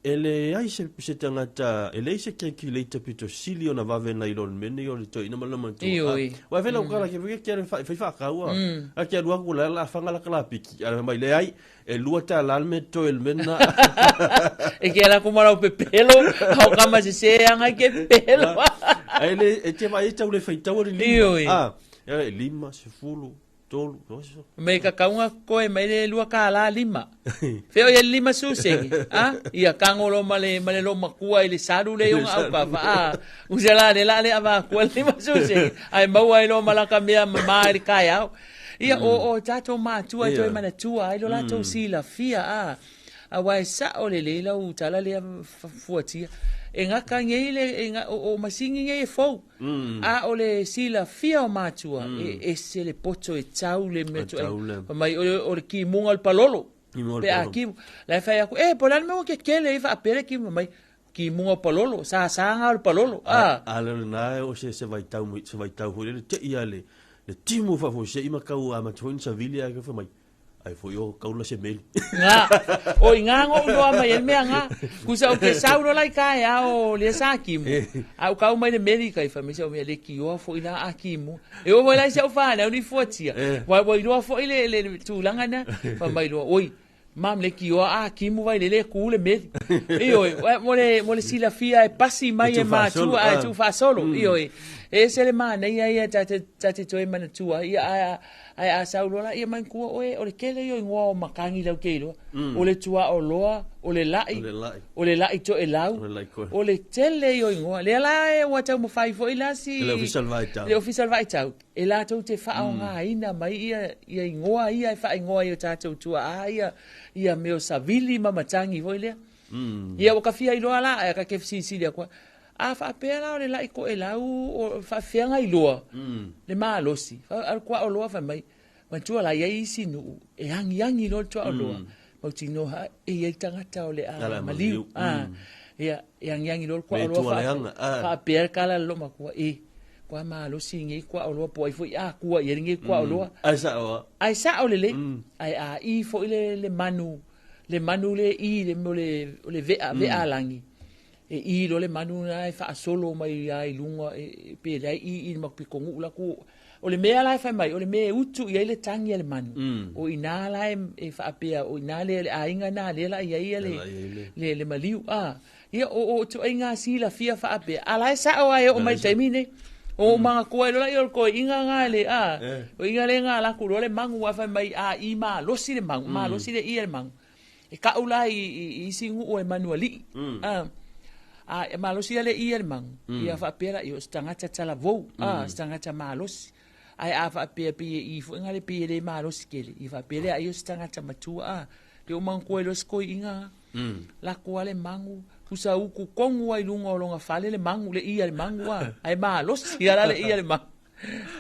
E leai se, se tagata, e leai se calculator pito sili ona vave nai lo le mea nei o le toeaina ma le matua.
Ioe.
Ah, Ua fai lau kala ke fai ke fai fai whakau a. A ke alu aku la la whanga la kala piki. A mai leai, e lua ta la le mea toe le mea na.
E ke ala ku marau pepelo, au kama se se anga ke pelo.
Ai le e te vai e tau le whai tau le lima.
Ioe.
Ah, e lima, sefulu, tolu, oso.
Me ka kaunga koe mai le lua ka la lima. Feo ia lima susegi. A? Ia kangolo ma le, ma le lo makua i le salu le yonga au ka fa. A, usa la le la le ava kua lima susegi. Ai maua i lo malaka mea mama i le kai au. Ia o tātou mātua i toi mana tua ai lo latou silafia a. A wai sa o le le lau tala le fuatia. E ngaka ngei le e nga, o masingi ngei e fou. A o le silafia o matua e ese le poto e tau le mea
tu ai.
Fa mai o le kimuga o le palolo. Pe a kimu. La e fai aku, e po le a le mea ua kekele ai faapea le kimu mai. Kimuga o palolo, sasaga o le palolo.
A. A le lena o se se vaitau se vaitau foi le te ia le le timu faafuasei ma kau amata foi ona savili ae fai mai. Ai foi o kaula se meli.
Nga, o i ngā ngō unoa mai e mea ngā. Kusa o ke sau lola i ka e ao le sa kimu. A u kau mai le meli kai fa me se o mea le kioa foi la a kimu. E o lai se o whānau ni fuatia. Wai wai roa foi le le tūlanga na. Fa mai loa, oi, mam le kioa a kimu vai le le ku le meli. Ioe, mo le mo le silafia e pasi mai e mātua a e tū whaasolo. Ioe, e se le mānei ai e tate tate toe manatua. Ia a Ae a sau loa la ia mai kua oe o le kele ia o ingoa o matagi lau ke iloa. O le tuaoloa, o le la'i, o le la'i toelau, o le tele ia o ingoa. Lea la e ua taumafai foi la si
Le Ofisa o le Vaitau.
Le Ofisa o le Vaitau, e latou te faaaogaina mai ia ia ingoa ia e faaigoa ai o tatou tuaa ia ia mea o savili ma matagi foi lea. Ia ua ka fia iloa la ae ka ke fesilisili atu A faapea la o le la'i toelau o faafefea ona iloa le malosi. A o le tuaoloa fai mai, manatua la e i ai isi nuu e agiagi loa le tuaoloa, mautinoa e i ai tagata o le a maliu. Ia, e agiagi loa le tuaoloa faapea le tala a le loomatua, e, kua malosi lenei tuaoloa po o ai foi a tua i ai lenei tuaoloa.
Ae sao lava.
Ae sao lelei. Ae a i foi le manu, le manu le i le mea o le vea, vea alagi. E ʻī loa le manu lena e faasolo mai lava i luga e, pe leai ʻī i le matou pitonuu la ku. O le mea la e fai mai, o le mea e utu i ai le tagi a le manu, o i ina la e faapea, o i ina le aiga lena lea la i ai le, le, le maliu. A, ia, o, o ituaiga silafia faapea, a la e sao lava e oo mai i le taimi lenei. O ou manatua ai loa lea o le toeaina lena le, a, toeaina lea na alu atu loa le manu ae fai mai a ʻī malosi le manu, malosi le ʻī a le manu. E kau la i isi nuu e manu alii. A, e malosi a le ʻī a le manu, ia faapea la, ia o se tagata talavou, a, se tagata malosi. Ae a faapea pei e ʻī foi na le pei e le malosi tele, ia faapea lea ai o se tagata matua, a. Lea ua manatua ai loa se toeaina lena. Lako lava le manu, tusa utu tonu lava i luga o lona fale le manu, le ʻī a le manu, a. Ae malosi lava la le ʻī a le manu.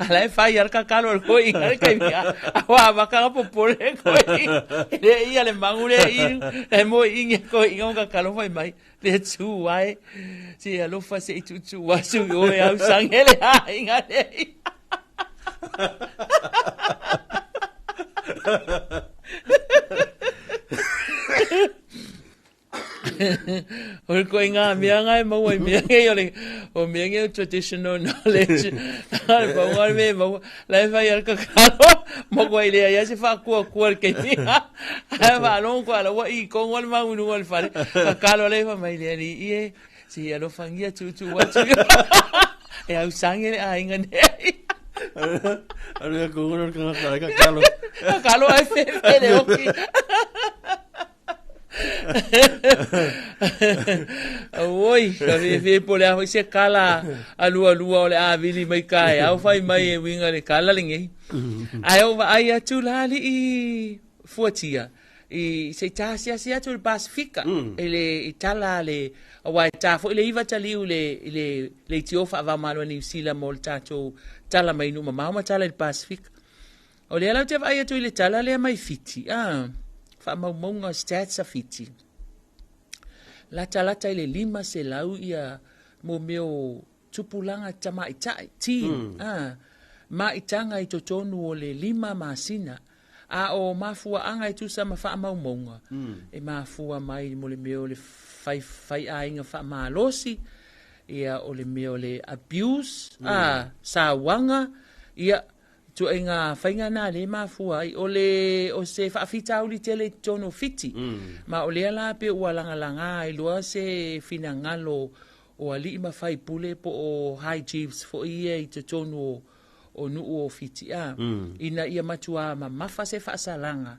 A la e fai a le kakalo a le toeaina le taimi a ua amata ona popole le toeaina. E le ʻī a le manu le ʻī e moeʻiʻi e toeaina ma kakalo fai mai le Atua e se alofa se i tuutuu atu i oe au sage le aiga nei. O le ituaiga mea lena e maua i mea nei o le o mea nei o traditional knowledge. A o le pau lena o le mea e maua, la e fai lava le kakalo ma matua leai lava se faatuatua i le taimi lena. Ae faalogo atu a la ua i tonu lava le magu i luga o le fale, kakalo lea fai mai, le alii e, se i alofagia tuutuu atu e ausage le aiga nei.
Alu ia kuku le tagata le kakalo.
Kakalo ae fefe le oki. Oi, ka fefe po le a foi se kala a lualua o le a vili mai kaeao fai mai e uiga le kala lenei. Ae ou vaai atu la alii fuatia. i se i tasiasi atu i le Pasefika i le i tala a le aua e ta foi le 9 taliu i le i le leitio faava-o-Malo a Niu Sila mo le tatou tala mai nuu mamao ma tala i le Pasefika. O lea la ou te vaai atu i le tala lea mai Fiti, a faamaumauga stats a Fiti. Latalata i le 500 ia mo mea o tupulaga tamaitai, teen, a, maitaga i totonu o le 5 masina. A o mafuaaga e tusa ma faamaumauga, e mafua mai mo le mea o le fai, faiaiga faamalosi, ia o le mea o le abuse, a, sauaga, ia, ituaiga faiga na lea e mafua ai. O le, o se faafitauli tele i totonu o Fiti, ma o lea la pei ua lagalaga ai loa se finagalo o alii ma faipule po o high chiefs foi ia i totonu o, o nuu o Fiti a, ina ia matuā mamafa se faasalaga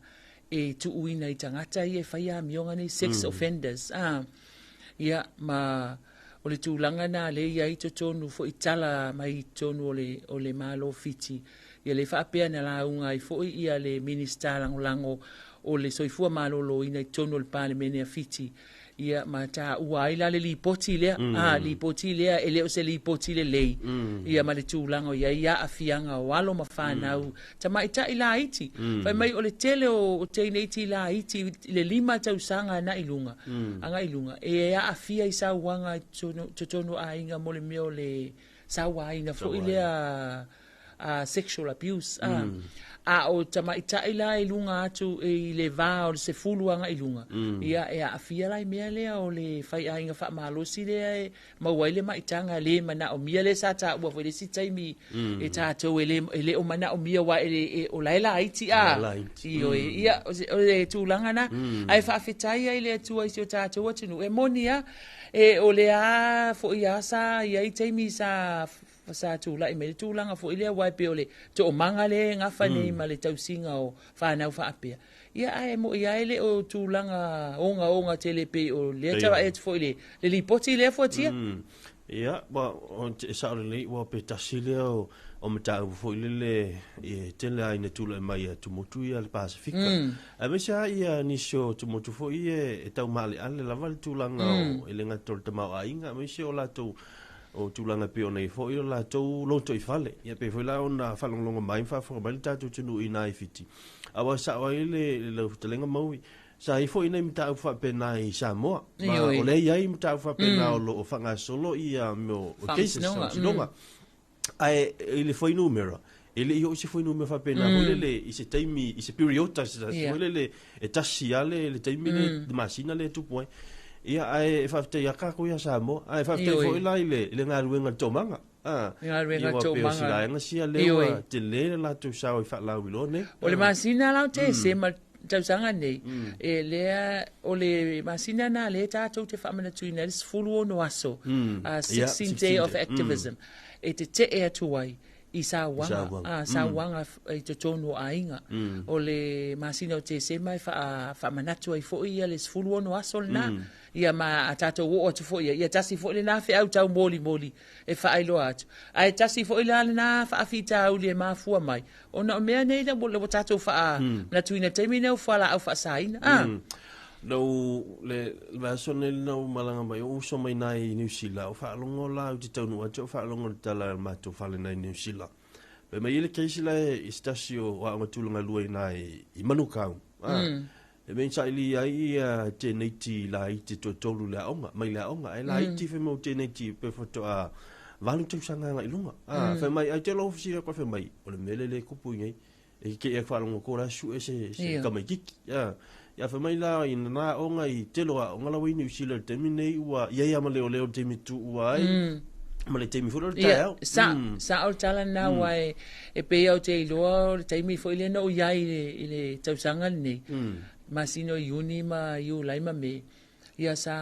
e tuuina i tagata ia e faia amioga nei, sex offenders a. Ia, ma o le tulaga na lea e i ai totonu foi tala mai i totonu o le, o le Malo Fiti. Ia lea faapea na lauga ai foi ia le Minisita Lagolago o le Soifua Maloloina i totonu o le Palemene a Fiti. Ia, ma taua ai la le lipoti lea, a, lipoti lea e le o se lipoti lelei, ia ma le tulaga o i ai aafiaga o alo ma fanau, tamaitai laiti. Fai mai o le tele o teineiti laiti i le 5 tausaga agai i luga, agai i luga, e aafia i sauaga i totonu o aiga mo le mea o le sauaina foi lea, sexual abuse. A o tamaitai la i luga atu i le va o le 10 agai i luga, ia e aafia la i mea lea o le faiaiga faamalosi lea e maua ai le maitaga le manaomia lea sa taua foi i le isi taimi e tatou e le o manaomia aua e o la e laiti a. Ioe, ia o le tulaga na. Ae faafetai ai i le Atua i si o tatou atunuu, e moni lava, e o lea foi lava sa i ai taimi sa sa tulai mai le tulaga foi lea, aua e pei o le toomaga lea e gafa nei ma le tausiga o fanau faapea. Ia, ae moi lava e le o tulaga ogaoga tele pei o lea tavae atu foi i le lipoti lea fuatia.
Ia, ua, e sao lelei, ua pe tasi lea o mataupu foi lele e tele lava ina tulai mai i atumotu ia le Pasefika. Aemaise lava ia nisi o atumotu foi ia e tau maaleale lava le tulaga o, e le gata o le tamaoaiga, aemaise o latou o tulaga e pei ona i ai foi o latou lotoifale. Ia pei foi la ona faalogologo mai ma faafofoga mai le tatou atunuu i ina i Fiti. Aua sao ai le lau fetalaiga Maui, sa i ai foi nai mataupu faapena i Samoa. Ma o lea e i ai mataupu faapena o lo o faagasolo ia mea o cases, faamasinoga. Ae i le fuainumera, e le i oo se fuainumera faapena foi lele i se taimi, i se period foi lele e tasi lava le taimi le masina lea e tupu ai. Ia, ae faafetai lava tatou ia Samoa. Ae faafetai foi la i le galuega a le Toomaga.
Le galuega a le Toomaga. Ia, aua pei o si
vaega sia lea ua tele le latou sao i faalauiloa nei.
O le masina la o Tesema i le tausaga nei, e lea, o le masina lena lea tatou te faamanatuina ai le 16 aso, 16 day of activism, e tetee atu ai i sauaga, a, sauaga i totonu o aiga. O le masina o Tesema e faamanatu ai foi ia le 16 aso lena. Ia ma a tatou oo atu foi ia, ia tasi foi lena feau taumolimoli e faailoa atu. Ae tasi foi la lena faafitauli e mafua mai, ona o mea nei ua tatou faamanatuina i le taimi lenei o fualaau faasaina. A.
Na ou, le vaiaso nei na ou malaga mai, ou uso mai na i Niu Sila, ou faalogo la, ou te taunuu atu, ou faalogo i le tala a le matou fale na i Niu Sila. Fai mai ai le case la i se tasi o aoga tulaga lua i ina i Manukau. E mea i saili ai ia teineiti laiti toatolu i le aoga, mai le aoga. Ae laiti fai mai o teineiti pe faatoa 8 tausaga agai i luga. Fai mai, ai te loa fesili atu, fai mai, o le mea lea le tupu i nei. E keke ia faalogo ko la sue se se mm. tamaititi. Ia, ia fai mai la i nā aoga i tele o aoga la ua i Niu Sila i le taimi nei ua i ai lava ma leoleo i le taimi tuua ai. Ma le taimi foi lea o le taeao.
Sa, sa o le tala lena aua e pei lava ou te iloa o le taimi foi lea na ou i ai i le tausaga lenei, masina o Iuni ma Iulai ma Me, Ia sa,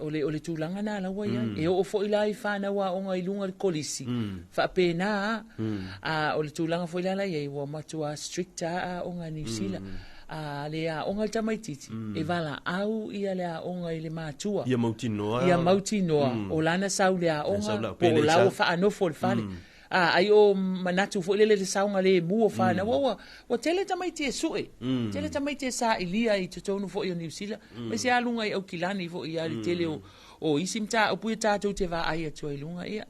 o le, o le tulaga na la ua i ai. E oo foi la i fanau aoga i luga i le kolisi, faapena lava. A o le tulaga foi la la i ai, ua matua strict lava aoga a Niu Sila. A le aoga le tamaitiiti, e valaau ia le aoga i le matua.
Ia mautinoa.
Ia mautinoa, o lana sau i le aoga, po o la ua faanofo i le fale. Ai o manatu foi lele le saogalemu o fanau, ua ua tele tamaiti e sue, tele tamaiti e sailia i totonu foi o Niu Sila, aemaise lava luga i Aukilani foi ia le tele o isi mataupu ia tatou te vaai atu ai i luga, ia.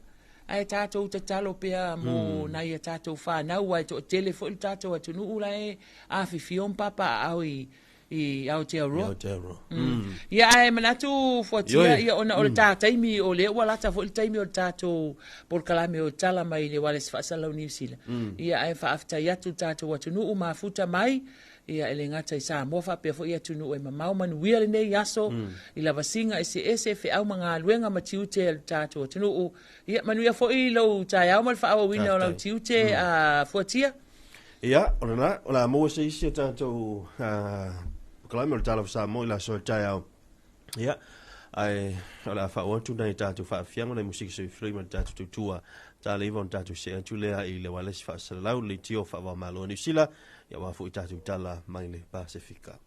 Ae tatou tatalo pea mo nai a tatou fanau, aua e toatele foi le tatou atunuu la e afifio ma papaaao i i Aotearoa.
Aotearoa.
Ia ae manatu Fuatia, ia ona o le ta taimi o lea ua lata foi le taimi o le tatou polokalame o Tala mai le Ualesi Faasalalau Niu Sila. Ia ae faafetai atu le tatou atunuu mafuta mai, ia e le gata i Samoa faapea foi atunuu e mamao manuia lenei aso i lavasiga eseese, feau ma galuega ma tiute a le tatou atunuu. Ia manuia foi lou taeao ma le faaauauina o lau tiute a Fuatia.
Ia, o lena, o le a maua se isi o tatou polokalame o le Tala o Samoa i le aso o le taeao. Ia, ae o le a faaoo atu nai tatou faafiaga nai musika soifua ma le tatou tautua taleiva ona tatou see atu lea i le ualesi faasalalau le leitio faava o Malo o Niu Sila, ia aua foi tatou tala mai le Pasefika.